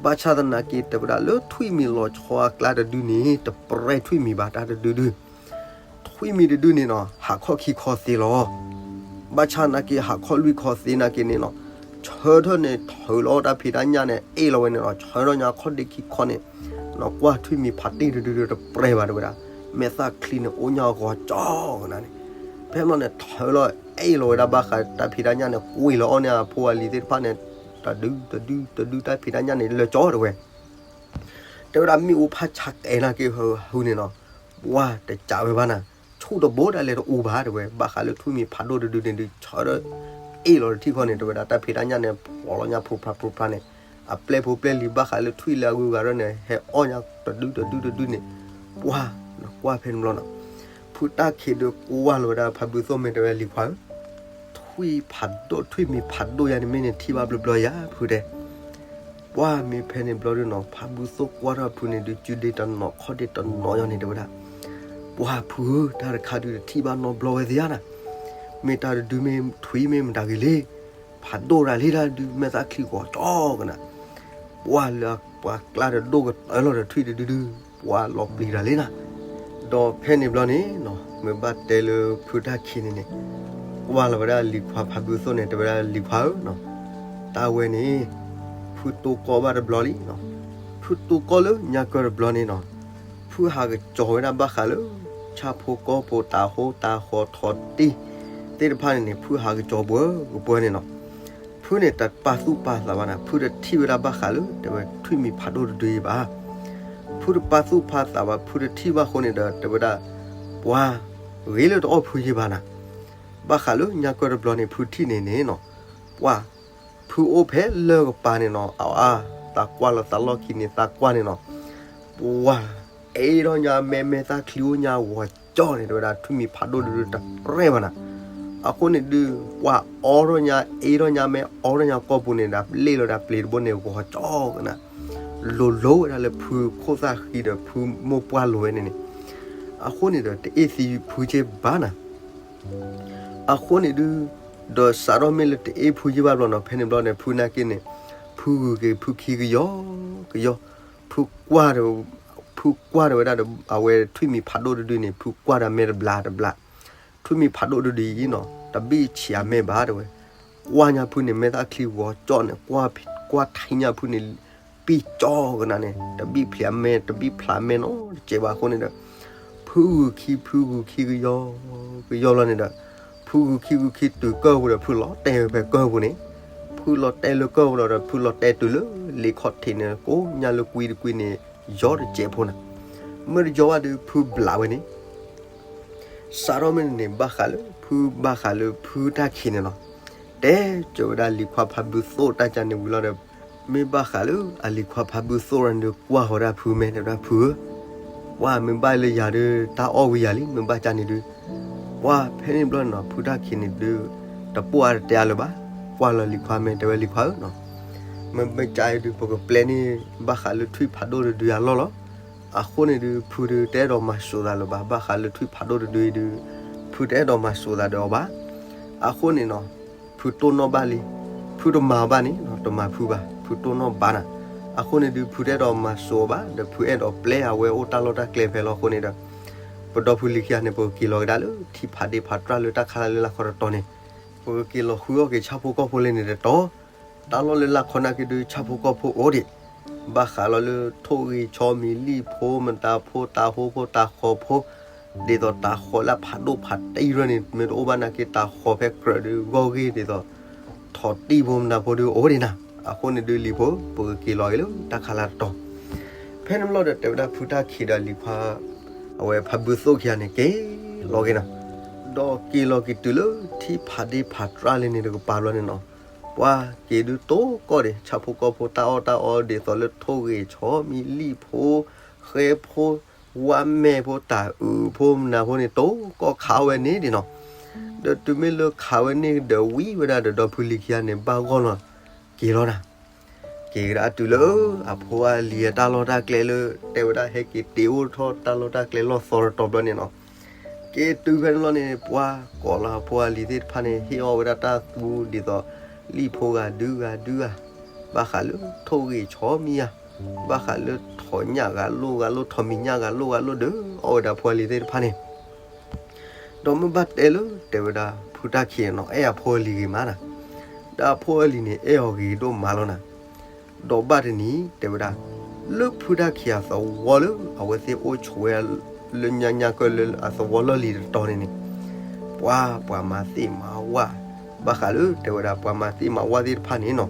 ဘၣ်ဆၣ်သနာ်က့ တဲဝဲဒၣ်လၢထွံၣ်မံၤလီၤဆီအကျါတဒုန့ၣ် တပြဲထွံၣ်မံၤဘၣ်တၢ်တဒုဒု ထွံၣ်မံၤတဒုန့ၣ်နီၤ ဟးခီၣ်ခံခီသ့လီၤ. ဘၣ်ဆၣ်သနာ်က့ ဟးခီၣ်လွံၢ်ခီသ့နာ်က့န့ၣ်နီၤ ဆၢထၢၣ်န့ၣ် ထုးလီၤတၢ်ဖံးတၢ်ညၣ်န့ၣ် အ့ၣ်လီၤဝဲန့ၣ်နီၤ ဆၢထၢၣ်ညါခီၣ်ဒ့ခံခီန့ၣ် နကွၢ်ထွံၣ်မံၤဖးတံၢ်တဒုဒုးတပြဲဘၣ်တဲဝဲဒၣ်. မဲာ်သၣ်ချံန့ၣ် အိၣ်ညါဂီၤကၠီကနၤန့ၣ် ဖဲမီၢ်န့ၣ် ထုးလီၤအ့ၣ်လီၤဝဲဒၣ်ဘၣ်ဃးတၢ်ဖံးတၢ်ညၣ်န့ၣ် ကွံာ်လီၤအီၣ်န့ၢ်အဖိအလံၤသ့ၣ်တဖၣ်န့ၣ် တဒုတဒုတဒုတၢ်ဖံးတၢ်ညၣ်န့ၣ် လၢကၠီတဲဝဲ တဲဝဲဒၣ်မ့ၣ်အူဖးဆါကဲနာ်က့ ဟူန့ၣ်နီၤ ပှၢ်တစးဝဲဘၣ်နၤ ဆူၣ်တဘိဒၣ်လဲၤတအူဘၣ်တဲဝဲ ဘၣ်ဃးလၢထွံၣ်မံၤဖးဒိၣ်တဒုန့ၣ်ဒုး ဆၢထၢၣ်အ့ၣ်လီၤတထံၣ်ဃီန့ၣ် တဲဝဲဒၣ်တၢ်ဖံးတၢ်ညၣ်န့ၣ် ဖှီၣ်လီၤညါဖိဖးဖိဖးန့ၣ် အပျဲၢ်ဖိပျဲၢ်လံၤဘၣ်ဃးလၢထွံၣ်လၢအဂုၤအဂၤဒၣ်န့ၣ် ဟဲအီၣ်ညါတဒုတဒုတဒုန့ၣ် ပှၢ်နကွၢ်ဖဲန့ၣ်ဘျီနီၤ ဖုတၢ်ခံးဒုးကွၢ်လီၤဝဲဒၣ်ဖးဘုသိၣ်မ့ၢ်တဲဝဲလံၤခွါဧၢ ထွံၣ်ဖးဒိၣ် ထွံၣ်မံၤဖးဒိၣ်ယါန့ၣ်မ့ၢ်န့ၣ်ထံၣ်ဘၣ်ဘျီဘျီယါ ဖုတဲ. ပှၢ်မ့ၢ်ဖဲန့ၣ်ဘျီဒုးနီၤ ဖးဘုသိၣ်ကွၢ်ထီၣ်ဖုန့ၣ်ဒုး စုဒ့တနီၤခီၣ်ဒ့တနီၤယါန့ၣ်တဲဝဲဒၣ် ပှၢ်ဖုဧၢ တၢ်တခါဒုးတထံၣ်ဘၣ်နီတဘျီဝဲသ့ဧါနၤ မ့ၢ်တၢ်တဒုမ့ၢ်ထွံၣ်မ့ၢ်မတၤဂ့ၤလံ ဖးဒိၣ်တၢ်လံတၢ်ဒုး မဲာ်သၣ်ချံဂီၤကၠီကနၤ ပှၢ်လၢပှၤကျါတဒိၣ်ကတၢၢ်လီၤဒီးထွံၣ်တဒုဒု ပှၢ်လီၤပျံၤတၢ်လံနၤ. ဒီးဖဲန့ၣ်ဘျီန့ၣ်နီၤ မ့ၢ်ဘၣ်တဲလၢဖုတၢ်ခံးန့ၣ်န့ၣ် ကွၢ်လီၤဝဲဒၣ်လံၤခွါဖးဘုသိၣ်န့ၣ် တဲဝဲဒၣ်လံၤခွါဧၢနီၤ တၢ်ဝဲန့ၣ် ဖုတိၢ်ကီၢ်ဘၣ်တဘျီလံနီၤ ဖုတိၢ်ကီၢ်လၢညါကၢတဘျီန့ၣ်နီၤ ဖုဟးကစီၤဝဲဒၣ်ဘၣ်ဃးလၢ ဆၣ်ဖိကီၢ်ဖိတၤဟိတၤဃီၤထီၣ်တံၢ် သ့ၣ်တဖၣ်န့ၣ်န့ၣ် ဖုဟးကစီၤပှၢ်ကပှၢ်န့ၣ်နီၤ ဖုန့ၣ်တပာ်သူၣ်ပာ်သးဘၣ်နၤ ဖုတထံၣ်ဝဲဒၣ်ဘၣ်ဃးလၢ တဲဝဲထွံၣ်မံၤဖးဒိၣ်တဒုအံၤဘၣ်. ဖုတပာ်သူၣ်ပာ်သးဘၣ် ဖုတထံၣ်ဘၣ်အဃိန့ၣ်ဒီး တဲဝဲဒၣ် ပှၤ ဂ့ၤလၢတအီၣ်ဖုယဲၢ်ဘၣ်နၤ. ဘၣ်ဃးလၢညါကၢတဘျီန့ၣ် ဖုထံၣ်န့ၣ်န့ၣ်နီၤ, ပှၤ ဖုအိၣ်ဖဲလၢကပၤန့ၣ်နီၤ, အအါ သးကွၢ်လီၤသးလီၢ်ခံန့ၣ် သးကွၢ်န့ၣ်နီၤ, ပှၤ အ့ထီၣ်ညါမဲ မဲာ်သၣ်ချံအိၣ်ညါဂီၤကၠီန့ၣ် တဲဝဲဒၣ် ထွံၣ်မံၤဖးဒိၣ်တဒုတရဲၣ်ဘၣ်နၤ. အဃိန့ၣ်ဒုး ပှၤအီထီၣ်ညါ အ့ထီၣ်ညါမဲ အီထီၣ်ညါကီၢ်ပူၤန့ၣ်ဒီး လ့ၣ်လီၤဒၣ်ပျ့ၤတဘိန့ၣ် ဂီၤကၠီကနၤ, လိၤလိၤဝဲဒၣ်လၢဖုခိၣ်သၣ်ဃံဒီးဖုမိၢ်ပှၢ်လိၤဝဲန့ၣ်န့ၣ်, အဃိန့ၣ်ဒီး တအ့ၣ်သံဖုက့ဘၣ်နၤ. အဃိန့ၣ်ဒုး ဒီးစးထီၣ်မ့ၢ်လၢတအ့ၣ်ဖုယဲၢ်ဘၣ်ဘျီနီၤ, ဖဲန့ၣ်ဘျီန့ၣ် ဖုနာ်က့န့ၣ် ဖုဂုာ်က့ၤဖုခံကယီကယီ, ဖုကွၢ်ဒီး ဖုကွၢ်ဒီးဝဲဒၣ်ဒီး အဝဲထွံၣ်မံၤဖးဒိၣ်တဒုန့ၣ် ဖုကွၢ်ဒီးမဲာ်တဘျးတဘျး, ထွံၣ်မံၤဖးဒိၣ်တဒုအံၤနီၤ တဘံၣ်ဆံးအမဲာ်ဘၣ်တဲဝဲ, ကွၢ်ညါဖုန့ၣ် မဲာ်သၣ်ချံဂီၤကၠီန့ၣ် ကွၢ်ထံညါဖုန့ၣ် ပံၣ်ကၠီကနၤန့ၣ် တဘံၣ်ဖျးမဲာ် တဘံၣ်ဖျးမဲာ်နီတစဲးဘၣ်အဃိန့ၣ်ဒီး ဖုဂုာ်ခံ ဖုဂုာ်ခံကယီကယီလီၤန့ၣ်ဒီး ဖုဂုာ်ခံဂုာ်ခံတုၤကၢၢ်ပူၤဒီး ဖုလီၤတဲာ်ဝဲဖဲကၢၢ်ပူၤန့ၣ်, ဖုလီၤတဲာ်လၢကၢၢ်ပူၤလီၤဒီး ဖုလီၤတဲာ်တုၤလၢလံာ်ခီၣ်ထံးန့ၣ် ကိးညါလၢကွံတကွံန့ၣ် ယီတစဲးဖိနၤ, မ့ၢ်တယီဘၣ်ဒီး ဖုဘျးဝဲန့ၣ် စးထီၣ်မ့ၢ်န့ၣ် ဘၣ်ဃးလၢဖု ဘၣ်ဃးလၢဖုတၢ်ခံးန့ၣ်လီၤ. တဲစၢၤဝဲဒၣ်လံၤခွါဖးဘုသိၣ်တၢ်ကန့ၣ်ဝံၤလီၤဒီး မ့ၢ်ဘၣ်ဃးလၢအလံၤခွါဖးဘုသိၣ်ရၢ်န့ၣ်ဒီး ကွၢ်ဃီၤဒၣ်ဖုမဲာ်တဲဝဲဒၣ်ဖုဧၢ, ပှၤမ့ၢ်ဘၣ်လၢယၤဒီး တၢ်အီၣ်ဝံၤယၤလံ မ့ၢ်ဘၣ်ကန့ၣ်ဒုး, ပှၤဖဲန့ၣ်ဘျီန့ၣ်နီၤ ဖုတၢ်ခံးန့ၣ်ဒုး တပိာ်အါတတဲအါလၢၤဘၣ်, ကွၢ်လီၤလံၤခွါမဲာ် တဲဝဲလံၤခွါဧၢနီၤ မ့ၢ်မ့ၢ်ကါအံၤဒုး ပကပျဲန့ၢ် ဘၣ်ဃးလၢထွံၣ်ဖးဒိၣ်တဒုအလီၢ်လီၤ. အဃိန့ၣ်ဒုး ဖုဒုးတအဲၣ်ဒိးမၤစိာ်သးလၢၤဘၣ်, ဘၣ်ဃးလၢထွံၣ်ဖးဒိၣ်တဒုအံၤဒုး ဖုတအဲၣ်ဒိးမၤစိာ်သးဒီးအီၤဘၣ်. အဃိန့ၣ်နီၤ ဖုတိၢ်နီၣ်ဘၣ်လံ, ဖုတမၤဘၣ်န့ၣ် တမၤဖုဘၣ်, ဖုတိၢ်နီၣ်ဘၣ်နၤ. အဃိန့ၣ်ဒုး ဖုတအဲၣ်ဒိးမၤစိာ်အီၤဘၣ် ဒီးဖုအဲၣ်ဒိးပျဲအဝဲအိၣ်တၢ်လီၢ်တၢ်ကျဲဖဲလီၤအဃိန့ၣ်ဒီး ပဒီဖုလံၤခံဂၤန့ၣ် ပကက့ၤလီၤကဒါလၢထံဖးဒ့ဖးတြၢ်လၢတၢ်ခါလၢ်လၢလၢခီတတီၤန့ၣ်, ပကက့ၤလီၤဃုအီၣ်က့ၤဆၣ်ဖိကီၢ်ဖိလၢန့ၣ်တတီၤ, တၢ်လီၢ်လၢလၢခီနာ်က့ဒုး ဆၣ်ဖိကီၢ်ဖိအိၣ်ဒံး, ဘၣ်ဃးလီၤလၢထိၣ်ဂ့ၤဆီမံၤလံၣ်ဖိ မတၤဖိ တၤဟိဖိ တၤဃီၤဖိ, ဒ်သိးတၤဃီၤလၢဖးဒိၣ်ဖးတံၢ်ရၢန့ၣ် မ့ၢ်တအိၣ်ဘၣ်နာ်က့ တၤဃီၤဖဲကြၢးဒုး ဂီၢ်ဂ့ၢ်ဒ်သိး ထိၣ်တံၢ်ဖိမတၤဖိဒုးအိၣ်ဒံးနၤ. အဃိန့ၣ်ဒုးလံၤဖိ ပကက့ၤလီၤက့ၤလၢတၢ်ခါလၢ်တတီၤ ဖဲန့ၣ်ဘျီဒီး တဲဝဲဒၣ်ဖုတၢ်ခံးဒီးလံၤခွါ အဝဲဖးဘုသိၣ်ခံဂၤန့ၣ် က့ၤလီၤက့ၤနၤ, ဒီးက့ၤလီၤက့ၤတုၤလၢထံဖးဒ့ဖးတြၢ်လၢန့ၣ်တကပၤဘျီန့ၣ်နီၤ, ပှၤက့ၤဒုးတိၢ်ကီၢ်ဒံး ဆၣ်ဖိကီၢ်ဖိတၢ်အီၣ်တၢ်အီဒ်သိးလၢထိၣ်ဂ့ၤဆီမံၤလံၣ်ဖိ ဃဲဖိ ဝါမဲာ်ဖိ တၤအုးဖိမနၤဖိန့ၣ် တိၢ်ကီၢ်ခးဝဲန့ၣ်ဒံးနီၤ, ဒီးတုၤမ့ၢ်လၢခးဝဲန့ၣ်ဒီးဝံၤဝဲဒၣ်ဒီး ဒီဖုလံၤခံဂၤန့ၣ် ဘၣ်ဂီၢ်လီၤ က့ၤလီၤနၤ က့ၤကဒါတုၤလၢ အဖိအလံၤအတၢ်လီၢ်တၢ်ကျဲလၢ တဲဝဲဒၣ်ဟဲက့ၤတ့အိၣ်ထီၣ်တၢ်လီၢ်တၢ်ကျဲလီၢ်သီတတီၤဘျီန့ၣ်နီၤ, က့ၤတုၤဖဲန့ၣ်လီၤန့ၣ် ပှၤကိးလီၤအဖိအလံၤသ့ၣ်တဖၣ်န့ၣ် ဟ့ၣ်အီၣ်ဝဲဒၣ်တၢ်သူဒ်သိး လံၣ်ဖိဂၤဒုဂၤဒုဂၤ, ဘၣ်ဃးလၢထိၣ်ဂ့ၤဆီမံၤဧါ, ဘၣ်ဃးလၢထိၣ်ညၣ်ဂၤလိၣ်ဂၤလိၣ် ထိၣ်မံၤညၣ်ဂၤလိၣ်ဂၤလိၣ်ဒီး အီၣ်ဝဲဒၣ်ဖိအလံၤသ့ၣ်တဖၣ်န့ၣ် ဒီးမ့ၢ်ဘၣ်တဲလၢ တဲဝဲဒၣ် ဖုတၢ်ခံးနီၤ အဲၣ်အဖိအလံၤဂ့ၤမးနၤ, ဒီးအဖိအလံၤန့ၣ် အဲၣ်အီၤဂ့ၤဒိၣ်မးလီၤနၤ, ဒီးဘၣ်တနံၤ တဲဝဲဒၣ် လၢဖုတၢ်ခံးအသဝီလၢ အဝဲသ့ၣ်အိၣ်ဆိးဝဲ လၢညါညါကၢလၢအသဝီလီၢ်လံၤတတီၤန့ၣ်န့ၣ်, ပှၤ ပှၤမၤသ့ၣ်မၤဝၣ်, ဘၣ်ဃးလၢ တဲဝဲဒၣ် ပှၤမၤသ့ၣ်မၤဝၣ်သ့ၣ်တဖၣ်န့ၣ်နီၤ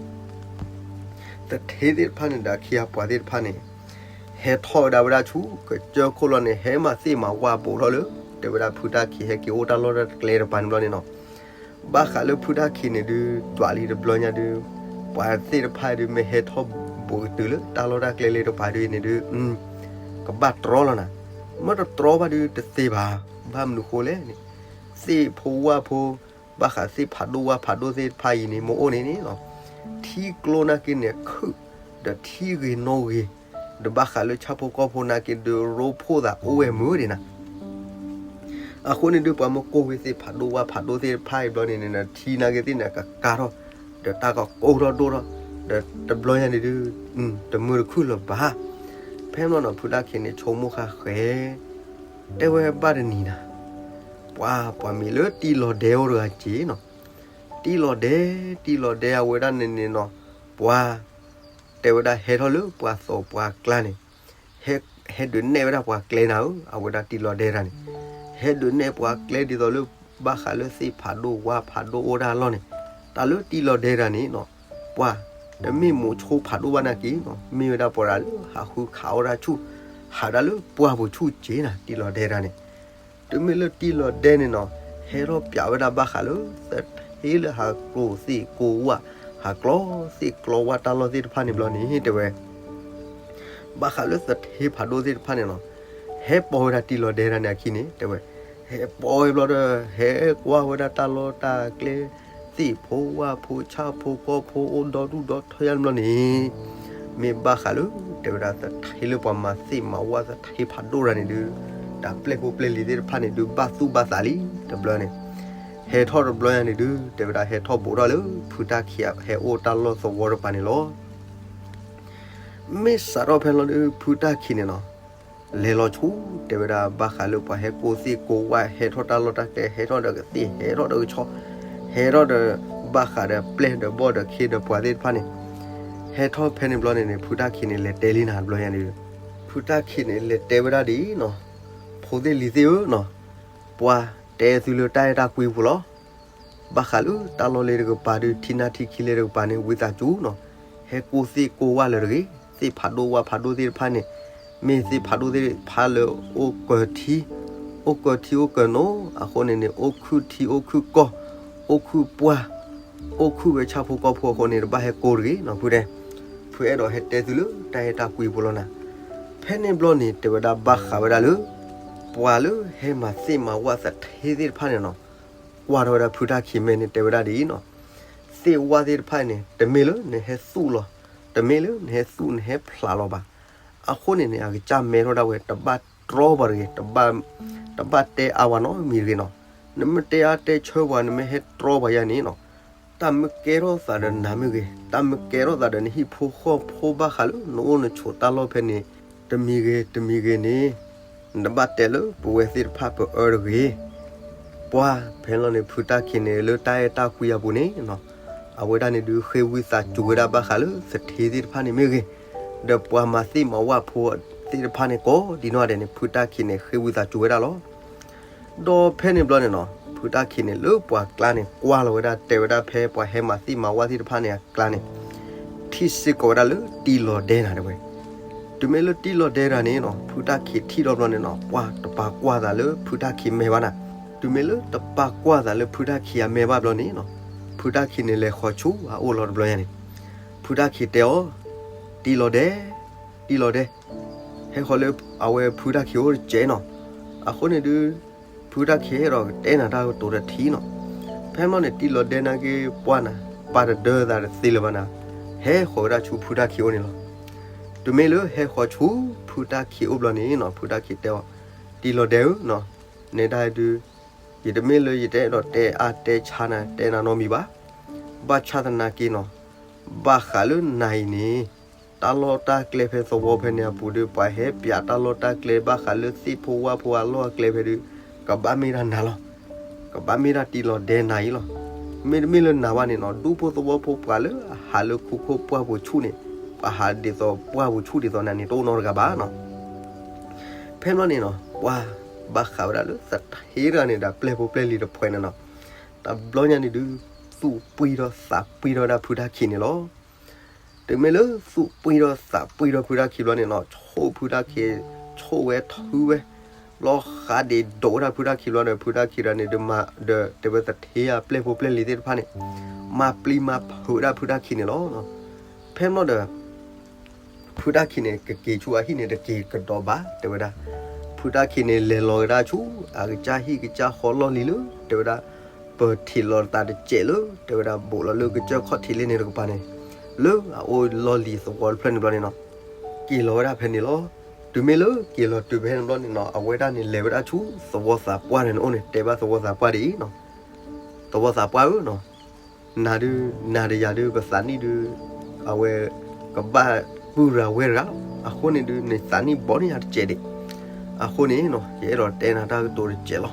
သထ့သ့ၣ်တဖၣ်န့ၣ်ဒီး ခံဂၤပှၤသ့ၣ်တဖၣ်န့ၣ် ဟဲထီၣ်ဝဲဒၣ်ဝဲဒၣ်ဆူ ကစၢၢ်ခိၣ်လီၤန့ၣ် ဟဲမၤသ့ၣ်မၤဝၣ်ဘူးထီၣ်လၢ တဲဝဲဒၣ်ဖုတၢ်ခံးဟဲက့ၤအိၣ်တၢ်လီၢ်တၢ်ကျဲတပၤန့ၣ်ဘျီန့ၣ်နီၤ, ဘၣ်ဃးလၢဖုတၢ်ခံးန့ၣ်ဒုး ဒွးလံတဘျီညါဒုး ပှၤသ့ၣ်တဖၣ်ဒုး မ့ၢ်ဟဲထီၣ်ဘူးကတုၤလၢတၢ်လီၢ်တၢ်ကျဲလၢတပၤဒုးန့ၣ်ဒုး ကဘၣ်တြီလီၤနၤ, မ့ၢ်တတြီဘၣ်ဒုးတသ့ဘၣ်, ဘၣ်မနုၤဃိလဲၣ်န့ၣ် သ့ၣ်ဖိဝၣ်ဖိ ဘၣ်ဃးသ့ၣ်ဖးဒိၣ်ဝၣ်ဖးဒိၣ်သ့ၣ်တဖၣ်အံၤန့ၣ် မ့ၢ်အိၣ်န့ၣ်န့ၣ်နီၤ, ထံကျိနာ်က့န့ၣ်ခုၣ်, ဒီးထံဂ့ၤနီၣ်ဂ့ၤ, ဒီးဘၣ်ဃးလၢဆၣ်ဖိကီၢ်ဖိနာ်က့ဒုး ရိဖှိၣ်သးအိၣ်ဝဲမုာ်ဒံးနၤ အဃိန့ၣ်ဒုး ပှၤမ့ၢ်ကိၢ်ဝဲသ့ၣ်ဖးဒိၣ်ဝၣ်ဖးဒိၣ်သ့ၣ်တဖၣ်အံၤဘျီန့ၣ်န့ၣ် ထံနာ်က့သ့ၣ်န့ၣ် ကကါထီၣ်, ဒီးတၢ်ကကိၢ်ထီၣ်ဒိၣ်ထီၣ်, ဒီးတဘျီညါန့ၣ်ဒုး တမုာ်တခုၣ်လၢၤဘၣ်. ဖဲမ့ၢ်နီၤ ဖုတၢ်ခံးန့ၣ် ဆိကမိၣ်ဃါဃဲၤ, တဲဝဲဘၣ်တနံၤနၤ, ပှၤ ပှၤမံၤလၢတံၢ်လီၤဒဲအိၣ်တဂၤက့ၤနီၤ, တံၢ်လီၤဒဲ, တံၢ်လီၤဒဲအဝဲဒၣ်န့ၣ်န့ၣ်နီၤ, ပှၤ တဲဝဲဒၣ်ဟဲထီၣ်လၢပှၤသိးပှၤကျါန့ၣ်, ဟဲဒုးနဲၣ်ဝဲဒၣ်ပှၤကျဲနၤဧၢ, အဝဲဒၣ်တံၢ်လီၤဒဲတဂၤန့ၣ်, ဟဲဒုးနဲၣ်ပှၤကျဲဒ်သိးလၢ ဘၣ်ဃးလၢသ့ၣ်ဖးဒိၣ်ဝၣ်ဖးဒိၣ်အိၣ်တၢ်အလီၢ်န့ၣ်, တၢ်လၢတံၢ်လီၤဒဲတဂၤန့ၣ်နီၤ, ပှၤ တမ့ၢ်မိၤဆိဖးဒိၣ်ဘၣ်နာ်က့နီၤ, မ့ၢ်ဝဲဒၣ်ပှၤတဂၤလၢဟးဃုခးအီၣ်တၢ်ဆူၣ်, ဟးဒၣ်လၢပှၢ်ပူၤဆူၣ်က့ၤနၤ တံၢ်လီၤဒဲတဂၤန့ၣ်. တုၤမ့ၢ်လၢတံၢ်လီၤဒဲန့ၣ်နီၤ, ဟဲထီၣ်ပျးဝဲဒၣ်ဘၣ်ဃးလၢ သထ့လၢဟးကျိသ့ၣ်ကိးဝၣ်, ဟးကျီသ့ၣ်ကျီဝၣ်တၢ်လီၢ်သ့ၣ်တဖၣ်န့ၣ်ဘျီန့ၣ် တဲဝဲ ဘၣ်ဃးလၢသထ့ဖးဒိၣ်သ့ၣ်တဖၣ်န့ၣ်နီၤ, ဟဲပိာ်ဝဲဒၣ်တံၢ်လီၤဒဲတဂၤန့ၣ်အခံန့ၣ် တဲဝဲ, ဟဲပိာ်ဝဲဘျီဒီး ဟဲကွၢ်ဝဲဒၣ်တၢ်လီၢ်တၢ်ကျဲ သ့ၣ်ဖိဝၣ်ဖိဆၣ်ဖိကီၢ်ဖိအိၣ်ဒီဒူၣ်ဒီထၢယါန့ၣ်ဘျီန့ၣ်, မ့ၢ်ဘၣ်ဃးလၢ တဲဝဲဒၣ် သထ့လၢပှၤမၤသ့ၣ်မၤဝၣ်သထ့ဖးဒိၣ်တဂၤန့ၣ်ဒုး, တၢ်ပျဲၢ်ဖိပျဲၢ်လံၤသ့ၣ်တဖၣ်န့ၣ်ဒုး ဘၣ်သူၣ်ဘၣ်သးလံတဘျီန့ၣ်, ဟဲထီၣ်တဘျီညါန့ၣ်ဒုး တဲဝဲဒၣ် ဟဲထီၣ်ဘူးထီၣ်လၢ ဖုတၢ်ခံးဟဲအိၣ်တၢ်လီၢ်သဝီတပၤန့ၣ်လီၤ. မ့ၢ်စးထီၣ်ဖဲလီၤဒုး ဖုတၢ်ခံးန့ၣ်နီၤ, လဲၤလီၤဆူ တဲဝဲဒၣ် ဘၣ်ဃးလၢပှၤဟဲကိးသ့ၣ်ကိးဝၣ် ဟဲထီၣ်တၢ်လီၢ်တၢ်ကျဲ ဟဲထီၣ်ဒီးကသ့ၣ် ဟဲထီၣ်ဒီးကဆီ, ဟဲထီၣ်ဒီး ဘၣ်ဃးဒီးပျဲၢ်ဒီးဘီၣ်ဒီးခ့ဒီးပှၤသ့ၣ်တဖၣ်န့ၣ်, ဟဲထီၣ်ဖဲန့ၣ်ဘျီန့ၣ်န့ၣ် ဖုတၢ်ခံးန့ၣ် လဲၤတဲလံနၤတဘျီညါန့ၣ်ဒုး, ဖုတၢ်ခံးန့ၣ် လဲၤတဲဝဲဒၣ်ဒ်အံၤနီၤ, ဖိသ့ၣ်လံၤသ့ၣ်ဧၢနီၤ, ပှၤတဲသုလၢတၢ်အဲၣ်တၢ်ကွံပူၤလီၤ. ဘၣ်ဃးလၢတၢ်လီၢ်လၢတကပၤဒုး ထံနၢ်ထံခံလၢတကပၤန့ၣ် ဝံသးစူၤနီၤ, ဟဲကိးသ့ၣ်ကိးဝၣ်လၢတဂ့ၤ, သ့ၣ်ဖးဒိၣ်ဝၣ်ဖးဒိၣ်သ့ၣ်တဖၣ်န့ၣ်, မ့ၢ်သ့ၣ်ဖးဒိၣ်သ့ၣ်တဖၣ်လၢအိၣ်ကၢၤထံ, အိၣ်ကၢၤထံအိၣ်ကၢၤနိ, အဃိန့ၣ်န့ၣ် အိၣ်ခုၣ်ထံအိၣ်ခုၣ်ကီၢ်, အိၣ်ခုၣ်ပှၢ်, အိၣ်ခုၣ်ဝဲဆၣ်ဖိကီၢ်ဖိအဃိန့ၣ် တဘၣ်ဟဲကိးတဂ့ၤနီၤ ဖုတဲ, ဖုအဲၣ်ဒိးဟဲတဲသုလၢတၢ်အဲၣ်တၢ်ကွံပူၤလီၤနၤ. ဖဲန့ၣ်ဘျီန့ၣ် တဲဝဲဒၣ်ဘၣ်ဃးဝဲဒၣ်လၢ ပှၤလၢဟဲမၤသ့ၣ်မၤဝၣ်သထ့သ့ၣ်တဖၣ်န့ၣ်နီၤ, ကွၢ်ထီၣ်ဝဲဒၣ်ဖုတၢ်ခံးမဲာ်န့ၣ် တဲဝဲဒၣ်ဒ်အံၤနီၤ, သ့ၣ်ဝၣ်သ့ၣ်တဖၣ်န့ၣ် တမ့ၢ်လၢနဟဲသူၣ်လီၤ, တမ့ၢ်လၢနဟဲသူၣ်နဟဲဖျးလီၤဘၣ်. အဃိန့ၣ်န့ၣ် အကစၢ်မဲထီၣ်ဒၣ်ဝဲ တဘၣ်တြီပှၤတဂ့ၤ, တဘၣ်တဲအါဝဲနီတမံၤတဂ့ၤနီၤ. နမ့ၢ်တဲအါတဲဆၢပှၤ နမ့ၢ်ဟဲတြီပှၤယါန့ၣ်နီၤ, တၢ်မ့ၢ်ကဲထီၣ်သးဒီးနၤမ့ၢ်ဂ့ၤ, တၢ်မ့ၢ်ကဲထီၣ်သးဒီးနဟံၣ်ဖိဃီဖိဘၣ်ဃးလၢနအိၣ်နဆိးတၢ်လီၢ်ဖဲန့ၣ် တမံၤဂ့ၤ တမံၤဂ့ၤန့ၣ်, နတဘၣ်တဲလၢပဝဲသ့ၣ်တဖၣ်ပအၢတဂ့ၤ. ပှၤဖဲလီၤန့ၣ် ဖုတၢ်ခံးန့ၣ် လၢတၢ်အဲၣ်တၢ်ကွံအပူၤန့ၣ်နီၤ, အဝဲဒၣ်န့ၣ်ဒုး ဃ့ဝံသးစူၤဝဲဒၣ်ဘၣ်ဃးလၢသထ့သ့ၣ်တဖၣ်န့ၣ်မ့ၢ်ဂ့ၤ, ဒီးပှၤမၤသ့ၣ်မၤဝၣ်ဖိသ့ၣ်တဖၣ်န့ၣ် ကိးဒံနီၢ်ဒဲးန့ၣ် ဖုတၢ်ခံးန့ၣ် ဃ့ဝံသးစူၤဝဲဒၣ်လီၤ. ဒီးဖဲန့ၣ်ဘျီန့ၣ်နီၤ, ဖုတၢ်ခံးန့ၣ် လၢပှၤကျါန့ၣ် ကွၢ်လီၤဝဲဒၣ် တဲဝဲဒၣ်ဖဲပှၤဟဲမၤသ့ၣ်မၤဝၣ်သ့ၣ်တဖၣ်န့ၣ်အကျါန့ၣ်, ထံၣ်စ့ၢ်ကီးဝဲဒၣ်လၢတံၢ်လီၤဒဲနၤတဲဝဲ. တုၤမ့ၢ်လၢတံၢ်လီၤဒဲတဂၤန့ၣ်နီၤ, ဖုတၢ်ခံးထံၣ်ထီၣ်ဘျီန့ၣ်နီၤ, ပှၤတပာ်ကွၢ်သးလၢဖုတၢ်ခံးမဲာ်ဘၣ်နၤ. တုၤမ့ၢ်လၢတပာ်ကွၢ်သးလၢဖုတၢ်ခံးအမဲာ်ဘၣ်ဘျီန့ၣ်နီၤ, ဖုတၢ်ခံးန့ၣ်လဲၤဃီၤဆူအအိၣ်လီၤတဘျီညါန့ၣ်, ဖုတၢ်ခံးတဲအီၤ, တံၢ်လီၤဒဲ, တံၢ်လီၤဒဲ, ဟဲဃီၤလၢအဝဲဖုတၢ်ခံးအိၣ်တစဲးနီၤ. အဃိန့ၣ်ဒုး ဖုတၢ်ခံးဟဲဒီးကတဲနၤတၢ်ကတိၤတထံၣ်နီၤ. ဖဲမီၢ်န့ၣ် တံၢ်လီၤဒဲနာ်က့ၤပှၢ်နၤ, ပာ်တဒၢသးတသ့လၢၤဘၣ်နၤ, ဟဲဃီၤဝဲဒၣ်ဆူဖုတၢ်ခံးအိၣ်န့ၣ်လီၤ. တုၤမ့ၢ်လၢဟဲဃီၤဆူဖုတၢ်ခံးအိၣ်ဘျီန့ၣ်နီၤ, ဖုတၢ်ခံးတဲအီၤ, တံၢ်လီၤဒဲဧၢနီၤ, နဲဒၣ်ဒုး ယတမ့ၢ်လၢယတအဲၣ်ဒိးတဲအါတဲဆါနၤ တဲနၤနီတမံၤဘၣ်. ဘၣ်ဆၣ်သနာ်က့နီၤ, ဘၣ်ဃးလၢနၤအံၤန့ၣ်, တၢ်လီၢ်တၢ်ကျဲဖဲသဝီဖဲန့ၣ်အပူၤဒီး ပှၤဟဲပျးတၢ်လီၢ်တၢ်ကျဲ ဘၣ်ဃးလၢသ့ၣ်ဖိဝၣ်ဖိအလီၢ်အကျဲဖဲဒီး ကဘၣ်မ့ၢ်ဒၣ်နၤလီၤ. ကဘၣ်မ့ၢ်ဒၣ်တံၢ်လီၤဒဲနၤအံၤလီၤ. မ့တမ့ၢ်လၢနၤဘၣ်န့ၣ်နီၤ, ဒူဖိသဝီဖိပှၤလၢအဟးလၢခိခိၣ်ပှၢ်ပူၤဆူၣ်န့ၣ်, ပှၤဟးဒ်သိးပှၢ်ပူၤဆူၣ်ဒ်သိးနၤန့ၣ် တအိၣ်နီတဂၤဘၣ်နီၤ. ဖဲမီၢ်န့ၣ်နီၤ, ပှၤဘၣ်ဃးဝဲဒၣ်လၢသထ့တဂၤန့ၣ်ဒီး ပျဲၢ်ဖိပျဲၢ်လံၤတဖှဲးန့ၣ်နီၤ, တဘျီညါန့ၣ်ဒုး သူၣ်ပှံၢ်ထီၣ်သးပှံၢ်ထီၣ်ဝဲဒၣ်ဖုတၢ်ခံးန့ၣ်လီၤ. တုၤမ့ၢ်လၢသူၣ်ပှံၢ်ထီၣ်သးပှံၢ်ထီၣ်ဖုတၢ်ခံးဘျီန့ၣ်နီၤ, ဆိၣ်ဖုတၢ်ခံး, ဆိၣ်ဝဲထုဝဲ, လီၤဃးဒ့ၣ်ဒိးဝဲဒၣ်ဖုတၢ်ခံးဘျီဒီး ဖုတၢ်ခံးဒီးန့ၣ်ဒုးမၤဒီး တဲဝဲသထ့အပျဲၢ်ဖိပျဲၢ်လံၤသ့ၣ်တဖၣ်န့ၣ်, မၤပျံၤမၤဖုးဝဲဒၣ်ဖုတၢ်ခံးန့ၣ်လီၤ. ဖဲမီၢ်ဒီး ဖုတၢ်ခံးန့ၣ် ကက့ၤဆူအဟံၣ်န့ၣ် တက့ၤကဒီးဘၣ် တဲဝဲဒၣ်. ဖုတၢ်ခံးန့ၣ် လဲၤလီၤကဒါဆူ အကစၢ်ဟံၣ်ကစၢ်ဃီလီၢ်လံၤလၢ တဲဝဲဒၣ် ပထံးလီၤသးတစဲးလၢ တဲဝဲဒၣ် ဘူးလီၤလၢကစၢၢ်ခီၣ်ထံးလ့န့ၣ်တကပၤန့ၣ်, လၢအအိၣ်လီၢ်လံၤသဝီတဖျၢၣ်န့ၣ်ဘျီန့ၣ်နီၤ, က့ၤလီၤဝဲဒၣ်ဖဲန့ၣ်လီၤ. တုၤမ့ၢ်လၢက့ၤလီၤတုၤဖဲန့ၣ်ဘျီန့ၣ်နီၤ, အဝဲဒၣ်န့ၣ် လဲၤဝဲဒၣ်ဆူသဝီသးပှၢ်န့ၣ်န့ၣ်အိၣ်န့ၣ် တဲဘၣ်သဝီသးပှၢ်ဒ်အံၤနီၤ, သဝီသးပှၢ်ဧၢနီၤ, နၤဒုး နၤဒီးယၤဒုး ပသးနံၣ်ဒုး အဝဲ ကဘၣ်ပုၢ်ရၤဝဲတဂၤလီၤ. အဃိန့ၣ်ဒုး နသးနံၣ်ဘီန့ၢ်ယၤတစဲးဒံး. အဃိန့ၣ်နီၤ, ယအဲၣ်ဒိးတဲနၤတၢ်ကတိၤတစဲးလီၤ.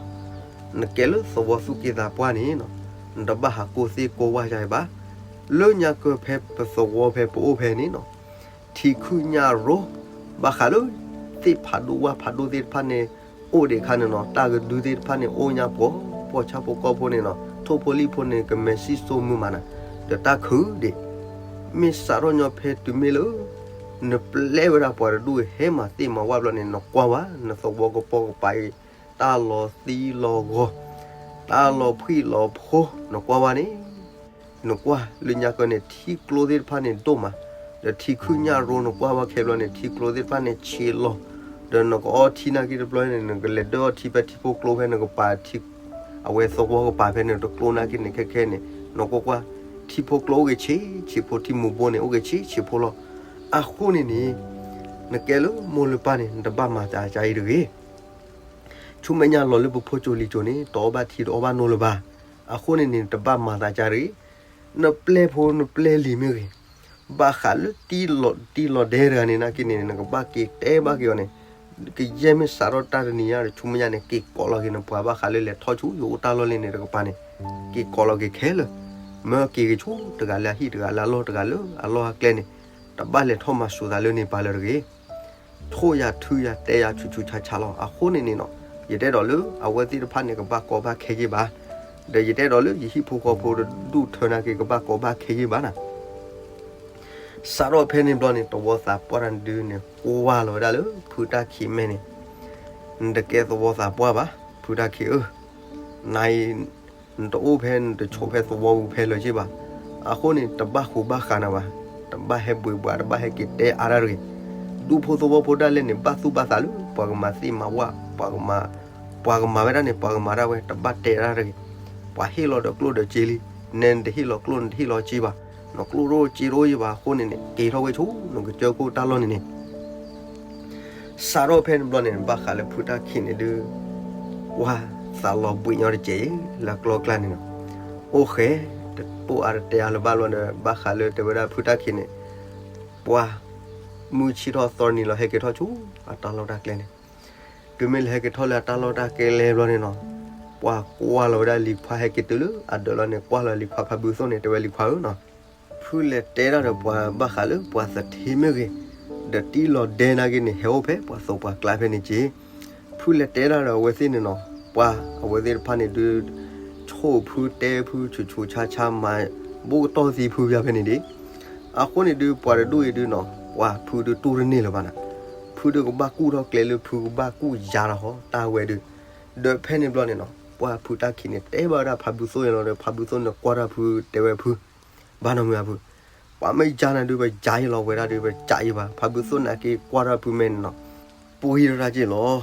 နကဲလၢသဝီသူၣ်က့သးပှၢ်န့ၣ်နီၤ, နတဘၣ်ဟးကိးသ့ၣ်ကိးဝၣ်ယၤဘၣ်. လၢညါကၢၢ်ဖဲပသဝီဖဲပအိၣ်ဖဲန့ၣ်နီၤ, ထံခုၣ်ညၣ်ရိ, ဘၣ်ဃးလၢ သ့ၣ်ဖးဒိၣ်ဝၣ်ဖးဒိၣ်သ့ၣ်တဖၣ်န့ၣ် အိၣ်ဒံးအခါန့ၣ်နီၤ, တၢ်ကဒုသ့ၣ်တဖၣ်န့ၣ် အိၣ်ညါပှီၤ, ပှီၤဆၣ်ဖိကီၢ်ဖိန့ၣ်နီၤ, ထိၣ်ဖိလံၣ်ဖိန့ၣ် ကမဲာ်စံၣ်စိမိၢ်မးနၤ, ဒီးတၢ်ခုၣ်ဒံး. မ့ၢ်စးထီၣ်ညီဖဲတုၤမ့ၢ်လၢ နပျဲဝဲဒၣ်ပှၤတဒူၣ်ဟဲမၤသ့ၣ်မၤဝၣ်ဘျီန့ၣ် နကွၢ်ဝဲ နသဝီကပိာ်ကပၤအံၤ တၢ်လီၤသံလီၤဂီၤ, တၢ်လီၤဖှံလီၤဖိ နကွၢ်ဝဲန့ၣ် နကွၢ်လၢညါကီန့ၣ် ထံကျိသ့ၣ်တဖၣ်န့ၣ်ဒိၣ်မး, ဒီးထံခုၣ်ညၣ်ရိ နကွၢ်ဝဲခဲဘျီန့ၣ် ထံကျိသ့ၣ်တဖၣ်န့ၣ်ဆံးလီၤ, ဒီးနကအီထံနာ်က့တဘျီန့ၣ် နကလဲၤဒၢအီထံဖဲထံဖိကျိဖဲ နကပၤထံ အဝဲသဝီကပၤဖဲန့ၣ် တကျိနာ်က့န့ၣ် ခဲခဲန့ၣ် နကွၢ်ကွၢ် ထံဖိကျိအိၣ်ဂ့ၤဆံးဆံးဖိ ထံမူးဘိန့ၣ် အိၣ်ဂ့ၤဆံးဆံးဖိလီၤ. အဃိန့ၣ်န့ၣ် နကဲလၢမိၢ်လၢပၢ်န့ၣ် နတဘၣ်မၤသးဒ်အံၤတဂ့ၤ. ဆူမဲာ်ညါလီၤလၢပဖိကၠိလံၤကၠိန့ၣ် တအီၣ်ဘၣ်ထံတအီၣ်ဘၣ်နိလၢၤဘၣ်. အဃိန့ၣ်န့ၣ် နတဘၣ်မၤသးဒ်အံၤတဂ့ၤ. နပျဲဖိနပျဲလံၤမ့ၢ်ဂ့ၤ, ဘၣ်ဃးလၢတံၢ်လီၤဒဲတဂၤန့ၣ်နာ်က့န့ၣ် နကဘၣ်က့ၤတဲဘၣ်က့ၤအီၤန့ၣ်, ကယဲၢ်မ့ၢ်စးထီၣ်တၢ်တနံၤညါဒီး ဆူမဲာ်ညါန့ၣ် က့ၤကိးလီၤက့ၤနပှၤဘၣ်ဃးလၢလဲၤထီၣ်ဆူယအိၣ်တၢ်လီၢ်လၢန့ၣ်တကပၤန့ၣ်, က့ၤကိးလီၤက့ၤခဲလၢာ်, မၢက့ၤဂ့ၤဆူတဂၤလၢအဟံၣ်တဂၤလၢအလီၢ်တဂၤလၢအလီၢ်အကျဲန့ၣ်, တဘၣ်လဲၤထီၣ်မၤစၢၤသးလၢန့ၣ်ပၤလၢၤတဂ့ၤ. ထိၣ်ယၤထုယၤတဲယၤဆူးဆူးဆါဆါလီၤ. အဃိန့ၣ်န့ၣ်နီၤ, ယတအဲၣ်ဒိးလၢအဝဲသ့ၣ်တဖၣ်န့ၣ် ကဘၣ်ကီဘၣ်ခဲယ့ၢ်ဘၣ်, ဒီးယတအဲၣ်ဒိးလၢယဟံၣ်ဖိဃီဖိတဒူၣ်ထၢနာ်က့ ကဘၣ်ကီဘၣ်ခဲယ့ၢ်ဘၣ်နၤ. စးထီၣ်ဖဲန့ၣ်ဘျီန့ၣ် သဝီသးပှၢ်တၢ်ဒုန့ၣ် ကွၢ်လီၤဝဲဒၣ်လၢဖုတၢ်ခံးမဲာ်န့ၣ်, နတကဲသဝီသးပှၢ်ဘၣ်, ဖုတၢ်ခံးဧၢ, နၤအံၤ နတအိၣ်ဖဲ နတဆိးဖဲသဝီပူၤဖဲလၢၤက့ၢ်ဘၣ်. အဃိန့ၣ် တဘၣ်ဃူဘၣ်ဃးနၤဘၣ်, တဘၣ်ဟဲဘှံးဘှး တဘၣ်ဟဲက့ၤတဲအါတၢ်တဂ့ၤ. ဒူဖိသဝီဖိဒၣ်လဲာ်န့ၣ် ဘၣ်သူၣ်ဘၣ်သးလၢ ပှၤကမၤသ့ၣ်မၤဝၣ်, ပှၤကမၤဝဲဒၣ်န့ၣ် ပှၤကမၤဒၣ်ဝဲ တဘၣ်တဲတၢ်တဂ့ၤ. ပှၤဟ့ၣ်လီၤဒီးကျိၣ်ဒီးစ့လံ, နဲနတဟ့ၣ်လီၤကျိၣ်နတဟ့ၣ်လီၤစ့ဘၣ်, နကျိၣ်တအိၣ်စ့တအိၣ်ယ့ၢ်ဘၣ်အဃိန့ၣ်န့ၣ် က့ၤထီၣ်ဝဲဆူ နကစၢၢ်ခိၣ်တၢ်လီၢ်န့ၣ်န့ၣ် စးထီၣ်ဖဲန့ၣ်ဘျီန့ၣ် ဘၣ်ဃးလၢဖုတၢ်ခံးန့ၣ်ဒုး ပှၤသးလီၤဘှံးညီတစဲးအံၤ လၢကျီကျါန့ၣ်နီၤ. အိၣ်ဃဲ တပိၢ်အါတတဲအါလၢၤဘၣ်လီၤဒီး ဘၣ်ဃးလၢတဲဝဲဒၣ်ဖုတၢ်ခံးန့ၣ် ပှၤ မုၢ်ဆ့ၣ်ထီၣ်သီနံၤလီၤ ဟဲက့ၤထီၣ်ဆူ အတၢ်လီၢ်တၢ်ကျဲန့ၣ်, တုၤမ့ၢ်လၢဟဲက့ၤထီၣ်လၢအတၢ်လီၢ်တၢ်ကျဲဘျီန့ၣ်နီၤ, ပှၤကွၢ်လီၤဝဲဒၣ်လံၤခွါဟဲက့ၤတုၤလၢအဒၢးလီၤန့ၣ် ကွၢ်လီၤလံၤခွါဖးဘုသိၣ်န့ၣ် တဲဝဲလံၤခွါဧၢနီၤ ဖုလဲၤတဲတၢ်ဒီးပှၤဘၣ်ဃးလၢပှၤသထ့မ့ၢ်ဂ့ၤ, ဒီးတံၢ်လီၤဒဲနာ်က့န့ၣ် ဟဲအိၣ်ဖဲပှၤသိးပှၤကျါဖဲန့ၣ်က့ၤ, ဖုလဲၤတဲတၢ်ဒီးအဝဲသ့ၣ်န့ၣ်နီၤ, ပှၤအဝဲသ့ၣ်တဖၣ်န့ၣ်ဒုး ဆိၣ်ဖုတဲဖု ဆူးဆူးဆါဆါမၤ ဘူးကတီၢ်သံဖုယါဖဲန့ၣ်ဒံး, အဃိန့ၣ်ဒုး ပှၤတဒူၣ်အံၤဒုးနီၤ ပှၤဖုဒုးတူၢ်တန့ၢ်လၢၤဘၣ်နၤ, ဖုဒုးကဘၣ်ကူၣ်ထီၣ်ကျဲလၢဖုကဘၣ်ကူၣ်ယါထီၣ်ဟီ တၢ်ဝဲဒုး, ဒီးဖဲန့ၣ်ဘျီန့ၣ်နီၤ ပှၤဖုတၢ်ခံးန့ၣ် တဲဘၣ်ဝဲဒၣ်ဖးဘုသိၣ်န့ၣ်လီၤဒီး ဖးဘုသိၣ်န့ၣ်ကွၢ်ထီၣ်ဖုတဲဝဲဖု, ဘၣ်နီၢ်မုၢ်အဖု, ပှၤမ့ၢ်ယါနၤဒုး ပယါယ့ၢ်လီၤဝဲဒၣ်ဒုး ပယါယ့ၢ်ဘၣ်, ဖးဘုသိၣ်န့ၣ်က့ၤကွၢ်ထီၣ်ဖုမဲာ်န့ၣ်နီၤ, ပှ့ၤထီၣ်တၢ်က့ၢ်လီၤ,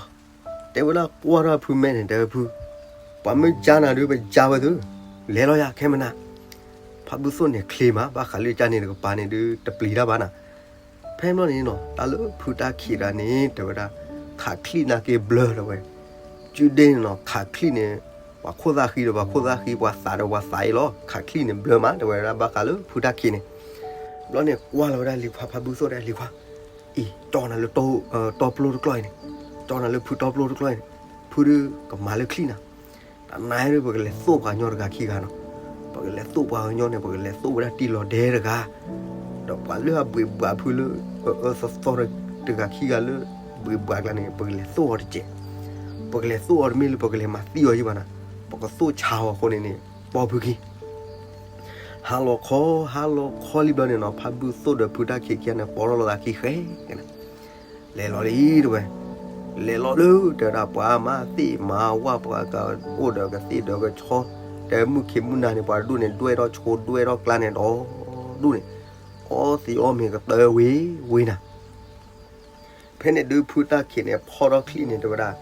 တဲဝဲဒၣ်ကွၢ်ထီၣ်ဖုမဲာ်န့ၣ် တဲဝဲဖု, ပှၤမ့ၢ်ယါနၤဒုး ပယါဝဲသု, လဲၤလီၤယၤခဲမနၤ, ဖးဘုသိၣ်န့ၣ်ချ့မး ဘၣ်ဃးလၢကၢ်န့ၣ်တကပၤန့ၣ်ဒုး တပျံၤတၢ်ဘၣ်နၤ ဖဲမ့ၢ်န့ၣ်နီၤ တၢ်လၢဖုတၢ်ခံးတၢ်န့ၣ် တဲဝဲဒၣ် ခးချံၣ်နာ်က့ဘျၢတဲဝဲ, ကုဒ့န့ၣ်နီၤ ခးချံၣ်န့ၣ် ပှၤခိၣ်သၣ်ဃံဒီးပှၤခိၣ်သၣ်ဃံ ပှၤသးဒီးပှၤသးအံၤလီၤ ခးချံၣ်န့ၣ်ဘျၢမး တဲဝဲဒၣ်ဘၣ်ဃးလၢဖုတၢ်ခံးန့ၣ်, ဘျီန့ၣ်ကွၢ်လီၤဝဲဒၣ်လံၤခွါဖးဘုသိၣ်ဒီးလံၤခွါ, အံၤ ကၠီနၤလၢ တီပျိတကျီၢ်အံၤန့ၣ်, ကၠီနၤလၢဖုတီပျိတကျီၢ်အံၤန့ၣ်, ဖုဒုးကမၤလၢချံၣ်နၤ တနၤဒုး ပကလဲၤသိၣ်ပှၤကညီတဂၤခံဂၤနီၤ, ပကလဲၤသိၣ်ပှၤကညီန့ၣ် ပကလဲၤသိၣ်ဝဲဒၣ်တံၢ်လီၤဒဲတဂၤ, ဒီးပှၤလၢအဘှံးဘှးဖုလၢ အအၢသီသီတဂၤခံဂၤလၢ ဘှံးဘှးကျါန့ၣ် ပကလဲၤသိၣ်အီၤတစဲး, ပကလဲၤသိၣ်အီၤတမ့ၢ်လၢပကလဲၤမၤသံအီၤယံၤဘၣ်နၤ, ပကသိၣ်ဆါအီၤအဃိန့ၣ်န့ၣ် ပိာ်ဖုခံ ဟါလီၤခီ ဟါလီၤခီလံဘျီန့ၣ်နီၤ ဖးဘုသိၣ်ဒီးဖုတၢ်ခံးခံဂၤန့ၣ် ကိးထီၣ်လိာ်သးခံဃဲက့ၤနၤ, လဲၤလီၤလံတဲဝဲ, လဲၤလီၤလၢ တဲဝဲဒၣ်ပှၤမၤသ့ၣ်မၤဝၣ် ပှၤကအိၣ်ဒီးကသ့ၣ်ဒီးကဆီ, တဲမုၢ်ခံးမုၢ်နၤန့ၣ် ပှၤတဒူၣ်န့ၣ် ဒွဲၣ်ထီၣ်ဆိဒွဲၣ်ထီၣ်ကျါန့ၣ်ဒီး ဒူၣ်န့ၣ် အီသံးအီမ့ၤကတၢၢ်ဝ့ၤဝ့ၤနၤ ဖဲန့ၣ်ဒုးဖုတၢ်ခံးန့ၣ် ဖီၣ်ထီၣ်ချံၣ်န့ၣ် တဲဝဲဒၣ်,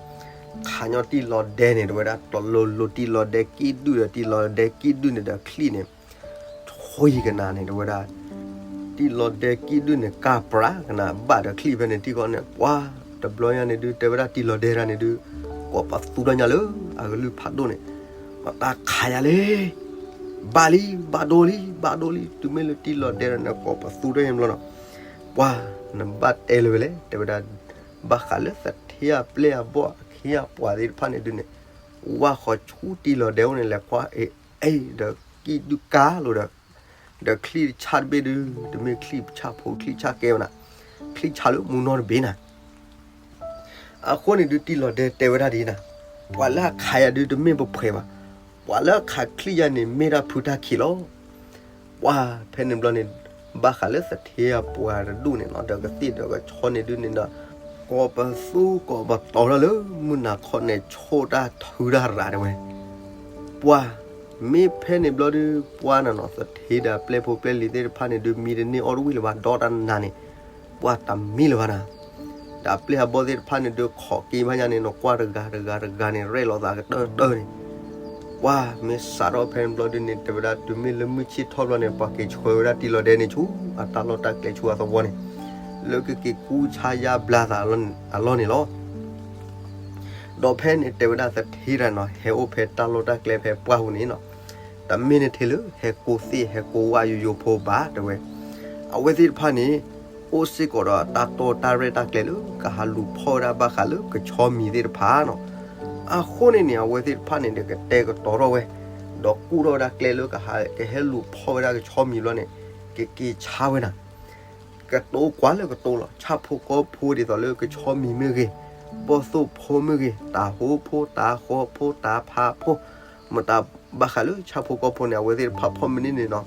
ခးညီတံၢ်လီၤဒဲန့ၣ် တဲဝဲဒၣ် တလိၤလိၤတံၢ်လီၤဒဲကံၣ်ဒုၣ်ဒီး တံၢ်လီၤဒဲကံၣ်ဒုၣ်န့ၣ်ဒီးချံၣ်န့ၣ်, ထွံကနၤန့ၣ် တဲဝဲဒၣ်, တံၢ်လီၤဒဲကံၣ်ဒုၣ်န့ၣ် ကၢ်ပြးကနၤ ဘၣ်ဒီးချံၣ်ဖဲန့ၣ်တံၢ်ဃီန့ၣ် ပှၤတဘျီညါန့ၣ်ဒုး တဲဝဲဒၣ်တံၢ်လီၤဒဲတဂၤန့ၣ်ဒုး ကိးပသူထီၣ်ညါလၢအကလုၢ်ဖးဒိၣ်န့ၣ်, မတၤခးယၤလဲၣ် ဘၣ်လံ ဘၣ်ဒိလံ ဘၣ်ဒိလံ တုၤမ့ၢ်လၢတံၢ်လီၤဒဲတဂၤန့ၣ် ကိးပသူထီၣ်ညါဘျီနီၤ, ပှၤနဘၣ်တဲလၢၤဝဲလဲၣ် တဲဝဲဒၣ်, ဘၣ်ဃးလၢသထ့အပျဲၢ်အဘီၣ်အခ့အပှၤသ့ၣ်တဖၣ်န့ၣ်ဒုးန့ၣ်, ဝၣ်ဃီဆူတံၢ်လီၤဒဲအိၣ်န့ၣ် လဲၤကွၢ်အ့ၣ်အ့ၣ်ဒီး ကံၣ်ဒုၣ်ကါလိၤဒီး, ဒီးချံၣ်ဆၣ်တဘ့ၣ်ဒုး တမ့ၢ်ချံၣ်ဆၣ်ဖိချံၣ်ဆၣ်ကဲဝဲနၤ, ချံၣ်ဆၣ်လၢမူနီတဘ့ၣ်နၤ အဃိန့ၣ်ဒုးတံၢ်လီၤဒဲတဲဝဲဒၣ်ဒ်နၤ, ပှၤလၢအခးယၤဒုးတမ့ၢ်ပဖှဲးဘၣ်, ပှၤလၢအခးချံၣ်ယၤန့ၣ်မ့ၢ်ဒၣ်ဖုတၢ်ခံးလီၤ. ပှၤဖဲန့ၣ်ဘျီန့ၣ်, ဘၣ်ဃးလၢသထ့အပှၤတဒူၣ်န့ၣ်နီၤ ဒီးကသ့ၣ်ဒီးကဆီန့ၣ်ဒုးန့ၣ်ဒီး ကိးပသူကိးပတီၤတၢ်လၢမုၢ်နၤခီန့ၣ် ဆိၣ်တၢ်ထုတၢ်ရၤတဲဝဲ, ပှၤ မ့ၢ်ဖဲန့ၣ်ဘျီဒုး ပှၤနၤနီၤ သထ့ဒီးအပျဲၢ်ဖိပျဲၢ်လံၤသ့ၣ်တဖၣ်န့ၣ်ဒုး မံတန့ၢ်အီၣ်တဝံၣ်လၢၤဘၣ် ဒီးတနၤန့ၣ် ပှၤတမံလၢၤဘၣ်နၤ ဒီးအပျဲၢ်အဘီၣ်သ့ၣ်တဖၣ်န့ၣ်ဒုး ခိးက့ၤဘၣ်ညါန့ၣ်နီၤ ကွၢ်တဂၤတဂၤတဂၤန့ၣ် ရဲၣ်လီၤသးကတၢၢ်တၢၢ်န့ၣ် ပှၤမ့ၢ်စးထီၣ်ဖဲန့ၣ်ဘျီဒုးန့ၣ် တဲဝဲဒၣ် တုၤမ့ၢ်လၢမုၢ်ဆ့ၣ်ထီၣ်ဘျီန့ၣ် ပှၤက့ၤဆှၢဝဲဒၣ်တံၢ်လီၤဒဲန့ၣ်ဆူ အတၢ်လီၢ်တၢ်ကျဲဆူအသဝီန့ၣ် လၢကက့ၤကူစါယါဘျါသးအလီၢ်န့ၣ်လီၤ. ဒီးဖဲန့ၣ်တဲဝဲဒၣ်သထ့တၢ်နီၤ ဟဲအိၣ်ဖဲတၢ်လီၢ်တၢ်ကျဲဖဲပှၢ်ပူၤန့ၣ်နီၤ တမ့ၢ်နထံၣ်လၢ ဟဲကိးသ့ၣ်ဟဲကိးဝၣ်ယိယိဖိဘၣ်တဲဝဲ, အဝဲသ့ၣ်တဖၣ်န့ၣ် အိၣ်စ့ၢ်ကီးဒီးတၢ်တီတၢ်ရဲၣ်တၢ်ကျဲၤလၢ ကဟးလူၤဖီၣ်ဝဲဒၣ်ဘၣ်ဃးလၢကဆီမံၤသ့ၣ်တဖၣ်နီၤ. အဃိန့ၣ်န့ၣ် အဝဲသ့ၣ်တဖၣ်န့ၣ်ဒီးကတဲာ်ကတီၤထီၣ်ဝဲ ဒီးကူၣ်ထီၣ်ဝဲဒၣ်ကျဲလၢကဟးကဟဲလူၤဖီၣ်ဝဲဒၣ်ကဆီမံၤဘျီန့ၣ် ကက့ၤဆါဝဲနၤ ကတိၤကွၢ်လၢကတိၤလီၤ ဆၣ်ဖိကီၢ်ဖိဒ်သိးလၢကဆီမံၤမ့ၢ်ဂ့ၤ, ဘီၣ်သိၣ်ဖိမ့ၢ်ဂ့ၤ, တၤဟိဖိ, တၤဃီဖိ, တၤဖးဖိ, မတၤဘၣ်ဃးလၢဆၣ်ဖိကီၢ်ဖိန့ၣ် အဝဲသ့ၣ်တဖၣ်ဖီၣ်မ့ၢ်န့ၢ်န့ၣ်နီၤ,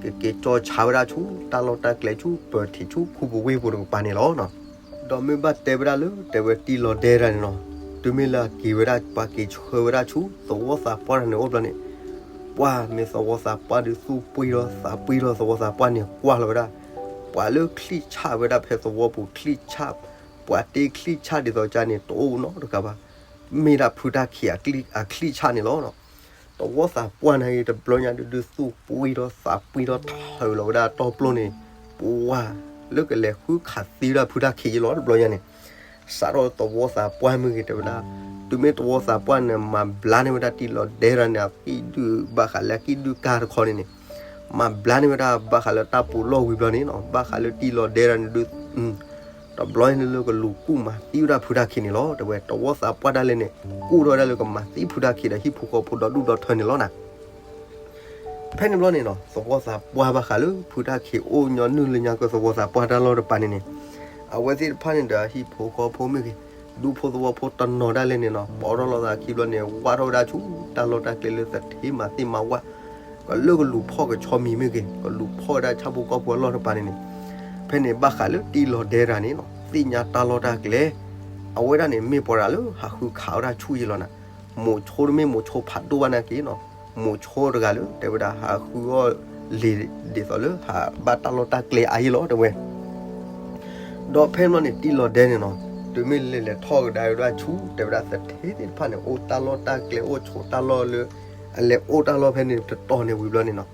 ကက့ၤကၠီဆါဝဲဒၣ်ဆူ တၢ်လီၢ်တၢ်ကျဲဆူ ပၢၤထံးဆူ ခူပူၤဝ့ၢ်ပူၤတကပၤန့ၣ်လီၤ. ဒီးမ့ၢ်ဘၣ်တဲဝဲဒၣ်လၢ တဲဝဲတံၢ်လီၤဒဲတၢ်န့ၣ်နီၤ, တုၤမ့ၢ်လၢအက့ၤဝဲဒၣ် ပှၤက့ၤဆှၢဝဲဒၣ်ဆူ သဝီသးပှၢ်တၢ်န့ၣ်အိၣ်ဘျီန့ၣ် ပှၤမ့ၢ်သဝီသးပှၢ်ဒုးသူၣ်ပှံၢ်ထီၣ်သးပှံၢ်ထီၣ် သဝီသးပှၢ်န့ၣ်ကွၢ်လီၤဝဲဒၣ် ပှၤလၢချံၣ်ဆၣ်ဝဲဒၣ်ဖဲသဝီပူၤချံၣ်ဆၣ်, ပှၤတ့ချံၣ်ဆၣ်ဒ်သိးကါန့ၣ် တအိၣ်နီတဂၤဘၣ်. မ့ၢ်ဒၣ်ဖုတၢ်ခံးအချံၣ်ဆၣ်န့ၣ်လီၤ. သဝီသးပှၢ်န့ၣ်ဂ့ၤ တဘျီညါဒုးဒုးသူၣ်ပှံၢ်ထီၣ်သးပှံၢ်ထီၣ်ထၢလီၤဝဲဒၣ်တီပျိန့ၣ် ပှၤလၢကလဲၤဃုခးသံဝဲဒၣ်ဖုတၢ်ခံးယ့လီၤ တဘျီညါန့ၣ် စးထီၣ်သဝီသးပှၢ်မ့ၢ်ဂ့ၤ တဲဝဲဒၣ်, တုၤမ့ၢ်သဝီသးပှၢ်န့ၣ် မၤဘျါန့ၢ်ဝဲဒၣ်တံၢ်လီၤဒဲတၢ်န့ၣ် အကံၣ်ဒုၣ်ဘၣ်ဃးလၢအကံၣ်ဒုၣ်ကါတခီန့ၣ်န့ၣ်, မၤဘျါန့ၢ်ဝဲဒၣ်ဘၣ်ဃးလၢတၢ်ပူၤလီၢ်ဝံၤဘျီန့ၣ်နီၤ, ဘၣ်ဃးလၢတံၢ်လီၤဒဲတၢ်န့ၣ်ဒုး တဘျီန့ၣ်လၢကလူၤကူၣ်မၤသံဝဲဒၣ်ဖုတၢ်ခံးန့ၣ်လီၤ. တဲဝဲ သဝီသးပှၢ်ဒၣ်လဲာ်န့ၣ် ကူၣ်ထီၣ်ဒၣ်လၢကမၤသံဖုတၢ်ခံးဒီးဟံၣ်ဖိဃီဖိဒီဒူၣ်ဒီထၢန့ၣ်လီၤနၤ. ဖဲန့ၣ်ဘျီန့ၣ်နီၤ သဝီသးပှၢ်ဘၣ်ဃးလၢဖုတၢ်ခံးအိၣ်ညီနုၢ်လၢညါကၢသဝီသးပှၢ်တၢ်လီၢ်တပၤန့ၣ်န့ၣ်, အဝဲသ့ၣ်တဖၣ်န့ၣ်ဒီးဟံၣ်ဖိဃီဖိမ့ၢ်ဂ့ၤ, ဒူဖိသဝီဖိတနီၤဒၣ်လဲာ်န့ၣ်နီၤ ပိာ်ထီၣ်လိာ်သးခံဘျီန့ၣ် ဝၢ်ထီၣ်ဝဲဒၣ်ဆူတၢ်လီၢ်တၢ်ကျဲလၢသထ့မၤသ့ၣ်မၤဝၣ်, ကလၢကလူၤဖီၣ်ကဆီမံၤမ့ၢ်ဂ့ၤ, ကလူၤဖီၣ်ဝဲဒၣ်ဆၣ်ဖိကီၢ်ဖိအလီၢ်တပၤန့ၣ်န့ၣ်, ဖဲန့ၣ်ဘၣ်ဃးလၢတံၢ်လီၤဒဲတၢ်န့ၣ်နီၤ သ့ၣ်ညါတၢ်လီၢ်တၢ်ကျဲ အဝဲဒၣ်န့ၣ် မ့ၢ်ပှၤတဂၤလၢဟးဃုခးဝဲဒၣ်ဆူၣ်ယ့လီၤနၤ. မိၤဆိတမ့ၢ်မိၤဆိဖးဒိၣ်ဘၣ်နာ်က့နီၤ, မိၤဆိတဂၤလၢ တဲဝဲဒၣ်ဟးဃုအီၣ်လံာ်ဒ်သိးလၢဟးဘၣ်တၢ်လီၢ်တၢ်ကျဲအါယ့လီၤ တဲဝဲ. ဒီးဖဲန့ၣ်ဘျီန့ၣ် တံၢ်လီၤဒဲန့ၣ်နီၤ, တုၤမ့ၢ်လဲၤလဲၤထီၣ်ကဒါဝဲဒၣ်ဆူ တဲဝဲဒၣ်သထ့သ့ၣ်တဖၣ်န့ၣ် အိၣ်တၢ်လီၢ်တၢ်ကျဲအိၣ်ဆိးတၢ်လီၢ်လၢ အလဲၤအိၣ်တၢ်လီၢ်ဖဲန့ၣ်တတီၤန့ၣ်ဝံၤဘျီန့ၣ်နီၤ,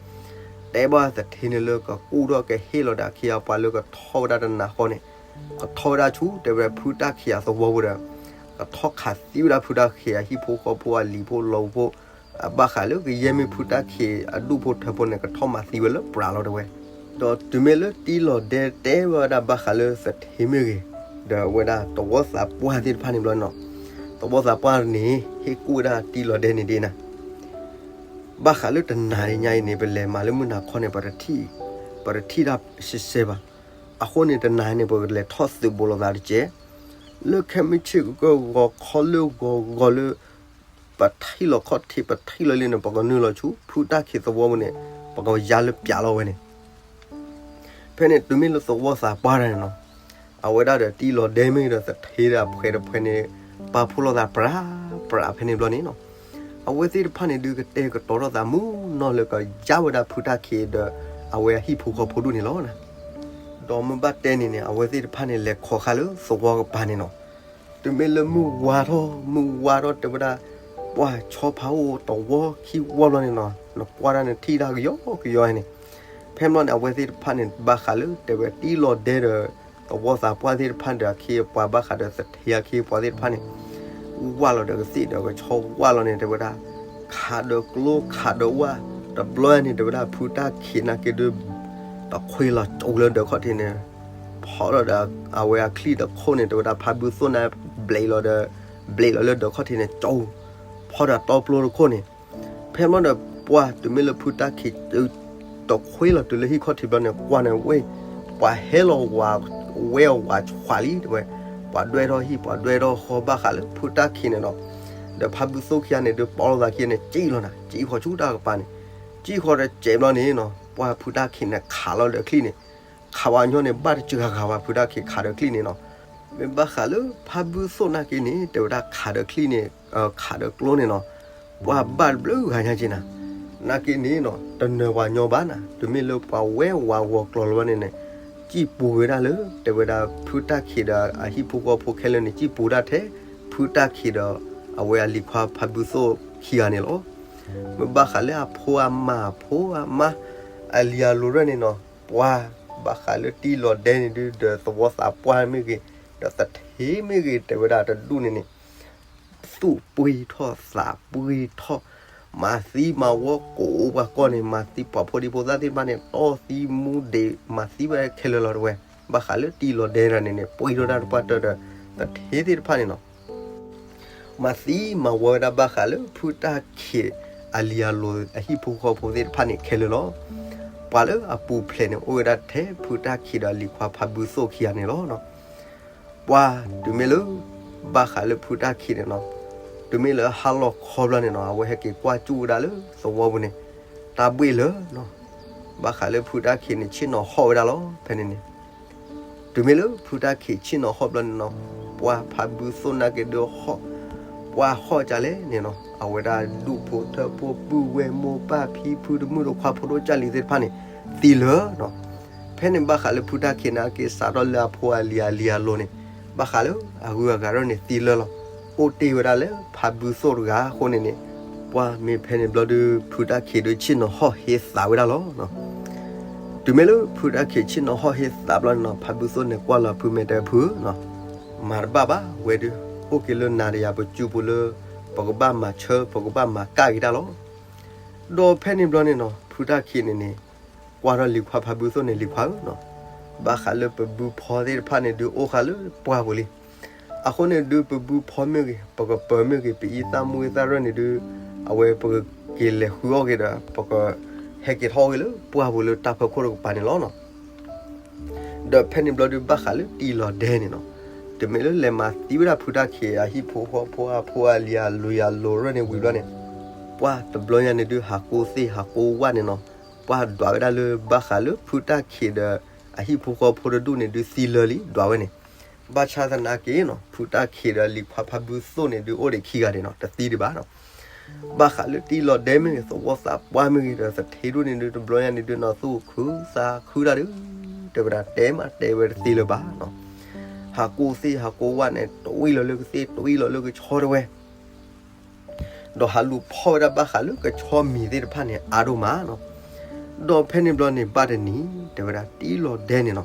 တဲဘၣ်သထ့န့ၣ်လၢကကူၣ်ထီၣ်ကဟ့ၣ်လီၤဒီးအခ့အပှၤလၢကထီၣ်ဝဲဒၣ်တနၤဃီန့ၣ်, ကထီၣ်ဝဲဒၣ်ဆူ တဲဝဲဒၣ်ဖုတၢ်ခံးအသဝီပူၤဒီး ကထီၣ်ခးသံဝဲဒၣ်ဖုတၢ်ခံးအဟံၣ်ဖိဃီဖိအလံၤဖိလီၤဖိ အဘၣ်ဃးလၢကယဲၢ်မ့ၢ်ဖုတၢ်ခံးအဒူၣ်ဖိထၢဖိန့ၣ် ကထီၣ်မၤသံဝဲလၢပြးလီၤ တဲဝဲ. ဒီးတုၤမ့ၢ်လၢတံၢ်လီၤဒဲတဲဝဲဒၣ်ဘၣ်ဃးလၢသထ့မ့ၢ်ဂ့ၤ, ဒီးအဝဲဒၣ်သဝီသးပှၢ်သ့ၣ်တဖၣ်န့ၣ်ဘျီန့ၣ်နီၤ, သဝီသးပှၢ်န့ၣ် ဟ့ၣ်ကူၣ်ဝဲဒၣ်တံၢ်လီၤဒဲန့ၣ်ဒ်နၤ ဘၣ်ဃးလၢတနၤညါအံၤန့ၣ် ပလဲၤမၤလၢမုၢ်နၤခီန့ၣ် ပတထံၣ်, ပတထံၣ်တၢ်စဲးစဲးဘၣ်. အဃိန့ၣ် တနၤန့ၣ် ပကလဲၤထီၣ်သုးဘူးလိာ်သးတက့ၢ်. လၢခဲမုၢ်ဆ့ၣ်ကကၢၢ်ဂီၤခီလၢဂီၤဂီၤလၢ ပထံၣ်လီၤခီၣ်ထံး ပထံၣ်လီၤလံန့ၣ် ပကနုာ်လီၤဆူ ဖုတၢ်ခံးသဝီပူၤန့ၣ် ပကယါလၢပျးလီၤဝဲန့ၣ် ဖဲန့ၣ် တုၤမ့ၢ်လၢသဝီသးပှၢ်တၢ်န့ၣ်နီၤ, အဝဲဒၣ်ဒီးတံၢ်လီၤဒဲမ့ၢ်ဂ့ၤဒီး သထ့ဒီးအဖှဲးတဖှဲးန့ၣ် ပာ်ဖှိၣ်လိာ်သးပြးပြးဖဲန့ၣ်ဘျီန့ၣ်နီၤ, အဝဲသ့ၣ်တဖၣ်န့ၣ်ဒုးကတဲာ်ကတီၤထီၣ်သးမုာ်နီၢ်လၢကယါဝဲဒၣ်ဖုတၢ်ခံးဒီး အဝဲအဟံၣ်ဖိဃီဖိဒူၣ်န့ၣ်လီၤ. ဒီးမ့ၢ်ဘၣ်တဲန့ၣ်န့ၣ် အဝဲသ့ၣ်တဖၣ်န့ၣ် လဲၤခိးဃာ်လၢသဝီကပၤန့ၣ်နီၤ, တုၤမ့ၢ်လၢမုၢ်ဝါထီၣ် မုၢ်ဝါထီၣ်တဲဝဲဒၣ် ပှၤဆီဖးအိၣ်တဝီခံဝီဘျီန့ၣ်နီၤ နကွၢ်ဒၣ်နထံၣ်ဒၣ်ကယီကယီန့ၣ်, ဖဲန့ၣ်ဘျီန့ၣ် အဝဲသ့ၣ်တဖၣ်န့ၣ် ဘၣ်ဃးလၢတဲဝဲတံၢ်လီၤဒဲဒီး သဝီသးပှၢ်သ့ၣ်တဖၣ်ဒီး အခ့အပှၤဘၣ်ဃးဒီးသထ့အခ့အပှၤသ့ၣ်တဖၣ်န့ၣ် ဝၢ်လီၤဒီးကသ့ၣ်ဒီးကဆီဝၢ်လီၤန့ၣ် တဲဝဲဒၣ် ခးဒီးကျိခးဒီးဝၣ် တဘျီန့ၣ် တဲဝဲဒၣ်ဖုတၢ်ခံးနာ်က့ဒုး တခွ့လီၤကၠိလၢဒၢးခီၣ်ထံးန့ၣ် ဖီၣ်ဒီးအဝဲအချံၣ်တခိၣ်န့ၣ် တဲဝဲဒၣ်ဖးဘုသိၣ်န့ၣ် ဘျဲးလီၤဒီး ဘျဲးလီၤလၢဒၢးခီၣ်ထံးန့ၣ် ကၠိ ဖီၣ်ဒီးတီပျိတခိၣ်န့ၣ်, ဖဲမ့ၢ်ဒီးပှၤတုၤမ့ၢ်လၢဖုတၢ်ခံး တခွ့လီၤတုၤလၢဟံၣ်ခီၣ်ထံးဘျီန့ၣ် ကွၢ်န့ၣ်ဝဲ ပှၤဟဲလီၤဝဲအဝဲအဝၤဆှးလံ တဲဝဲ, ပှၤဒွဲၣ်ထီၣ်ဟံၣ် ပှၤဒွဲၣ်ထီၣ်ဃီဘၣ်ဃးလၢဖုတၢ်ခံးန့ၣ်ဒီး ဒီးဖးဘုသိၣ်ခံဂၤန့ၣ် ဒုးပိာ်လိာ်သးခံန့ၣ် ကံၣ်လီၤနၤ ကံၣ်ဃီဆူတၢ်ကပၤန့ၣ်, ကံၣ်ဃီတစဲးဘျီန့ၣ်နီၤ ပှၤဖုတၢ်ခံးန့ၣ်ခးလီၤဒီးအချံၣ်န့ၣ်, ခးဝဲညီန့ၣ် ဘၣ်တစှၤဂၤဘၣ် ဖုတၢ်ခံးခးဒီးချံၣ်န့ၣ်နီၤ. မ့ၢ်ဘၣ်ဃးလၢဖါဘုသိၣ်နာ်က့န့ၣ် တဲဝဲဒၣ်ခးဒီးချံၣ်န့ၣ်, ခးဒီးကျိန့ၣ်နီၤ, ပှၤဘၣ်တဘျုးဂၤညါက့နၤ. နာ်က့န့ၣ်နီၤ တနၢၤပှၤညီဘၣ်နၤ, တုၤမ့ၢ်လၢပှၤဝဲဝးဂီၤကျီၤလီၤန့ၣ်န့ၣ် စံၣ်ပူၤဝဲဒၣ်လၢ တဲဝဲဒၣ်ဖုတၢ်ခံးဒီးအဟံၣ်ဖိဃီဖိခဲလၢာ်န့ၣ် စံၣ်ပူၤဒၣ်ထဲ ဖုတၢ်ခံးဒီး အဝဲအလံၤခွါဖါဘုသိၣ်ခံဂၤန့ၣ်လီၤ. မ့ၢ်ဘၣ်ဃးလၢအဖိအမါ အဖိအမါ အလံၤအလိၤရဲၣ်န့ၣ်နီၤ, ပှၤဘၣ်ဃးလၢတံၢ်လီၤဒဲန့ၣ်ဒုး ဒီးသဝီသးပှၢ်မ့ၢ်ဂ့ၤ, ဒီးသထ့မ့ၢ်ဂ့ၤ တဲဝဲဒၣ်တဒူၣ်န့ၣ်န့ၣ် သူၣ်ပှ့ၤထီၣ်သးပှ့ၤထီၣ်, မၤသံမၤဝီကိးပှၤကီၢ်န့ၣ်, မၤသံပှၤဖိဒံဖိသၣ်သ့ၣ်တဖၣ်န့ၣ် တီၢ်သံမူဒံး မၤသံဝဲခဲလၢာ်လီၤတဝဲ. ဘၣ်ဃးလၢတံၢ်လီၤဒဲတဂၤန့ၣ်န့ၣ် ပှ့ၤထီၣ်တၢ်တပှၢ်တၢၢ်ဒီး သထ့သ့ၣ်တဖၣ်န့ၣ်နီၤ မၤသံမၤဝီဝဲဒၣ်ဘၣ်ဃးလၢဖုတၢ်ခံးအလံၤအလိၤအဟံၣ်ဖိဃီဖိသ့ၣ်တဖၣ်န့ၣ်ခဲလၢာ်လီၤ. ပှၤလၢအပူၤဖျဲးန့ၣ် အိၣ်ဝဲဒၣ်ထဲဖုတၢ်ခံးဒီးလံၤခွါဖါဘုသိၣ်ခံဂၤန့ၣ်လီၤ. ပှၤတုၤမ့ၢ်လၢ ဘၣ်ဃးလၢဖုတၢ်ခံးန့ၣ်နီၤ, တုၤမ့ၢ်လၢဟါလီၤခီဘျီန့ၣ်နီၤ အဝဲဟဲက့ၤကွၢ်ကၠူၣ်ဝဲဒၣ်လၢသဝီပူၤန့ၣ် တၢ်ဘှ့ၣ်လၢနီၤ, ဘၣ်ဃးလၢဖုတၢ်ခံးန့ၣ် ဆ့ၣ်နီၤဟီၣ်ဝဲဒၣ်လီၤ. ဖဲန့ၣ်န့ၣ် တုၤမ့ၢ်လၢဖုတၢ်ခံးဆ့ၣ်နီၤဟီၣ်ဘျီန့ၣ်နီၤ, ပှၤဖါဘုသိၣ်နာ်က့ဒုးဟီၣ်, ပှၤဟီၣ်ကလဲၣ်န့ၣ်နီၤ, အဝဲဒၣ်ဒူၣ်ဖိထၢဖိပုၢ်ဝဲၢ်မိၢ်ပၢ်ဖံဖုတမုၣ်တခွါဖိဒိၣ်ကၢ်လံၤသ့ၣ်တဖၣ်န့ၣ် သံလၢာ်နီၤ. ဖဲန့ၣ်ဘၣ်ဃးလၢဖုတၢ်ခံးနာ်က့စးထီၣ်လၢအဖိအလံၤအလံၤအလိၤန့ၣ်, ဘၣ်ဃးလၢအဂုၤအဂၤရဲၣ်န့ၣ်သံလၢာ်လီၤ. အိၣ်တ့ၢ်ဝဲဒၣ်လၢဖါဘုသိၣ်တဂၤအဃိန့ၣ်န့ၣ်, ပှၤမ့ၢ်ဖဲန့ၣ်ဘျီဒုး ဖုတၢ်ခံးဒုးဆ့ၣ်နီၤဟီၣ်ဟ့သးဝဲဒၣ်လီၤ. တုၤမ့ၢ်လၢဖုတၢ်ခံးဆ့ၣ်နီၤဟီၣ်ဟ့သးဘျီန့ၣ်နီၤ, ဖါဘုသိၣ်န့ၣ်ကွၢ်လီၤဖုမဲာ်တဲဖုနီၤ, မၤတဘၣ်ဘၣ်, ဝဲဒုး အိၣ်က့ၤလၢနၤဒီးယၤပစုပူၤလၢ ပကဘၣ်မၤဆၢ ပကဘၣ်မၤကၣ်က့ၤတၢ်လီၤ. ဒီးဖဲန့ၣ်ဘျီန့ၣ်နီၤ ဖုတၢ်ခံးန့ၣ်န့ၣ် ကွၢ်ထီၣ်လံၤခွါဖါဘုသိၣ်န့ၣ် လံၤခွါဧၢနီၤ, ဘၣ်ဃးလၢပဘုဖီသ့ၣ်တဖၣ်န့ၣ်ဒုးအိၣ်ဃာ်လၢပှၢ်ပူၤလံ. အဃိန့ၣ်ဒုး ပဘုဖီမ့ၢ်ဂ့ၤ, ပကပၢၤမ့ၢ်ဂ့ၤ, ပအံသၣ်မူအံသၣ်ရဲၣ်န့ၣ်ဒုး အဝဲပကက့ၤလဲၤဃုအီၣ်က့ၤဒီး ပကဟဲက့ၤထီၣ်အီၣ်က့ၤလၢပှၢ်ပူၤလၢတၢ်ဖီခိၣ်တကပၤန့ၣ်လီၤနီၤ. ဒီးဖဲန့ၣ်ဘျီဒုး ဘၣ်ဃးလၢတံၢ်လီၤဒဲန့ၣ်နီၤ, တမ့ၢ်လၢလဲၤမၤသံဝဲဒၣ်ဖုတၢ်ခံးအဟံၣ်ဖိဃီဖိအဖိအလံၤအလံၤအလိၤရဲၣ်န့ၣ်ဝံၤဘျီန့ၣ်, ပှၢ်တဘျီညါန့ၣ်ဒုး ဟးကိးသ့ၣ်ဟးကိးဝၣ်န့ၣ်နီၤ, ပှၢ်ဒွးဝဲဒၣ်လၢဘၣ်ဃးလၢဖုတၢ်ခံးဒီးအဟံၣ်ဖိဃီဖိတဒူၣ်န့ၣ်ဒုးသံလၢာ်လံ ဒွးဝဲန့ၣ်. ဘၣ်ဆၣ်သနာ်က့နီၤ ဖုတၢ်ခံးဒီးလံၤခွါဖါဘုသိၣ်န့ၣ်ဒုးအိၣ်ဒံးခံဂၤဒဲးနီၤ, တသံဒံးဘၣ်နီၤ. ဘၣ်ဃးလၢတံၢ်လီၤဒဲမ့ၢ်ဂ့ၤ သဝီသးပှၢ်မ့ၢ်ဂ့ၤဒီး သထ့ဒိၣ်န့ၣ်ဒုး တဘျီညါန့ၣ်ဒုးနီၤ သူၣ်ခုသးခုတၢ်ဒုး တဲဝဲဒၣ်တဲမးတဲဝဲတသ့လၢၤဘၣ်နီၤ. ဟးကိးသ့ၣ်ဟးကိးဝၣ်န့ၣ် တဝံၣ်လီၤလၢကသ့ၣ် တဝံၣ်လီၤလၢကဆီတဝဲ ဒီးဟးလူၤဖီၣ်ဝဲဒၣ်ဘၣ်ဃးလၢကဆီမံၤသ့ၣ်တဖၣ်န့ၣ် အါဒိၣ်မးနီၤ. ဒီးဖဲန့ၣ်ဘျီန့ၣ် ဘၣ်တနံၤ တဲဝဲဒၣ်တံၢ်လီၤဒဲန့ၣ်နီၤ,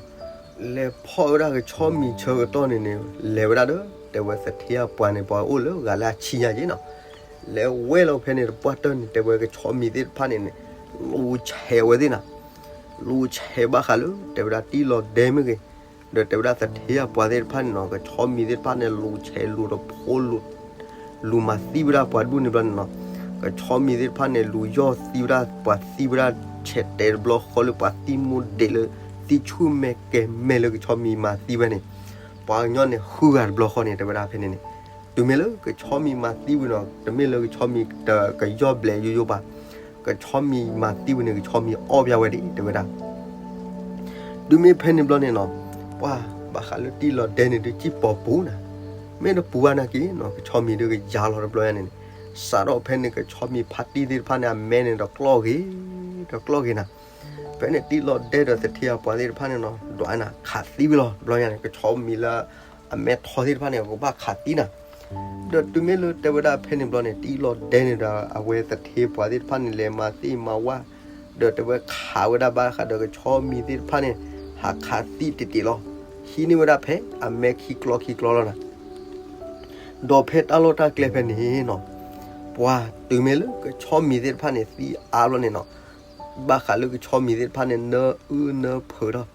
လဲၤဖီၣ်ဝဲဒၣ်ကဆီမံၤဆၢကတီၢ်န့ၣ်န့ၣ် လဲၤဝဲဒၣ်ဒီး တဲဝဲသထ့အပှၤန့ၣ် ပှၤအိၣ်လၢဂၤလၢအဆံညါက့နီၤ. လဲၤဝဲလီၤဖဲန့ၣ်တပှၢ်တၢၢ်န့ၣ် တဲဝဲကဆီမံၤသ့ၣ်တဖၣ်န့ၣ်န့ၣ် လူၤဆဲးဝဲသ့ၣ်နၤ, လူၤဆဲးဘၣ်ဃးလၢ တဲဝဲဒၣ်တံၢ်လီၤဒဲမ့ၢ်ဂ့ၤ ဒီးတဲဝဲဒၣ်သထ့အပှၤသ့ၣ်တဖၣ်န့ၣ်နီၤ ကဆီမံၤသ့ၣ်တဖၣ်န့ၣ် လူၤဆဲးလူၤတဖိလူၤ လူၤမၤသံဝဲဒၣ်ပှၤဒူၣ်န့ၣ်ဘျီန့ၣ်နီၤ, ကဆီမံၤသ့ၣ်တဖၣ်န့ၣ် လူၤယီၢ်သံဝဲဒၣ် ပှၤသံဝဲဒၣ်ဆဲးတဲာ်တဘျီဃီလၢပှၤသံမူဒဲးလၢ သံဆူၣ်မဲာ်ကဲၤမဲာ်လၢကဆီမံၤမၤသံဝဲန့ၣ်, ပှၤကညီန့ၣ် ဃုဂၤတဘျီဃီန့ၣ် တဲဝဲဒၣ်ဖဲန့ၣ်န့ၣ်, တုၤမ့ၢ်လၢကဆီမံၤမၤသံဝံၤနီၤ တမ့ၢ်လၢကဆီမံၤတကယီၢ်ဘျဲၣ်ယိယိဘၣ်, ကဆီမံၤမၤသံဝံၤန့ၣ် ကဆီမံၤအီၣ်ပျၢ်ဝဲဒၣ် တဲဝဲဒၣ် တုၤမ့ၢ်ဖဲန့ၣ်ဘျီန့ၣ်နီၤ, ပှၢ်ဘၣ်ဃးလၢတံၢ်လီၤဒဲန့ၣ်ဒုး စံၣ်ပီၤပူၤနၤ, မ့ၢ်တပူၤဘၣ်နာ်က့နီၤ ကဆီမံၤဒုးကယၤလီၤတဘျီညါန့ၣ်န့ၣ်, စးထီၣ်ဖဲန့ၣ် ကဆီမံၤဖါတံၢ်သ့ၣ်တဖၣ်န့ၣ် အမဲန့ၣ်ဒီးကျီၢ်ဂ့ၤ ဒီးကျီၢ်ဂ့ၤနၤ, ဖဲန့ၣ်တံၢ်လီၤဒဲဒီးသထ့အပှၤသ့ၣ်တဖၣ်န့ၣ်နီၤ ဒွးနၤ ခးသံဝဲလီၤ တဘျီညါန့ၣ် ကဆီမံၤလၢ အမဲထီသ့ၣ်တဖၣ်န့ၣ် ကဘၣ်ခးသံနၤ, ဒီးတုၤမ့ၢ်လၢတဲဝဲဒၣ်ဖဲန့ၣ်ဘျီန့ၣ် တံၢ်လီၤဒဲန့ၣ်ဒီး အဝဲသထ့ပှၤသ့ၣ်တဖၣ်န့ၣ် လဲၤမၤသ့ၣ်မၤဝၣ်, ဒီးတဲဝဲခးဝဲဒၣ်ဘၣ်ဃးဒီးကဆီမံၤသ့ၣ်တဖၣ်န့ၣ် ဟးခးသံတ့ၢ်တ့ၢ်လီၤ, ဟံးန့ၢ်ဝဲဒၣ်ဖဲအမဲခံကျီခံကျီလီၤနၤ, ဒီးဖဲတၢ်လီၢ်တၢ်ကျဲဖဲန့ၣ်နီၤ, ပှၢ်တုၤမ့ၢ်လၢကဆီမံၤသ့ၣ်တဖၣ်န့ၣ် သံအါဘျီန့ၣ်နီၤ, ဘၣ်ဃးလၢကဆီမံၤသ့ၣ်တဖၣ်န့ၣ် နၢအုၣ်နၢဖုးထီၣ်,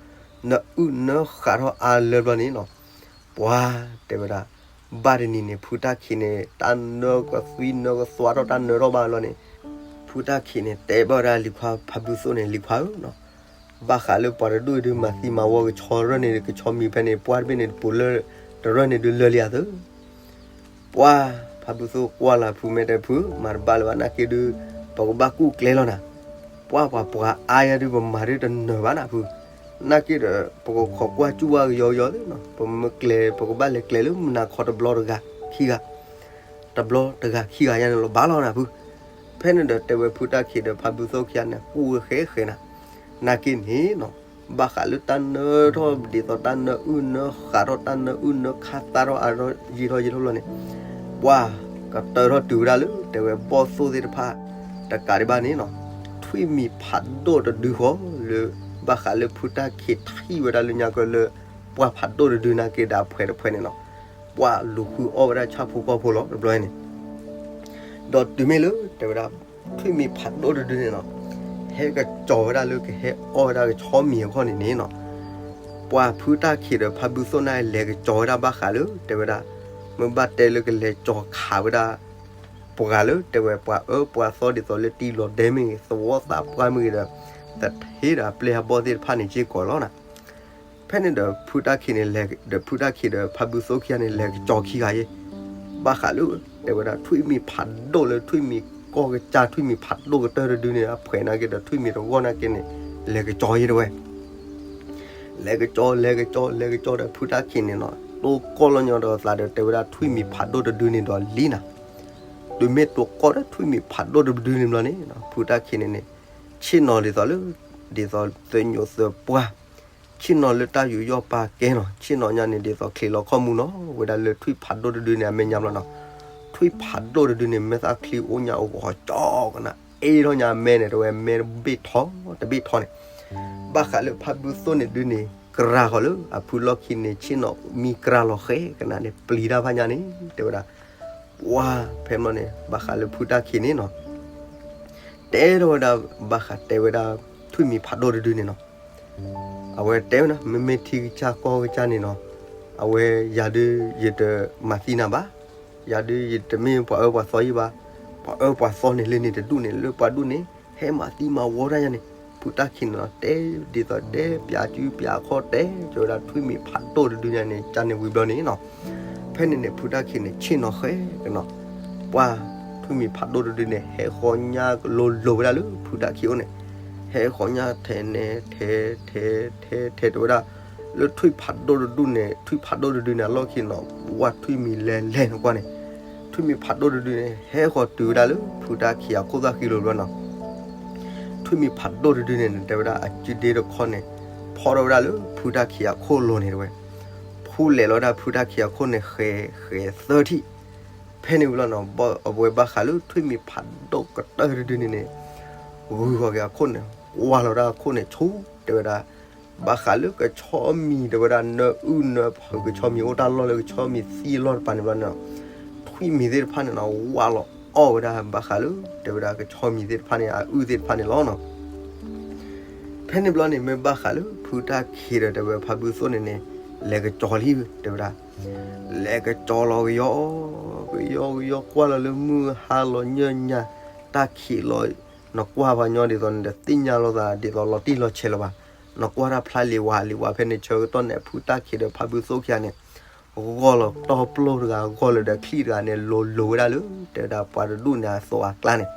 နၢအုၣ်နၢဃးထီၣ်အါလၢဘျီန့ၣ်နီၤ, ပှၢ်တဲဝဲဒၣ် ဘၣ်တနံၤန့ၣ် ဖုတၢ်ခံးန့ၣ် တၢ်နၢကသွံနၢကသွါထီၣ် တၢ်နၢထီၣ်ဘၣ်ဘျီန့ၣ်, ဖုတၢ်ခံးန့ၣ် တဲဘၣ်ဝဲဒၣ်လံၤခွါဖါဘုသိၣ်န့ၣ် လံၤခွါဧၢနီၤ, ဘၣ်ဃးလၢပှၤတဒူၣ်အံၤဒုး မၤသံမၤဝီကဆီရၢၢ်န့ၣ် ကဆီမံၤဖဲန့ၣ် ပှၢ်တဘ့ၣ်န့ၣ် တပူၤလၢ တရၢၢ်န့ၣ်ဒုးလၢာ်လံဧါသၢ ပှၢ်ဖါဘုသိၣ်ကွၢ်လၢ်ဖုမဲာ်တဲဖု မၤတဘၣ်လၢၤဘၣ်နာ်က့ဒုး ပကဘၣ်ကူၣ်ကျဲလီၤနၤ, ပှၢ်ပှၤပှၤအါယၤဒုး ပမၤဒုးတနၢၤဘၣ်နၤဖု, နာ်က့ဒီး ပကခိးကွၢ်စူၣ်ဝဲကယီကယီသ့နီၤ, ပမ့ၢ်ကျဲၤ ပကဘၣ်လဲၤကျဲၤလၢမုၢ်နၤခီတဘျီတဂၤခံဂၤ, တဘျီတဂၤခံဂၤယါန့ၣ်လီၤ ဘၣ်လီၤနၢ်ဖု. ဖဲန့ၣ်ဒီးတဲဝဲဖုတၢ်ခံးဒီးဖါဘုသိၣ်ခံဂၤန့ၣ် ကူၣ်ဝဲဃဲဃဲနၤ, နာ်က့န့ၣ်နီၤ, ဘၣ်ဃးလၢတၢ်နၢထီၣ်ဒ်သိးတၢ်နၢအုၣ်နၢဃးထီၣ် တၢ်နၢအုၣ်နၢဃးထီၣ်အါထီၣ်ယံာ်ထီၣ်ယံာ်ထီၣ်ဘျီန့ၣ်, ပှၤကတၢၢ်ထီၣ်တုၤဝဲဒၣ်လၢ တဲဝဲဘီၣ်သိၣ်သ့ၣ်တဖၣ် တကးဒံးဘၣ်န့ၣ်နီၤ, ထွံၣ်မံၤဖးဒိၣ်တဒုဃီလၢ ဘၣ်ဃးလၢဖုတၢ်ခံးထံၣ်ဝဲဒၣ်လၢညါကၢလၢ ပှၢ်ဖးဒိၣ်တဒုနာ်က့ဒီးအဖှဲးတဖှဲးန့ၣ်နီၤ, ပှၤလူၤဃုအီၣ်ဝဲဒၣ်ဆၣ်ဖိကီၢ်ဖိလီၤ တဘျီန့ၣ် ဒီးတုၤမ့ၢ်လၢ တဲဝဲဒၣ် ထွံၣ်မံၤဖးဒိၣ်တဒုန့ၣ်နီၤ, ဟဲကစီၤဝဲဒၣ်လၢကဟဲအီၣ်ဝဲဒၣ်ကဆီမံၤအဂီၢ်န့ၣ်န့ၣ်နီၤ, ပှၤဖုတၢ်ခံးဒီးဖါဘုသိၣ်န့ၣ် လဲၤကစီၤဝဲဒၣ်ဘၣ်ဃးလၢ တဲဝဲဒၣ် မ့ၢ်ဘၣ်တဲလၢကလဲၤကစီၤခးဝဲဒၣ် ပှၤလၢ တဲဝဲပှၤအၢပှၤသီဒ်သိးလၢတံၤလီၤဒဲမ့ၢ်ဂ့ၤ သဝီသးပှၢ်မ့ၢ်ဂ့ၤဒီး သထ့ဒီးအပျဲၢ်အဘီၣ်သ့ၣ်တဖၣ်န့ၣ်က့ၢ်ကီးလီၤနၤ. ဖဲန့ၣ်ဒီးဖုတၢ်ခံးန့ၣ် ဒီးဖုတၢ်ခံးဒီးဖါဘုသိၣ်ခံဂၤန့ၣ် လဲၤကစီၤခံဂၤယဲ ဘၣ်ဃးလၢ တဲဝဲဒၣ် ထွံၣ်မံၤဖးဒိၣ်လၢ ထွံၣ်မံၤကီၢ်ကစၢ် ထွံၣ်မံၤဖးဒိၣ်ကတၢၢ်တဒုန့ၣ် အဖှဲးနာ်က့ဒီး ထွံၣ်မံၤတဂီၢ်နာ်က့န့ၣ် လဲၤကစီၤယဲ တဲဝဲ လဲၤကစီၤ လဲၤကစီၤ လဲၤကစီၤဒီးဖုတၢ်ခံးန့ၣ်နီၤ တိၢ်ကီၢ်လီၤညီဒီးသးဒီး တဲဝဲဒၣ် ထွံၣ်မံၤဖးဒိၣ်တဒုန့ၣ်ဒီးလံနၤ. တုၤမ့ၢ်တိၢ်ကီၢ်ဒီးထွံၣ်မံၤဖးဒိၣ်တဒုန့ၣ်ဘျီန့ၣ် ဖုတၢ်ခံးန့ၣ်န့ၣ် ဆ့ၣ်နီၤဒ်သိးလၢ ဒ်သိးသၢညိးသၢပှၢ် ဆ့ၣ်နီၤလၢတၢ်ယူးယီၣ်ပာ်ကဲနီၤ ဆ့ၣ်နီၤညါန့ၣ် ဒ်သိးချံးလီၤခီၣ်မူနီၤ ဝဲဒၣ်လၢထွံၣ်ဖးဒိၣ်တဒုန့ၣ် အမဲာ်ညါဘျီနီၤ. ထွံၣ်ဖးဒိၣ်တဒုန့ၣ် မ့ၢ်သးချံးအိၣ်ညါအိၣ်ဂီၤကၠီကနၤ အ့ၣ်ထီၣ်ညါအမဲာ်န့ၣ် တဲဝဲမဲာ်တဘ့ၣ်ထီ တဘ့ၣ်ထီန့ၣ် ဘၣ်ဃးလၢဖါဘုသိၣ်န့ၣ်ဒုန့ၣ် ကြၤဃီၤလၢအဖုလီၢ်ခံန့ၣ် ဆ့ၣ်နီၤမံကြၤလီၤဃဲကနၤန့ၣ် ပျံၤတၢ်ဖးညါန့ၣ် တဲဝဲဒၣ် ပှၤဖဲမီန့ၣ် ဘၣ်ဃးလၢဖုတၢ်ခံးန့ၣ်နီၤ တဲထီၣ်ဝဲဒၣ် ဘၣ်ဃးတဲဝဲဒၣ် ထွံၣ်မံၤဖးဒိၣ်တဒုန့ၣ်နီၤ အဝဲတဲဝဲနီၤ မ့မ့ၢ်ထံကစၢ်ကီၢ်ကစၢ်န့ၣ်နီၤ အဝဲယၤဒုးယတမၤသံနၤဘၣ်, ယၤဒုးယတမ့ၢ်ပှၤအၢပှၤသီယံၤဘၣ်, ပှၤအၢပှၤသီန့ၣ်လၢန့ၣ်တဒူၣ်န့ၣ် လၢပှၤဒူၣ်န့ၣ် ဟဲမၤသံမၤဝီတၢ်ယါန့ၣ် ဖုတၢ်ခံးန့ၣ်နီၤ တဲဒ်သိးတဲပၠးစုပၠးခီၣ်တဲ ကၠီဝဲဒၣ်ထွံၣ်မံၤဖးဒိၣ်တဒုန့ၣ်န့ၣ် ကန့ၣ်ဝံၤဘျီန့ၣ်နီၤ ဖဲန့ၣ်န့ၣ် ဖုတၢ်ခံးန့ၣ် ဆ့ၣ်နီၤဃဲကနီၤ ပှၤထွံၣ်မံၤဖးဒိၣ်တဒုန့ၣ် ဟဲဃီညါကလိၤလိၤဝဲဒၣ်လၢဖုတၢ်ခံးအိၣ်န့ၣ် ဟဲဃီညါထဲန့ၣ် ထဲ ထဲ ထဲ ထဲ တဲဝဲဒၣ် လၢထွံၣ်ဖးဒိၣ်တဒူၣ်န့ၣ် ထွံၣ်ဖးဒိၣ်တဒုန့ၣ် အလီၢ်ခံနီၤ ဝဲထွံၣ်မံၤလဲၤလဲၤနကွၢ်န့ၣ် ထွံၣ်မံၤဖးဒိၣ်တဒုန့ၣ် ဟဲဃီတုၤဝဲဒၣ်လၢဖုတၢ်ခံးအခိၣ်သၣ်ဃံလိၤဘျီနီၤ ထွံၣ်မံၤဖးဒိၣ်တဒုန့ၣ် တဲဝဲဒၣ်အစုဒ့တခီန့ၣ် ဖီၣ်ထီၣ်ဝဲဒၣ်လၢဖုတၢ်ခံးအခိၣ်လိၤန့ၣ်တဲဝဲ ဖူလဲၤလီၤဝဲဒၣ်ဖုတၢ်ခံးအခိၣ်န့ၣ် ဃဲၤဃဲၤသၢထံၣ် ဖဲန့ၣ်ဝံၤလီၤနီၤ အဝဲဘၣ်ဃးလၢထွံၣ်မံၤဖးဒိၣ်ကတၢၢ်တဒုန့ၣ်န့ၣ် ဂုၤဃီၤက့ၤအခိၣ်န့ၣ် ကွၢ်လီၤဒၣ်အခိၣ်န့ၣ်ဆူ တဲဝဲဒၣ် ဘၣ်ဃးလၢကဆီမံၤတဲဝဲဒၣ် နၢအုၣ်နၢဖုးကဆီမံၤအိၣ်တၢ်လီၢ်လၢကဆီမံၤသံအလီၢ်တပၤန့ၣ်ဘျီန့ၣ် ထွံၣ်မံၤသ့ၣ်တဖၣ်န့ၣ်နီၤ ဝၢ်လီၤအီၣ်ဝဲဒၣ်ဘၣ်ဃးလၢ တဲဝဲဒၣ်ကဆီမံၤသ့ၣ်တဖၣ်န့ၣ် အအုၣ်သ့ၣ်တဖၣ်န့ၣ်လီၤနီၤ ဖဲန့ၣ်ဘျီန့ၣ် မ့ၢ်ဘၣ်ဃးလၢဖုတၢ်ခံးဒီးတဲဝဲဖါဘုသိၣ်န့ၣ်န့ၣ် လဲၤကကၠီၤလံ တဲဝဲဒၣ် လဲၤကကၠီၤလီၤကယီ ကယီကယီကွၢ်လီၤလၢမုၢ်ဟါလီၤညၢၣ်ညါ တၢ်ခံးလီၤ နကွၢ်ပှၤညီဒ်သိးန့ၣ်ဒီးသ့ၣ်ညါလိာ်သးဒ်သိးလီၤတံၢ်လီၤဆဲးလၢၤဘၣ် နကွၢ်တၢ်ဖျါလံဝါလံဝါ ဖဲန့ၣ်ဆၢကတီၢ်န့ၣ် ဖုတၢ်ခံးဒီးဖါဘုသိၣ်ခံဂၤန့ၣ် ဂီၢ်လီၤတီပျိတဂၤ ဂီၢ်လၢဒီးချံၣ်တဂၤန့ၣ် လိၤလိၤဝဲဒၣ်လၢ တဲဝဲဒၣ်ပှၤတဒူၣ်န့ၣ် အသိးအကျါန့ၣ်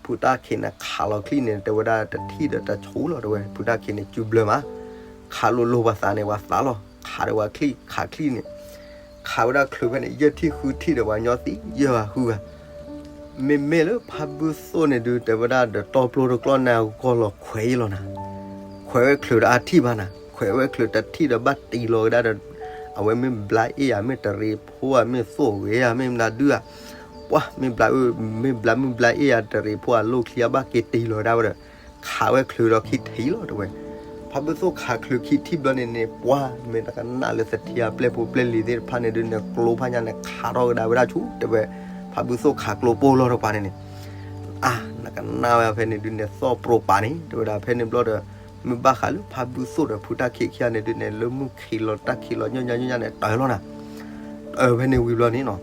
ဖုတၢ်ခံးန့ၣ် ခးလီၤချံၣ်န့ၣ် တဲဝဲဒၣ်တထံၣ်ဒီးတဆူလီၤ တဲဝဲ ဖုတၢ်ခံးန့ၣ် စုဘျၢမး ခးလိၤလိၤပှၤသးန့ၣ် ပှၤသးလီၤ ခးဒီးပှၤချံၣ် ခးချံၣ်န့ၣ် ခးဝဲဒၣ်ချုးဖဲန့ၣ် ယဲၢ်ထံၣ်ဃုထံၣ်ဒီးပှၤညီသံယဲၢ်ဂၤဃုဂၤ မ့မ့ၢ်လၢဖါဘုသိၣ်န့ၣ်ဒုး တဲဝဲဒၣ်ဒီးတီပျိတကျီၢ်န့ၣ် အဂီၢ်လီၤခွဲးအံၤလီၤနၤ ခွဲးဝဲချုးဒီးအါထံၣ်ဘၣ်နၤ ခွဲးဝဲချုးတထံၣ်ဒီးဘၣ်တံၤလီၤကဒါဒီး အဝဲမ့ၢ်ဘျါအ့ၣ်ယၤ မ့ၢ်တရံးဖိဧါ မ့ၢ်သိၣ်ဂ့ၤဧါ မ့ၢ်မနုၤဒုဧါ ပှၤ မ့ၢ်ဘျါ မ့ၢ်ဘျါမုၢ်ဘျါအ့ၣ်ယၤ တရံးဖိအလိၣ်ချံအဘၣ်က့ၤတံၤလီၤကဒါဝဲဒီး ခးဝဲချုးဒီးခံထံၣ်လီၤ တဲဝဲ ဖါဘုသိၣ်ခးချုးခံထံၣ်ဘျီန့ၣ်န့ၣ် ပှၤ မ့ၢ်တကနၣ်လၢသထ့အပျဲၢ်ဖိပျဲၢ်လံၤသ့ၣ်တဖၣ်န့ၣ်ဒုးန့ၣ် ကျိဖးညါန့ၣ် ခးထီၣ်ကဒါဝဲဒၣ်ဆူ တဲဝဲ ဖါဘုသိၣ်ခးကျိပိၢ်လီၤတပၤန့ၣ်န့ၣ် အါ နကနၣ်ဝဲဖဲန့ၣ်ဒုးန့ၣ် သီၣ်ပြီပာ်န့ၣ် တဲဝဲဒၣ်ဖဲန့ၣ်ဘျီဒီး မ့ၢ်ဘၣ်ဃးလၢဖါဘုသိၣ်ဒီးဖုတၢ်ခံးခံဂၤန့ၣ်ဒုးန့ၣ် လၢမုၢ်ခံးလီၤတၢ်ခံးလီၤညီညီညီညီန့ၣ် တၢၢ်လီၤနၤ တၢၢ်ဖဲန့ၣ်ဝံၤဘျီန့ၣ်နီၤ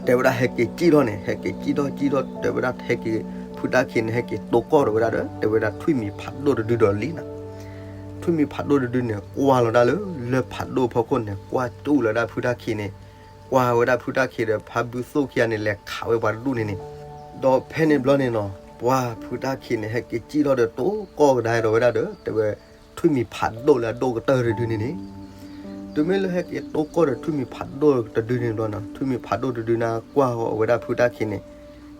တဲဝဲဒၣ်ဟဲက့ၤစံၣ်ထီၣ်န့ၣ် ဟဲက့ၤစံၣ်ထီၣ်စံၣ်ထီၣ် တဲဝဲဒၣ်ဟဲက့ၤ ဖုတၢ်ခံးန့ၣ် ဟဲက့ၤတိၢ်ကီၢ်ဒီးဝဲဒၣ်ဒီး တဲဝဲဒၣ်ထွံၣ်မံၤဖးဒိၣ်တဒုဒီးလံနၤ ထွံၣ်မံၤဖးဒိၣ်တဒုန့ၣ် ကွၢ်လီၤဒၣ်လၢ လၢဖးဒိၣ်ဖီခိၣ်န့ၣ် ကွၢ်စူၣ်လီၤဒၣ်ဖုတၢ်ခံးန့ၣ် ကွၢ်ဝဲဒၣ်ဖုတၢ်ခံးဒီးဖါဘုသိၣ်ခံဂၤန့ၣ် လဲၤခးဝဲပှၤတဒူၣ်န့ၣ်န့ၣ် ဒီးဖဲန့ၣ်ဘျီန့ၣ်နီၤ ပှၤဖုတၢ်ခံးန့ၣ် ဟဲက့ၤစံၣ်ထီၣ်ဒီးတိၢ်ကီၢ်ကဒါဒီးဝဲဒၣ်ဒီး တဲဝဲ ထွံၣ်မံၤဖးဒိၣ်လၢအဒိၣ်ကတၢၢ်တဒုန့ၣ်န့ၣ်, တုၤမ့ၢ်လၢဟဲက့ၤတိၢ်ကီၢ်ဒီးထွံၣ်မံၤဖးဒိၣ်တဒုန့ၣ်ဘျီနီၤ, ထွံၣ်မံၤဖးဒိၣ်တဒုန့ၣ်ကွၢ်ဃီၤဝဲဒၣ်ဖုတၢ်ခံးန့ၣ်,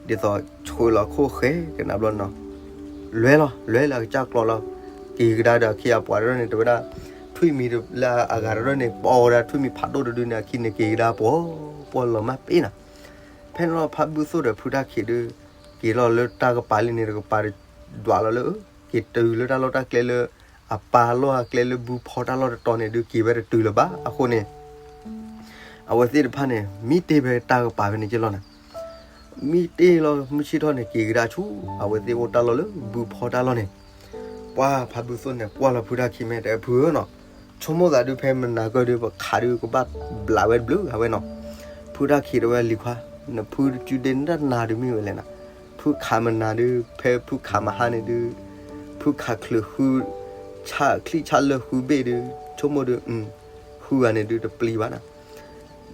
ဒ်သိးဆှၢလီၤခိၣ်ဃဲကနၣ်ဘျီနီၤ, လဲၤလီၤ လဲၤလၢအကစၢ်ကျီလီၤ, က့ၤကဒါဒီးအခံအပှၤတရၢၢ်န့ၣ် တဲဝဲဒၣ်, ထွံၣ်မံၤလၢအဂၤတရၢၢ်န့ၣ် ပိာ်ဝဲဒၣ်ထွံၣ်မံၤဖးဒိၣ်တဒုန့ၣ် အခံန့ၣ်က့ၤကဒါပှီၤ, ပှီၤလီၤမၢ်ပ့ၤနီၤ. ဖဲန့ၣ်လီၤဖးဘုသိၣ်ဒီးဖုတၢ်ခံးဒု က့ၤလီၤလၢတၢ်ကပၤလံန့ၣ် တကပၤဒွးလီၤလၢ က့ၤတုၤလၢတၢ်လီၢ်တၢ်ကျဲလၢ အပၢ်လီၢ်အကျဲလၢဘုဖီတၢ်လီၢ်တတီၤန့ၣ်ဒု က့ၤဝဲတတုၤလၢၤဘၣ်အဃိန့ၣ်, အဝဲသ့ၣ်တဖၣ်န့ၣ် မံတ့ၢ်ဖဲတၢ်ကပၤဖဲန့ၣ်က့ၤလီၤနီၤ. မံတ့ၢ်လီၤ မုၢ်ဆ့ၣ်ထီၣ်န့ၣ် က့ၤကဒါဆူ အဝဲသ့ၣ်အိၣ်တၢ်လီၢ်လၢဘုဖီတၢ်လီၢ်န့ၣ်, ပှၤဖးဘုသိၣ်န့ၣ် ကွၢ်လီၤဖုတၢ်ခံးမ့ၢ်တဲဖုဧၢနီၤ, ဆိကမိၣ်သးဒုဖဲမနၤကၢၢ်ဒု ပခးဒုကဘၣ်ဘျးဝဲတဘျုးအဝဲနီၤ. ဖုတၢ်ခံးတဲဝဲလံၤခွါ, နဖုတစုဒ့နတၢ်နၤဒုမ့ၢ်ဝဲလဲၣ်နီၤ, ဖုခးမနၤဒု ဖဲဖုခးမဟါန့ၣ်ဒု ဖုခးချုးဃု ဆၣ်ချံၣ်ဆၣ်လၢဃုဘ့ၣ်ဒု ဆိကမိၣ်ဒု ဃုဂၤန့ၣ်ဒုတပျံၤဘၣ်နီၤ.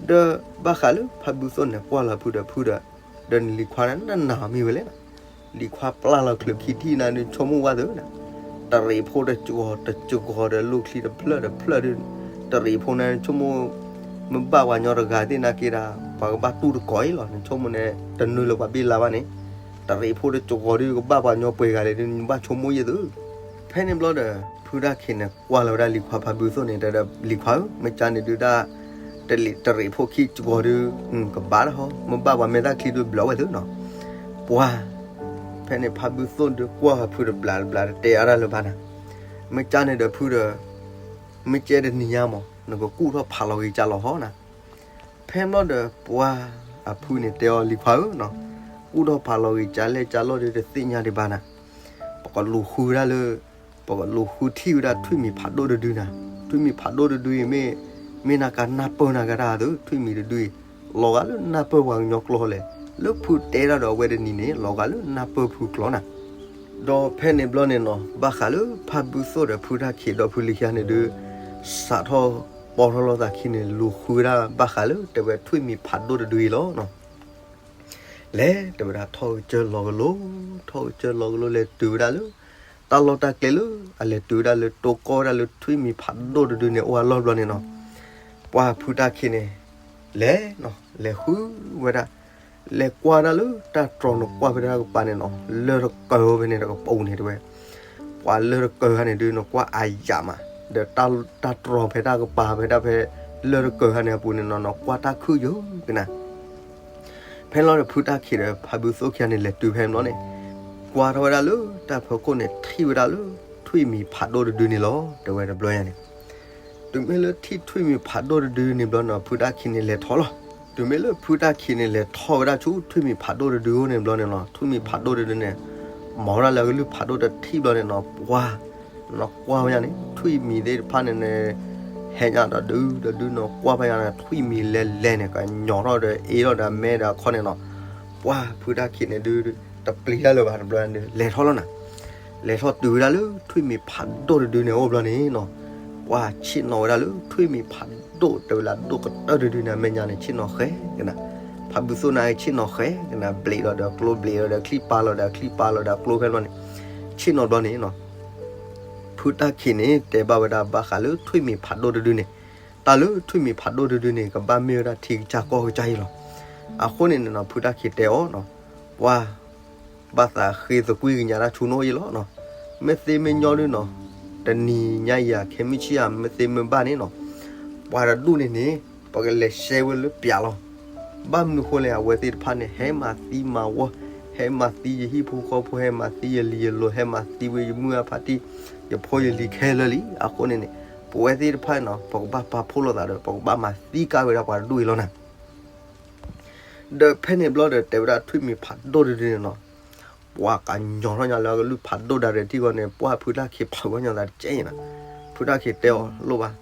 ဒီးဘၣ်ဃးလၢဖးဘုသိၣ်န့ၣ် ကွၢ်လီၤဖုဒီးဖုဒီး, ဒီးနလံၤခွါနတၢ်နၤမ့ၢ်ဝဲလဲၣ်နီၤ. လံၤခွါပျၢ်လီၤချုးခံထံၣ်နၤဒု ဆိကမိၣ်ဝဲသုနီၤ, တရံးဖိတစှီၤတစှီၤဒီးလိၣ်ချံတဖျၢၣ်တဖျၢၣ်ဒု, တရံးဖိန့ၣ်ဆိကမိၣ် မ့ၢ်ဘၣ်ပှၤညီတဂၤသ့ၣ်နာ်က့ဒီး ပှၤကဘၣ်တူၢ်တကိးအံၤလီၤ, နဆိကမိၣ်န့ၣ် တနုာ်လၢပှၤဘ့ၣ်လါဘၣ်န့ၣ်, တရံးဖိတစှီၤဒုကဘၣ်ပှၤညီပှဲၤဂၤလဲၣ်ဒု နဘၣ်ဆိကမိၣ်ယဲၢ်သု. ဖဲန့ၣ်ဘျီဒီး ဖုတၢ်ခံးန့ၣ် ကွၢ်လီၤဝဲဒၣ်လံၤခွါဖးဘုသိၣ်န့ၣ် တဲဒီးလံၤခွါဧၢ, မ့ၢ်ကါန့ၣ်ဒုဒၣ် တရံးဖိခံစှီၤဒု ကဘၣ်တဟီ, မ့ၢ်ဘၣ်ပှၤမဲာ်သၣ်ချံဒုဘျီဝဲသုနီၤ. ပှၤ ဖဲန့ၣ်ဖးဘုသိၣ်ဒုကွၢ်ဃီၤဖုတဘျးတဘျးတတဲအါတၢ်လၢၤဘၣ်နီၤ. မ့ၢ်ကါန့ၣ်ဒီးဖုဒီး မ့ၢ်ကဲတနံၤညါမး နကကူၣ်ထီၣ်ဖးလီၤဂ့ၤကၢ်လီၤဟီနီၤ. ဖဲန့ၣ်ဘျီဒီးပှၤအဖုန့ၣ်တဲအီၤလံၤခွါဧၢနီၤ, ကူၣ်ထီၣ်ဖးလီၤဂ့ၤကၢ်လဲၣ်ကၢ်လီၢ်ဒုတသ့ၣ်ညါဒံးဘၣ်နီၤ. ပကလူၤဃုဝဲဒၣ်လၢ ပကလူၤဃုထံၣ်ဝဲဒၣ်ထွံၣ်မံၤဖးဒိၣ်တဒုနီၤ. ထွံၣ်မံၤဖးဒိၣ်တဒုအံၤမ့ၢ် မ့ၢ်နကနၢ်ပၢၢ်နၤကဒါသု ထွံၣ်မံၤတဒုအံၤ လီၤဂာ်လၢနၢ်ပၢၢ်ပှၤကညီကျိာ်လဲၣ်. လၢဖုတဲတၢ်ဒီးအဝဲတနံၤန့ၣ် လီၤဂာ်လၢနၢ်ပၢၢ်ဖုကျိာ်နီၤ. ဒီးဖဲန့ၣ်ဘျီန့ၣ်နီၤ ဘၣ်ဃးလၢဖးဘုသိၣ်ဒီးဖုတၢ်ခံးဒီဖုလံၤခံဂၤန့ၣ်ဒု စးထီၣ်ပီထီၣ်လိာ်သးခံန့ၣ် လူၤဃုဝဲဒၣ်ဘၣ်ဃးလၢတဲဝဲထွံၣ်မံၤဖးဒိၣ်တဒုအံၤလီၤနီၤ. လဲၤတဲဝဲဒၣ်ထီၣ်ကစၢၢ်လီၤကလိၤ, ထီၣ်ကစၢၢ်လီၤကလိၤ လဲၤတုၤဝဲဒၣ်လၢ တၢ်လီၢ်တၢ်ကျဲလၢ အလဲၤတုၤဝဲဒၣ်လၢတိၢ်ကီၢ်ဝဲဒၣ်လၢထွံၣ်မံၤဖးဒိၣ်တဒုန့ၣ် အိၣ်အလီၢ်ဘျီန့ၣ်နီၤ. ပှၤဖုတၢ်ခံးန့ၣ် လဲၤနီၤ လဲၤဃုဝဲဒၣ်, လဲၤကွၢ်ဒၣ်လၢတၢ်တြီၤနကွၢ်ဖဲတၢ်ကပၤန့ၣ်နီၤ လၢၢ်တကၢၤဖဲန့ၣ်တကပူၤန့ၣ်တဲဝဲ ပှၤလၢၢ်တကၢၤခါန့ၣ်ဒု နကွၢ်အါယၢ်မး, ဒီးတၢ်တြီၤဖဲတၢ်ကပၤဖဲဒၣ်ဖဲ လၢၢ်တကၢၤခါန့ၣ်အပူၤန့ၣ်နီၤ နကွၢ်တၢ်ခုၣ်ယုၢ်ကနၤ. ဖဲန့ၣ်လီၤဒီးဖုတၢ်ခံးဒီးဖးဘုသိၣ်ခံဂၤန့ၣ် လဲၤတုၤဖဲန့ၣ်ဘျီန့ၣ် ကွၢ်ထီၣ်ဝဲဒၣ်လၢတၢ်ဖီခိၣ်န့ၣ် ထံၣ်ဝဲဒၣ်လၢ ထွံၣ်မံၤဖးဒိၣ်တဒုန့ၣ်လီၤ တဲဝဲတဘျီညါန့ၣ်. တုၤမ့ၢ်လၢထံၣ်ထွံၣ်မံၤဖးဒိၣ်တဒုန့ၣ်ဘျီန့ၣ် ဖုတၢ်ခံးန့ၣ်လဲၤထီၣ်လီၤ. တုၤမ့ၢ်လၢဖုတၢ်ခံးန့ၣ်လဲၤထီၣ်ဝဲဒၣ်ဆူထွံၣ်မံၤဖးဒိၣ်တဒုအအိၣ်န့ၣ်ဘျီန့ၣ်လီၤ ထွံၣ်မံၤဖးဒိၣ်တဒုန့ၣ် မၤဝဲဒၣ်လၢအကလုၢ်ဖးဒိၣ်တထံၣ်ဘျီန့ၣ်နီၤ ပှၤ နီၤကွၢ်ဖဲညါန့ၣ် ထွံၣ်မံၤသ့ၣ်တဖၣ်န့ၣ်န့ၣ် ဟဲညါဒီးဒုဒီးဒုနီၤကွၢ်ဖဲညါန့ၣ် ထွံၣ်မံၤလဲၤလဲၤန့ၣ် ကညီၤထီၣ်ဒီးအ့ထီၣ်ဒီးအမဲဒီးအခီန့ၣ်နီၤ ပှၤဖုတၢ်ခံးန့ၣ်ဒု တပျံၤတၢ်လၢၤဘၣ်တဘျီန့ၣ် လဲၤထီၣ်လီၤနၤ. လဲၤထီၣ်တုၤဝဲဒၣ်လၢ ထွံၣ်မံၤဖးဒိၣ်တဒုန့ၣ်အိၣ်ဘျီန့ၣ်နီၤ ပှၤဆ့ၣ်နီၤဝဲဒၣ်လၢ ထွံၣ်မံၤဖးဒိၣ်တဲဝဲလၢအဒိၣ်ကတၢၢ်တဒုန့ၣ် အမဲာ်ညါန့ၣ် ဆ့ၣ်နီၤဃဲကနၤ. ဖးဘုသိၣ်န့ၣ်ဆ့ၣ်နီၤဃဲကနၤ ဘျံးလီၤဒီးကျိ ဘျံးလီၤဒီးချံၣ် ပာ်လီၤဒီးချံၣ်ပာ်လီၤဒီးကျိဖဲန့ၣ်ဘျီန့ၣ် ဆ့ၣ်နီၤဘျီန့ၣ်နီၤ ဖုတၢ်ခံးန့ၣ် တဲဘၣ်ဝဲဒၣ်ဘၣ်ဃးလၢထွံၣ်မံၤဖးဒိၣ်တဒုန့ၣ် တၢ်လၢထွံၣ်မံၤဖးဒိၣ်တဒုန့ၣ် ကဘၣ်မ့ၢ်ဝဲဒၣ်ထံကစၢ်ကီၢ်ကစၢ်အံၤလီၤ. အဃိန့ၣ်န့ၣ်နီၤ ဖုတၢ်ခံးတဲအီၤနီၤ ပှၤ ဘၣ်သးဃ့သကွံာ်ကညးတၢ်ဆူနအိၣ်အံၤလီၤနီၤ. မ့ၢ်သ့မ့ၢ်ညီဒုနီၤ တနံၤညါယၤခဲမုၢ်ဆ့ၣ်ယၤ မ့ၢ်သ့မ့ၢ်ဘၣ်န့ၣ်နီၤ ပှၤတဒူၣ်န့ၣ်န့ၣ် ပကလဲၤရှဲဝဲလၢပျးလီၤ. ဘၣ်မနုၤဃိလဲၣ် အဝဲသ့ၣ်တဖၣ်န့ၣ် ဟဲမၤသံမၤဝီ ဟဲမၤသံယဟံၣ်ဖိဃီဖိ ဟဲမၤသံယလံၤယလိၤ ဟဲမၤသံဝဲယမုၢ်အဖါတံၢ် ယဖိယလံၤခဲလၢာ်လံ. အဃိန့ၣ်န့ၣ် ပဝဲသ့ၣ်တဖၣ်န့ၣ်နီၤ ပကဘၣ်ပာ်ဖှိၣ်လိာ်သးဒီး ပကဘၣ်မၤသံကါဝဲဒၣ်ပှၤတဒူၣ်အံၤလီၤနၤ. ဒီးဖဲန့ၣ်ဘျီဒီး တဲဝဲဒၣ်ထွံၣ်မံၤဖးဒိၣ်တဒုန့ၣ်နီၤ ပှၤကညီၤထီၣ်ညါလၢအကလုၢ်ဖးဒိၣ်ဒၣ်ရဲၣ်ထံၣ်ဃီန့ၣ် ပှၤဖုတၢ်ခံးဖးဝဲညါသးတကဲအံၤနီၤ. ဖုတၢ်ခံးတဲအီၤလိၣ်ဘၣ်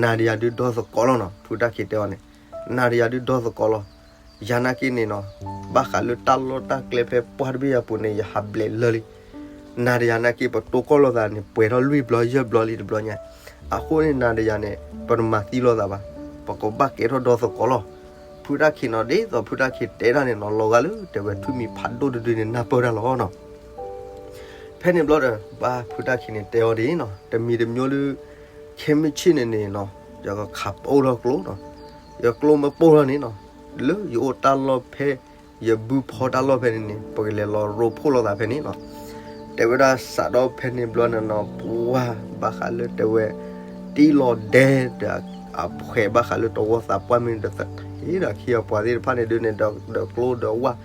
နၤဒီးယၤဒုဒီသကိးလီၤနီၤ. ဖုတၢ်ခံးတဲအီၤန့ၣ် နၤဒီးယၤဒုဒီသကိးလီၤ. ယၤနာ်က့န့ၣ်နီၤ ဘၣ်ဃးလၢတၢ်လီၢ်တၢ်ကျဲဖဲပှၢ်တဘ့ၣ်ယၤပူၤန့ၣ် ယဟးဘျဲးလၢာ်လံ နၤဒီးယၤနာ်က့ ပတိၢ်ကီၢ်လိာ်သးန့ၣ် ပှဲၤထီၣ်လွံၢ်ဘျီယဲၢ်ဘျီလံတဘျီညါ. အဃိန့ၣ် နၤဒီးယၤန့ၣ် ပတမၤသံလိာ်သးဘၣ်. ပကဘၣ်ကဲထီၣ်ဒီသကိးလီၤ. ဖုတၢ်ခံးနီၤ ဒ်သိးဖုတၢ်ခံးတဲတၢ်န့ၣ်နီၤ လီၤဂာ်လၢ တဲဝဲထွံၣ်မံၤဖးဒိၣ်တဒုန့ၣ် နၢ်ပၢၢ်တၢ်လီၤနီၤ. ဖဲ ဖဲန့ၣ်ဘျီဒီး ဘၣ်ဖုတၢ်ခံးန့ၣ်တဲအီၤဒ်အံၤနီၤ, တမံၤတမံၤလၢ ခဲမုၢ်ဆ့ၣ်န့ၣ်န့ၣ်နီၤ, ယကခးပိၢ်ထီၣ်ကျိနီၤ, ယကျိမ့ၢ်ပိၢ်ထီၣ်န့ၣ်နီၤ, လၢယအိၣ်တၢ်လီၢ်ဖဲ ယဘုဖီတၢ်လီၢ်ဖဲန့ၣ်န့ၣ် ပကလဲၤလီၤရိဖှိၣ်လိာ်သးဖဲန့ၣ်နီၤ. တဲဝဲဒၣ်စးထီၣ်ဖဲန့ၣ်ဘျီန့ၣ်နီၤ, ပှၢ်ဘၣ်ဃးလၢတဲဝဲ တံၢ်လီၤဒဲဒီး အဖှဲးဘၣ်ဃးလၢတဝီသးပှၢ်မ့ၢ်ဒီးသထ့ဒီးခံအပှၤသ့ၣ်တဖၣ်န့ၣ်ဒုးန့ၣ် ဒီးကျိဒီးဝၣ်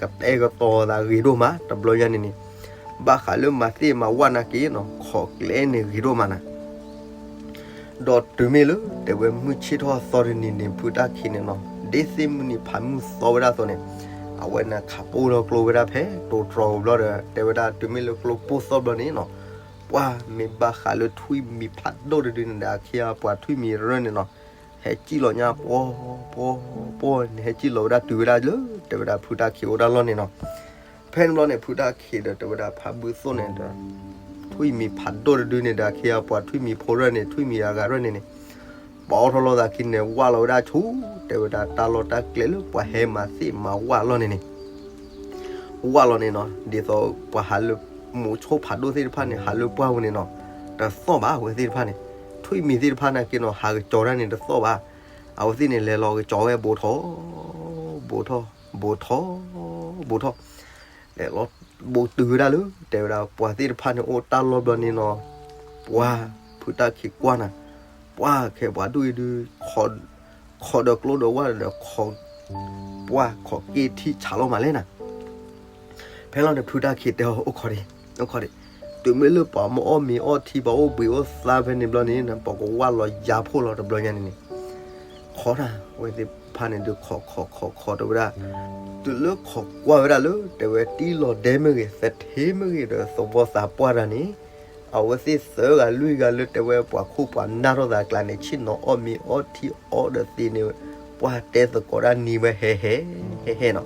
ကတဲာ်ကတီၤသးဂ့ၤဒိၣ်မး တဘျီညါန့ၣ်န့ၣ်, ဘၣ်ဃးလၢမၤသ့ၣ်မၤဝၣ်နာ်က့နီၤ ခိးကျဲန့ၣ်ဂ့ၤဒိၣ်မးနၤ ဒီးတုၤမ့ၢ်လၢတဲဝဲမုၢ်ဆ့ၣ်ထီၣ်သီတနံၤန့ၣ် ဖုတၢ်ခံးန့ၣ်နီၤ, ဒ်သ့ၣ်မုၢ်နံၤဖးမုၢ်သီဝဲဒၣ်အသိးန့ၣ်, အဝဲန့ၣ်ခးပိၢ်ထီၣ်ကျိဝဲဒၣ်ဖဲတိၤတြီၤဘျီဒီး တဲဝဲဒၣ်တုၤမ့ၢ်လၢကျိပိၢ်သီဘျီန့ၣ်နီၤ, ပှၢ်မ့ၢ်ဘၣ်ဃးလၢထွံၣ်မံၤဖးဒိၣ်တဒုန့ၣ်ဒီး အခ့အပှၤထွံၣ်မံၤရၢၢ်န့ၣ်နီၤ, ဟဲစံၣ်လီၤညါပှီၢ်ပှီၢ်ပှီၢ်န့ၣ် ဟဲစံၣ်လီၤဝဲဒၣ်တုၤဝဲဒၣ်လၢ တဲဝဲဒၣ်ဖုတၢ်ခံးအိၣ်တၢ်လီၢ်န့ၣ်နီၤ. ဖဲန့ၣ်ဘျီန့ၣ် ဖုတၢ်ခံးဒီးတဲဝဲဒၣ်ဖးဘုသိၣ်န့ၣ်ဒီး ထွံၣ်မံၤဖးဒိၣ်တဒုန့ၣ်ဒီး အခ့အပှၤထွံၣ်မံၤဖိရၢၢ်န့ၣ် ထွံၣ်မံၤအဂၤရၢၢ်န့ၣ်န့ၣ်, ပိာ်ထီၣ်လိာ်သးခံန့ၣ် ဝၢ်လီၤဝဲဒၣ်ဆူ တဲဝဲဒၣ်တၢ်လီၢ်တၢ်ကျဲလၢပှၤဟဲမၤသ့ၣ်မၤဝၣ်လီၢ်န့ၣ်န့ၣ် ဝၢ်လီၤန့ၣ်နီၤ, ဒ်သိးပှၤဟးလၢ မိၤဆိဖးဒိၣ်သ့ၣ်တဖၣ်န့ၣ် ဟးလၢပှၢ်ပူၤန့ၣ်နီၤ, တသီၣ်ဘၣ်အဝဲသ့ၣ်တဖၣ်န့ၣ်, ထွံၣ်မံၤသ့ၣ်တဖၣ်နာ်က့နီၤ ဟးကစီၤတၢ်န့ၣ်တသီၣ်ဘၣ်, အဝဲသ့ၣ်န့ၣ် လဲၤလီၤကစီၤဝဲဘူးထီၣ် ဘူးထီၣ် ဘူးထီၣ် ဘူးထီၣ် လဲၤလီၤဘူးတုၤဝဲဒၣ်လၢ တဲဝဲဒၣ်ပှၤသ့ၣ်တဖၣ်န့ၣ်အိၣ်တၢ်လီၢ်ဘျီန့ၣ်နီၤ, ပှၢ်ဖုတၢ်ခံးကွၢ်နၤ, ပှၢ်ခဲပှၤဒိၣ်အံၤဒုး ခိးဒီးကျိဒီးဝၣ်ဒီး ပှၢ်ခိးက့ထံဆးလီၤမးလဲၣ်နၤ ဖဲလီၤန့ၣ် ဖုတၢ်ခံးတဲအီၤ အိၣ်ခိးဒံး, အိၣ်ခိးဒံး, တုၤမ့ၢ်လၢပှၤမ့ၢ်အီၣ်မ့ၤအီထံ ပှၤအိၣ်ဘှံးအိၣ်သါဖဲန့ၣ်ဘျီန့ၣ် ပှၤကဝၢ်လီၤယၤဖှိၣ်လီၤတဘျီညါန့ၣ်န့ၣ်, ခိးနၤ အဝဲသ့ၣ်တဖၣ်န့ၣ်ဒုးခိးခိးခိးခိးတဲဝဲဒၣ်, တုၤလၢခိးကွၢ်ဝဲဒၣ်လၢ တဲဝဲတံၢ်လီၤဒဲမ့ၢ်ဂ့ၤ သထ့မ့ၢ်ဂ့ၤဒီး သဝီသးပှၢ်တၢ်န့ၣ် အဝဲသ့ၣ်သၢဂၤလွံၢ်ဂၤလၢတဲဝဲပှၤခိၣ်ပှၤနၢ်ထီၣ်သးကျါန့ၣ် ဆ့ၣ်နီၤအီၣ်မ့ၤအီထံအီဒီးသ့န့ၣ်, ပှၢ်တဲသကိးတၢ်နံၤဝဲဟဲဟဲ, ဟဲဟဲနီၤ,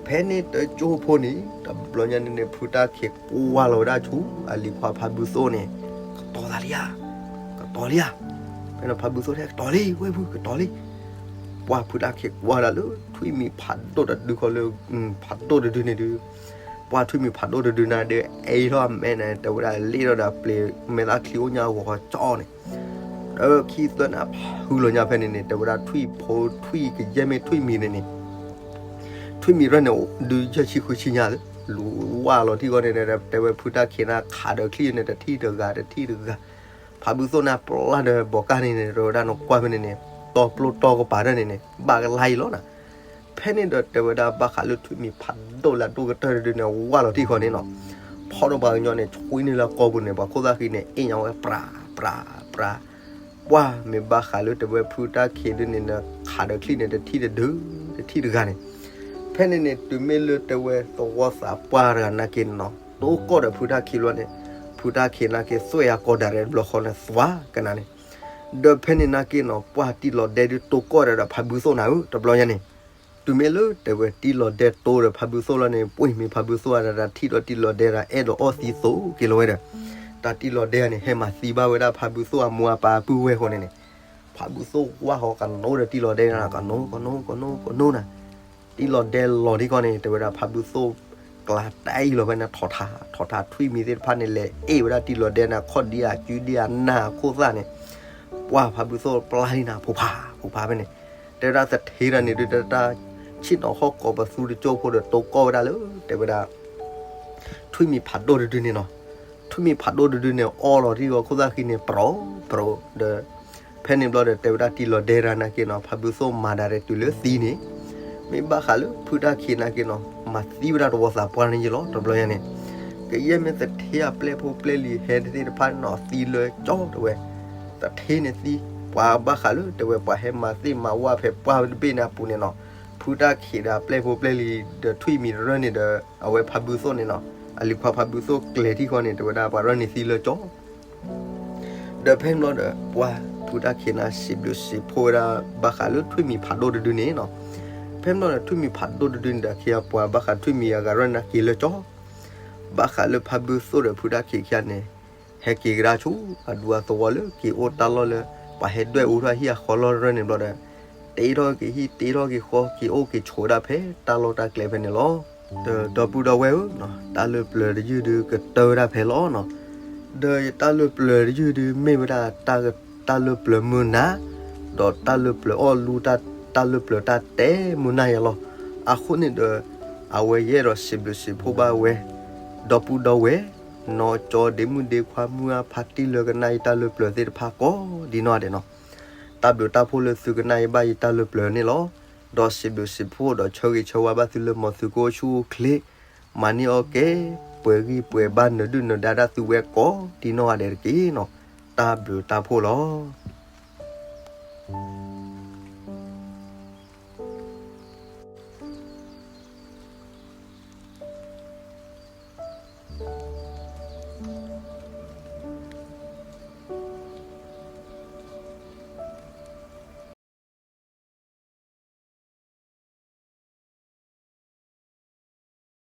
ဖဲန့ၣ်တကၠိဖိန့ၣ် တဘျီညါန့ၣ်န့ၣ် ဖုတၢ်ခံးကွၢ်လီၤဝဲဒၣ်ဆူ အလံၤခွါဖးဘုသိၣ်န့ၣ်, ကတီၤသးလံဧါ, ကတီၤလံဧါ, ဖဲန့ၣ်ဖးဘုသိၣ်တဲကတီၤလံ ဝဲဖုကတီၤလံ ပှၢ်ဖုတၢ်ခံးကွၢ်ဒၣ်လၢ ထွံၣ်မံၤဖးဒိၣ်တဒုခီလၢ ဖးဒိၣ်တဒုန့ၣ်ဒုး, ပှၢ်ထွံၣ်မံၤဖးဒိၣ်တဒုနၤဒီး အဲၣ်ထီၣ်အမဲန့ၣ် တဲဝဲဒၣ်လ့ၣ်ထီၣ်ဒီးပျ့ၤမဲာ်သၣ်ချံအိၣ်ညါဂီၤဃီကၠီန့ၣ်, ဒီးခံသၢနၤဖုလီၤညါဖဲန့ၣ်န့ၣ် တဲဝဲဒၣ်ထွံၣ်ဖိထွံၣ်ကယဲၢ်မ့ၢ်ထွံၣ်မံၤန့ၣ်န့ၣ် ထွံၣ်မံၤရၢၢ်န့ၣ် ဒုးယဲၢ်ဆံဃုဆံညါလၢ လူၤဝၢ်လီၤထံၣ်ဃီန့ၣ် တဲဝဲဖုတၢ်ခံးနၤခးဒီးချံၣ်န့ၣ် တထံၣ်တဂၤ တထံၣ်တဂၤ, ဖးဘုသိၣ်နၤပျၢ်ဒီးဘီးကၢ်န့ၣ်န့ၣ် တဲဝဲဒၣ်နကွၢ်ဖဲန့ၣ်န့ၣ် တီပျိၢ်တီကပၤတၢ်န့ၣ်န့ၣ် ဘၣ်ကလါအံၤလီၤနၤ, ဖဲန့ၣ်ဒီးတဲဝဲဒၣ်ဘၣ်ဃးလၢထွံၣ်မံၤဖးဒိၣ်လၢအဒိၣ်ကတၢၢ်တဒုန့ၣ် ဝၢ်လီၤထံၣ်ဃီန့ၣ်နီၤ, ဖီၣ်ဒီးပှၤကညီန့ၣ် ဆွံန့ၢ်လၢအကီၢ်ပူၤန့ၣ် ပှၤခိၣ်သၣ်ဃံန့ၣ် အ့ၣ်ညါဝဲပြးပြးပြး ပှၢ်မ့ၢ်ဘၣ်ဃးလၢတဲဝဲဖုတၢ်ခံးဒုန့ၣ် ခးဒီးချံၣ်န့ၣ် တထံၣ်တဒု တထံၣ်တဂၤန့ၣ်, ဖဲန့ၣ်န့ၣ် တုၤမ့ၢ်လၢတဲဝဲသဝီသးပှၢ်တဂၤနာ်က့န့ၣ်နီၤ တိၢ်ကီၢ်ဒီးဖုတၢ်ခံးလီၤန့ၣ်, ဖုတၢ်ခံးနာ်က့ သွဲၣ်အကီၢ်ဒၣ်ရဲၣ်တဘျီဃီန့ၣ် သွါကနၤန့ၣ်, ဒီးဖဲန့ၣ်နာ်က့နီၤ ပှၢ်တံၢ်လီၤဒဲဒုးတိၢ်ကီၢ်ဒီးဒီးဖးဘုသိၣ်နၤဧၢ တဘျီညါန့ၣ်, တုၤမ့ၢ်လၢတဲဝဲတံၢ်လီၤဒဲတိၢ်ဒီးဖးဘုသိၣ်လီၤန့ၣ် ပှ့ၢ်မ့ၢ်ဖးဘုသိၣ်အတၢ်ထံၣ်ဒီးတံၢ်လီၤဒဲဒီး အဲၣ်ဒိးအီၣ်သံသိးက့ၤလီၤဝဲဒီး, တၢ်တံၢ်လီၤဒဲန့ၣ် ဟဲမၤသံဘၣ်ဝဲဒၣ်ဖးဘုသိၣ်အမိၢ်အပၢ်အပုၢ်ဝဲၢ်ဃီန့ၣ်န့ၣ်, ဖးဘုသိၣ်ဝၢ်ဃီကနိဒီးတံၢ်လီၤဒဲနၤ ကနိကနိကနိကနိနၤ, တံၢ်လီၤဒဲလီၤထံကီၢ်န့ၣ် တဲဝဲဒၣ်ဖးဘုသိၣ် ကျါတၢ်အံၤလီၤဖဲန့ၣ် ထီၣ်ထါ ထီၣ်ထါထွံၣ်မံၤသ့ၣ်တဖၣ်န့ၣ် လဲၤအ့ၣ်ဝဲဒၣ်တံၢ်လီၤဒဲနၤ ခီၣ်ဒံအစုဒံအနၢ်အခိၣ်သၣ်န့ၣ်, ပှၢ်ဖးဘုသိၣ်ပျၢ်လံနၤ ဖိဖး ဖိဖးဖဲန့ၣ်, တဲဝဲဒၣ်သထ့တၢ်န့ၣ်ဒုး တၢ်ဆ့ၣ်နီၤဟီၣ်ကိးပသူတကၠိဖိဒီးတိၢ်ကီၢ်ဝဲဒၣ်လၢ တဲဝဲဒၣ် ထွံၣ်မံၤဖးဒိၣ်တဒုန့ၣ်နီၤ, ထွံၣ်မံၤဖးဒိၣ်တဒုန့ၣ် အီလီၤထံဂီၤခိၣ်သၣ်ဃံန့ၣ် ပြီၤပြီၤဒီး ဖဲန့ၣ်ဘျီဒီး တဲဝဲဒၣ်တံၢ်လီၤဒဲရၤနာ်က့နီၤ ဖးဘုသိၣ်မၤဒၣ်ရဲၣ်တုၤလၢသံန့ၣ်, မ့ၢ်ဘၣ်ဃးလၢဖုတၢ်ခံးနာ်က့နီၤ မၤသံဝဲဒၣ်တဝီသးပှၢ်န့ၣ်ယလီၤ တဘျီညါန့ၣ်, ကယဲၢ်မ့ၢ်သထ့အပျဲၢ်ဖိပျဲၢ်လံၤဟဲသ့ၣ်တဖၣ်န့ၣ်နီၤ သံလၢကၠီတဲဝဲ, သထ့န့ၣ်သံ, ပှၤဘၣ်ဃးလၢတဲဝဲပှၤဟဲမၤသ့ၣ်မၤဝၣ်ဖဲပှၢ်တဘ့ၣ်န့ၣ်အပူၤန့ၣ်နီၤ, ဖုတၢ်ခံးဒီးအပျဲၢ်ဖိပျဲၢ်လံၤဒီးထွံၣ်မံၤတရၢၢ်န့ၣ်ဒီး အဝဲဖးဘုသိၣ်န့ၣ်နီၤ, အလံၤခွါဖးဘုသိၣ်ကျဲၤထံၣ်ဃီန့ၣ် တဲဝဲဒၣ်ပှၤရၢၢ်န့ၣ်သံလၢကၠီ ဒီးဖဲန့ၣ်ဘျီဒီး ပှၢ်ဖုတၢ်ခံးနၤစံးဘျုးစံးဖှိၣ်ဝဲဒၣ် ဘၣ်ဃးလၢထွံၣ်မံၤဖးဒိၣ်တဒုန့ၣ်နီၤ, ဖဲန့ၣ်ဘျီဒီး ထွံၣ်မံၤဖးဒိၣ်တဒုန့ၣ်ဒီး ခံဂၤပှၤဘၣ်ဃးထွံၣ်မံၤအဂၤရၢၢ်န့ၣ်က့ၤလၢကၠီ, ဘၣ်ဃးလၢဖးဘုသိၣ်ဒီးဖုတၢ်ခံးခံဂၤန့ၣ် ဟဲက့ၤကဒါဆူ အဒူအသဝီလၢက့ၤအိၣ်တၢ်လီၢ်လၢ ပှၤဟဲဒွဲၣ်အူထီၣ်ဟံၣ်အဃီလီၢ်ရၢၢ်န့ၣ်ဘျီဒီး တ့ထီၣ်က့ၤဟံၣ်တ့ထီၣ်က့ၤဃီ က့ၤအိၣ်က့ၤဆိးဝဲဒၣ်ဖဲတၢ်လီၢ်တၢ်ကျဲဖဲန့ၣ်လီၤ. ဒီပုၢ်ဒီဝဲၢ်ဧၢ, တၢ်လၢပျၢၤတယုၢ်ဒုးကတၢၢ်ဝဲဒၣ်ဖဲလီၤနီၤ. ဒီးယတၢ်လၢပျၢၤတယုၢ်ဒုးမ့ၢ်ဝဲဒၣ် တၢ်လၢပျၢၤမုၢ်နၤ, ဒီးတၢ်လၢပျၢၤအီၣ်လူ တၢ်လၢပျၢၤတၢ်တဲမုၢ်နၤယဲလီၤ. အဃိန့ၣ်ဒီး အဝဲယအဲၣ်ဒိးစံးဘျုးစံးဖှိၣ်ဘၣ်ဝဲ ဒီပုၢ်ဒီဝဲၢ် နီၢ်ကၠီဒ့မုၣ်ဒ့ခွါ မုၢ်အါဖးတံၢ်လၢကနၣ်ယတၢ်လၢပျၢၤသ့ၣ်တဖၣ်ကိးဒ်နီၢ်ဂၤဒဲးနီၤ. တၢ်ဘျုးတၢ်ဖှိၣ်လၢသုကနၣ်ယဘၣ်ယတၢ်လၢပျၢၤန့ၣ်လီၤ. ဒီးစံးဘျုးစံးဖှိၣ်ဒီးဆၢဂ့ၤဆၢဝါဘၣ်သုလၢမီၤသုးကအိၣ်ဆူၣ်အိၣ်ချ့ မၤန့ၢ်အီၣ်ကဲ ပှဲၤဂံၢ်ပှဲၤဘါ နၢၤဒုၣ်နၢၤဒါဒၣ်သုဝဲကိးဒ်နီၢ်ဂၤဒဲးတက့ၢ်နီၤ. တၢ်ဘျုးတၢ်ဖှိၣ်လီၤ.